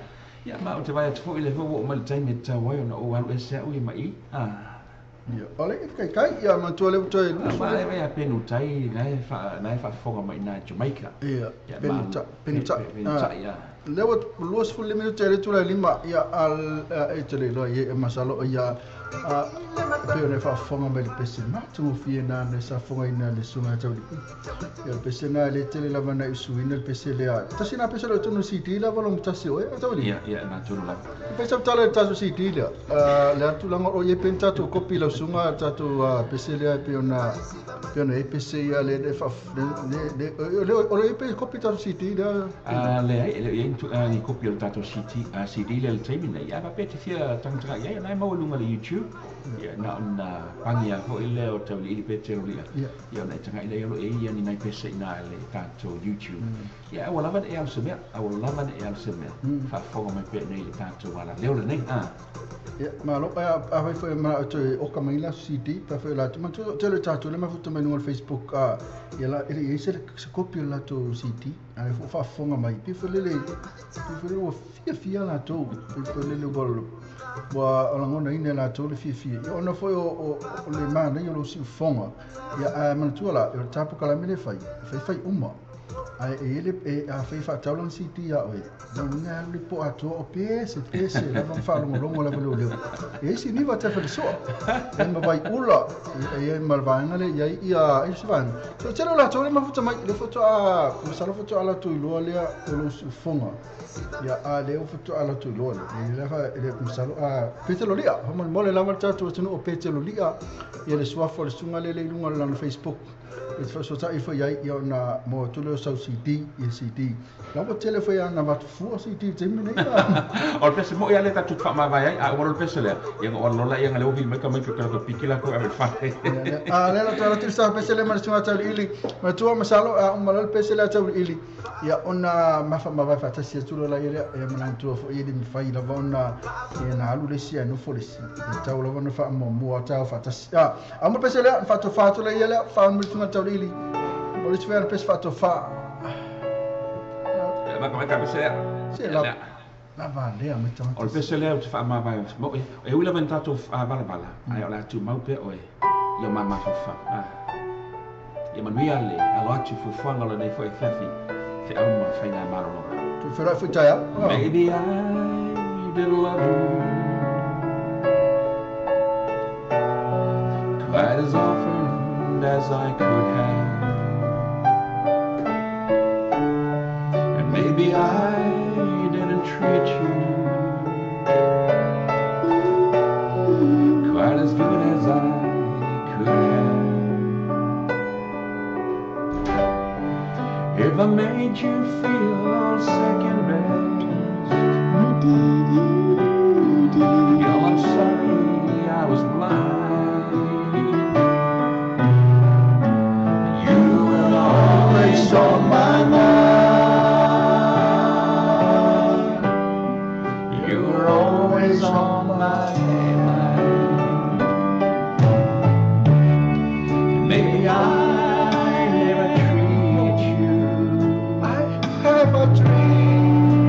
Ia ma o te vai atu fo i le fo o mai le taimi e tau ai ona o alu ese au i mai. Ia, ole e kai kai ia matua le toe lu. Ma le vai a penu tai nai fa fonga mai na Jamaica. Ia, penu tai ia. Le wa 25 minute le tula lima ia al e tele lo ia masalo ia pe ne fa fonga mai le pese ma tu fie na ne sa fonga ina le sunga tau. Ia pese na le tele lava na isu ina le pese le a. Tasi na pese le tunu CD la valo mutasi oe tau li. Ia ia na tunu la. Pese tala tasu CD le. Le atu langa o ye penta tu kopi la sunga tatu pese le pe ona EPC ia le fa le o le EP kopi tatu CD le. Le le ni kopi o tatou CD le taimi nei. Ia pa te fia tangata ia na mau lunga le YouTube. Ia na ona pangia foi le o tau li pe te lia. Ia na tanga ile o e ia ni nai pese na le tatou YouTube. Ia ua lava e al se mea, ua lava e al se mea. Fa fonga mai pe nei le tatou ala leo le nei. Ia ma lo a vai foi ma te o ka mai la CD pa foi la tu ma te le tatou le ma futa mai no Facebook ia la ele se kopi la to CD a fo fa fonga mai pe foi le o fia fia la to pe foi le bol wa olangona ina la to le fia fia ia ona foi o le mana ia lo si fonga ia a manatua la o tapo kala mele fai fai uma a ele a fai fa tau lan CD ia oe na le po ato o pese la van fa longo la velo leo e si ni va te fa so e ma vai ula e ma vai le ia ia e se van so telo la to le ma futa mai le foto a salo foto ala to lo le o lo fonga ia a le o foto ala to lo le le fa le salo a petelo lia ho mo le la ma ta to no petelo lia ia le suafo le sunga le le lunga la Facebook e fa so ta ifo ia ia na mo to le so CD ia CD la mo telefone ia na va fu CD te me nei o pese mo ia le tatu fa ma vai a o le pese le ia o lola ia le o vi mai ka mai ka piki la ko a fa a le la ta sa pese le ma sunga ta ili ma tu ma salo a ma le pese la ta ili ia ona ma fa ma va fa ta si tu la ia ia ma tu fo ia mi fa ila va ona ia na alu le si no fo le si ta o la fa mo mo ta fa ta a mo pese le fa to fa to le ia le fa mo sunga ta ili o le sver pes fa to fa ma come ka pese se la la va le a meta o le pese le fa ma va mo e ula ventato a bala bala ai o la tu mau pe oe ia ma ma fa ia manuia le alo atu fu fanga le nei fo e fiafi fe au ma faina malolo tu fera fu taia maybe I didn't love you quite as often as I could have, and maybe I didn't treat you quite as good as I could have. If I made you feel second best, girl, I'm sorry I was blind. On my mind, you were always on my mind. And maybe I never treated you. I have a dream.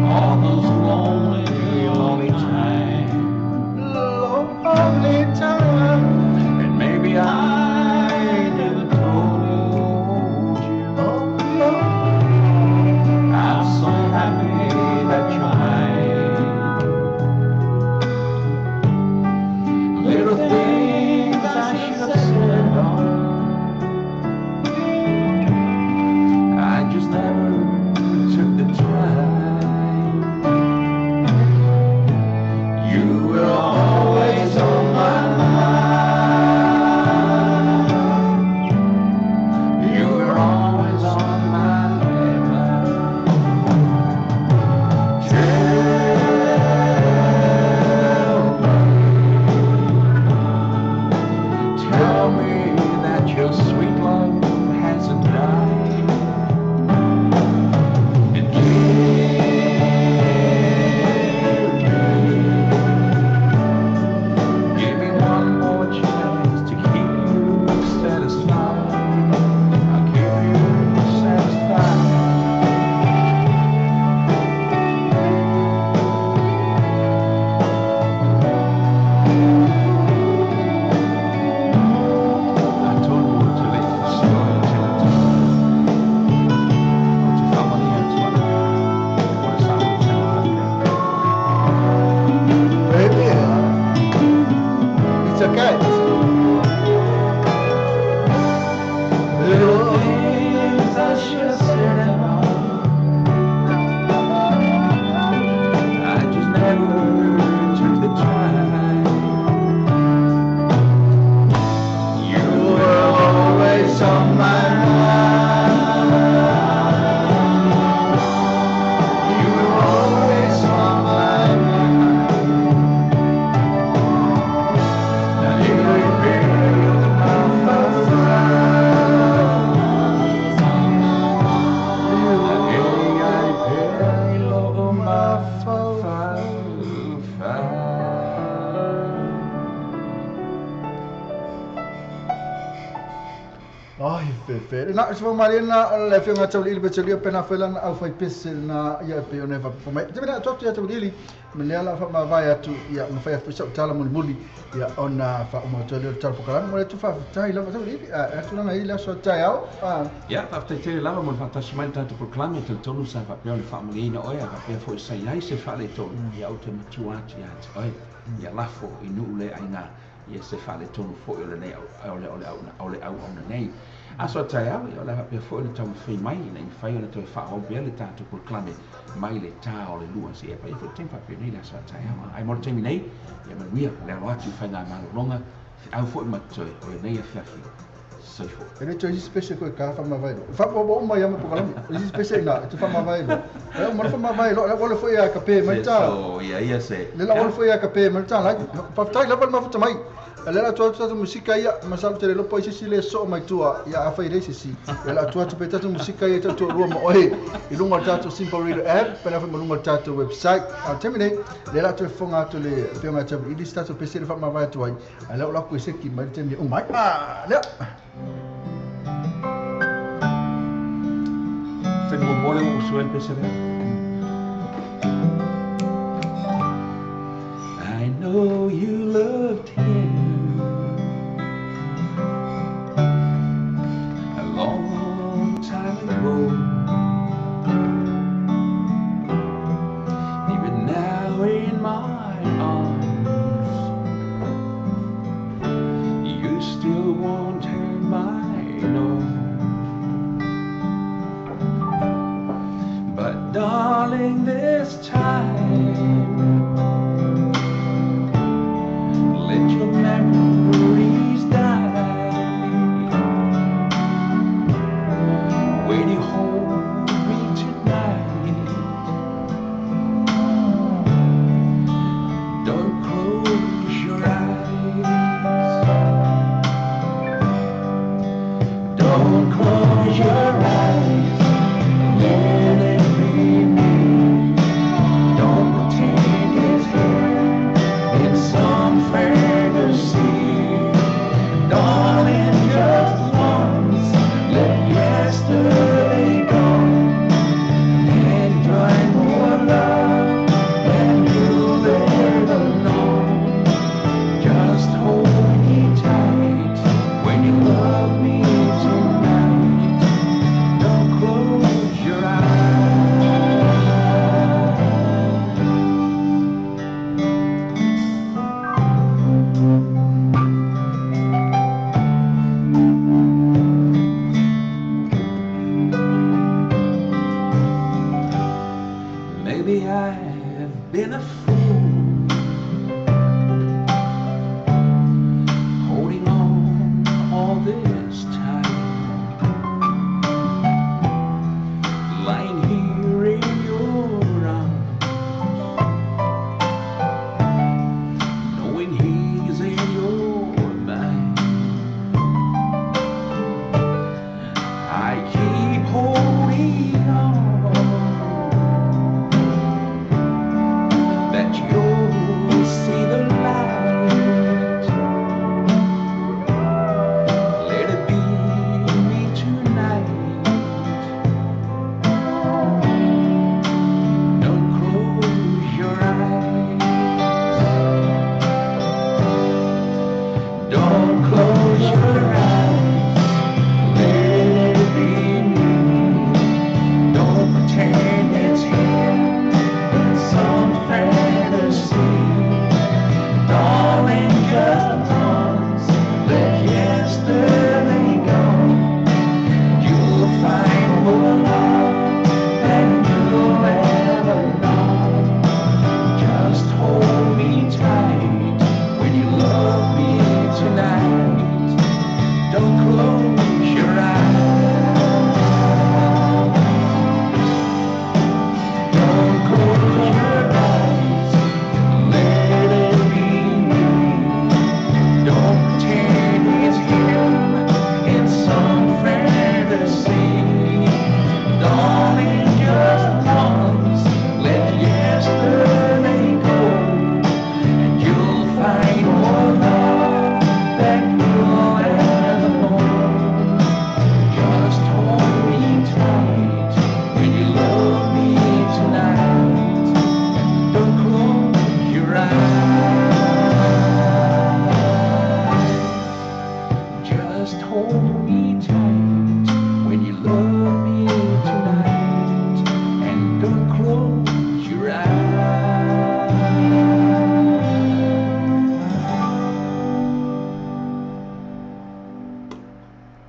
Fe na se mari na le fi nga tau ili beteli pe na fela na au fai pese na ia pe ona fa mai te na to te tau ili me le ala fa ma vai atu ia ma fai fu sa tala muli muli ia ona fa o mo to le tala pokala mo le tu fa tai la fa tau ili a tu na ile so tai au ia fa te te lava mo fa tasi mai tatu proclame te tonu sa fa pe ona fa mo ina oia fa pe fo sa ia se fa le tonu ia o te matua ati oi ia lafo inu le aina ia se fa le tonu fo ile nei o le o le au le au ona nei aso tai au ia la pe fo le tau fei mai nei fai o le tau fa o be le tatu proclame mai le ta o le lua se e pa fo tempa pe nei la sa tai au ai mo te nei ia manuia le atu fai nga malonga au fo ma toi o nei a fiafi soifo ele toi espèce ko ka fa ma vai fa bo mai ama proclame espèce na tu fa ma vai e mo fa ma vai lo le fo ia ka pe mai ta so ia ia se le la fo ia ka pe mai ta la fa tai la ma fa mai le la tua tua musika ia masalo tele lopo isi le so mai tua ia afa ile sisi ia la tua tua peta musika ia tua rua mo oe i lunga tato Simple Reader app pena fa lunga tato website a terminate le la tua fonga atu le pe nga tabu ili tato pc le fa ma vai tua ai la la ko se ki mai temi o mai ah le se mo mole o suel pc I know you loved him a long time ago. Even now in my arms, you still want him, I know. But darling, this time, let your memories die. When you hold me tonight, don't close your eyes. Don't close your eyes. Let it be me. Don't pretend it's here in some fantasy. Darling, just once, let yesterday go and try more love than you've ever known. Just hold me tight when you love me tonight. Don't close your eyes. Maybe I've been a fool.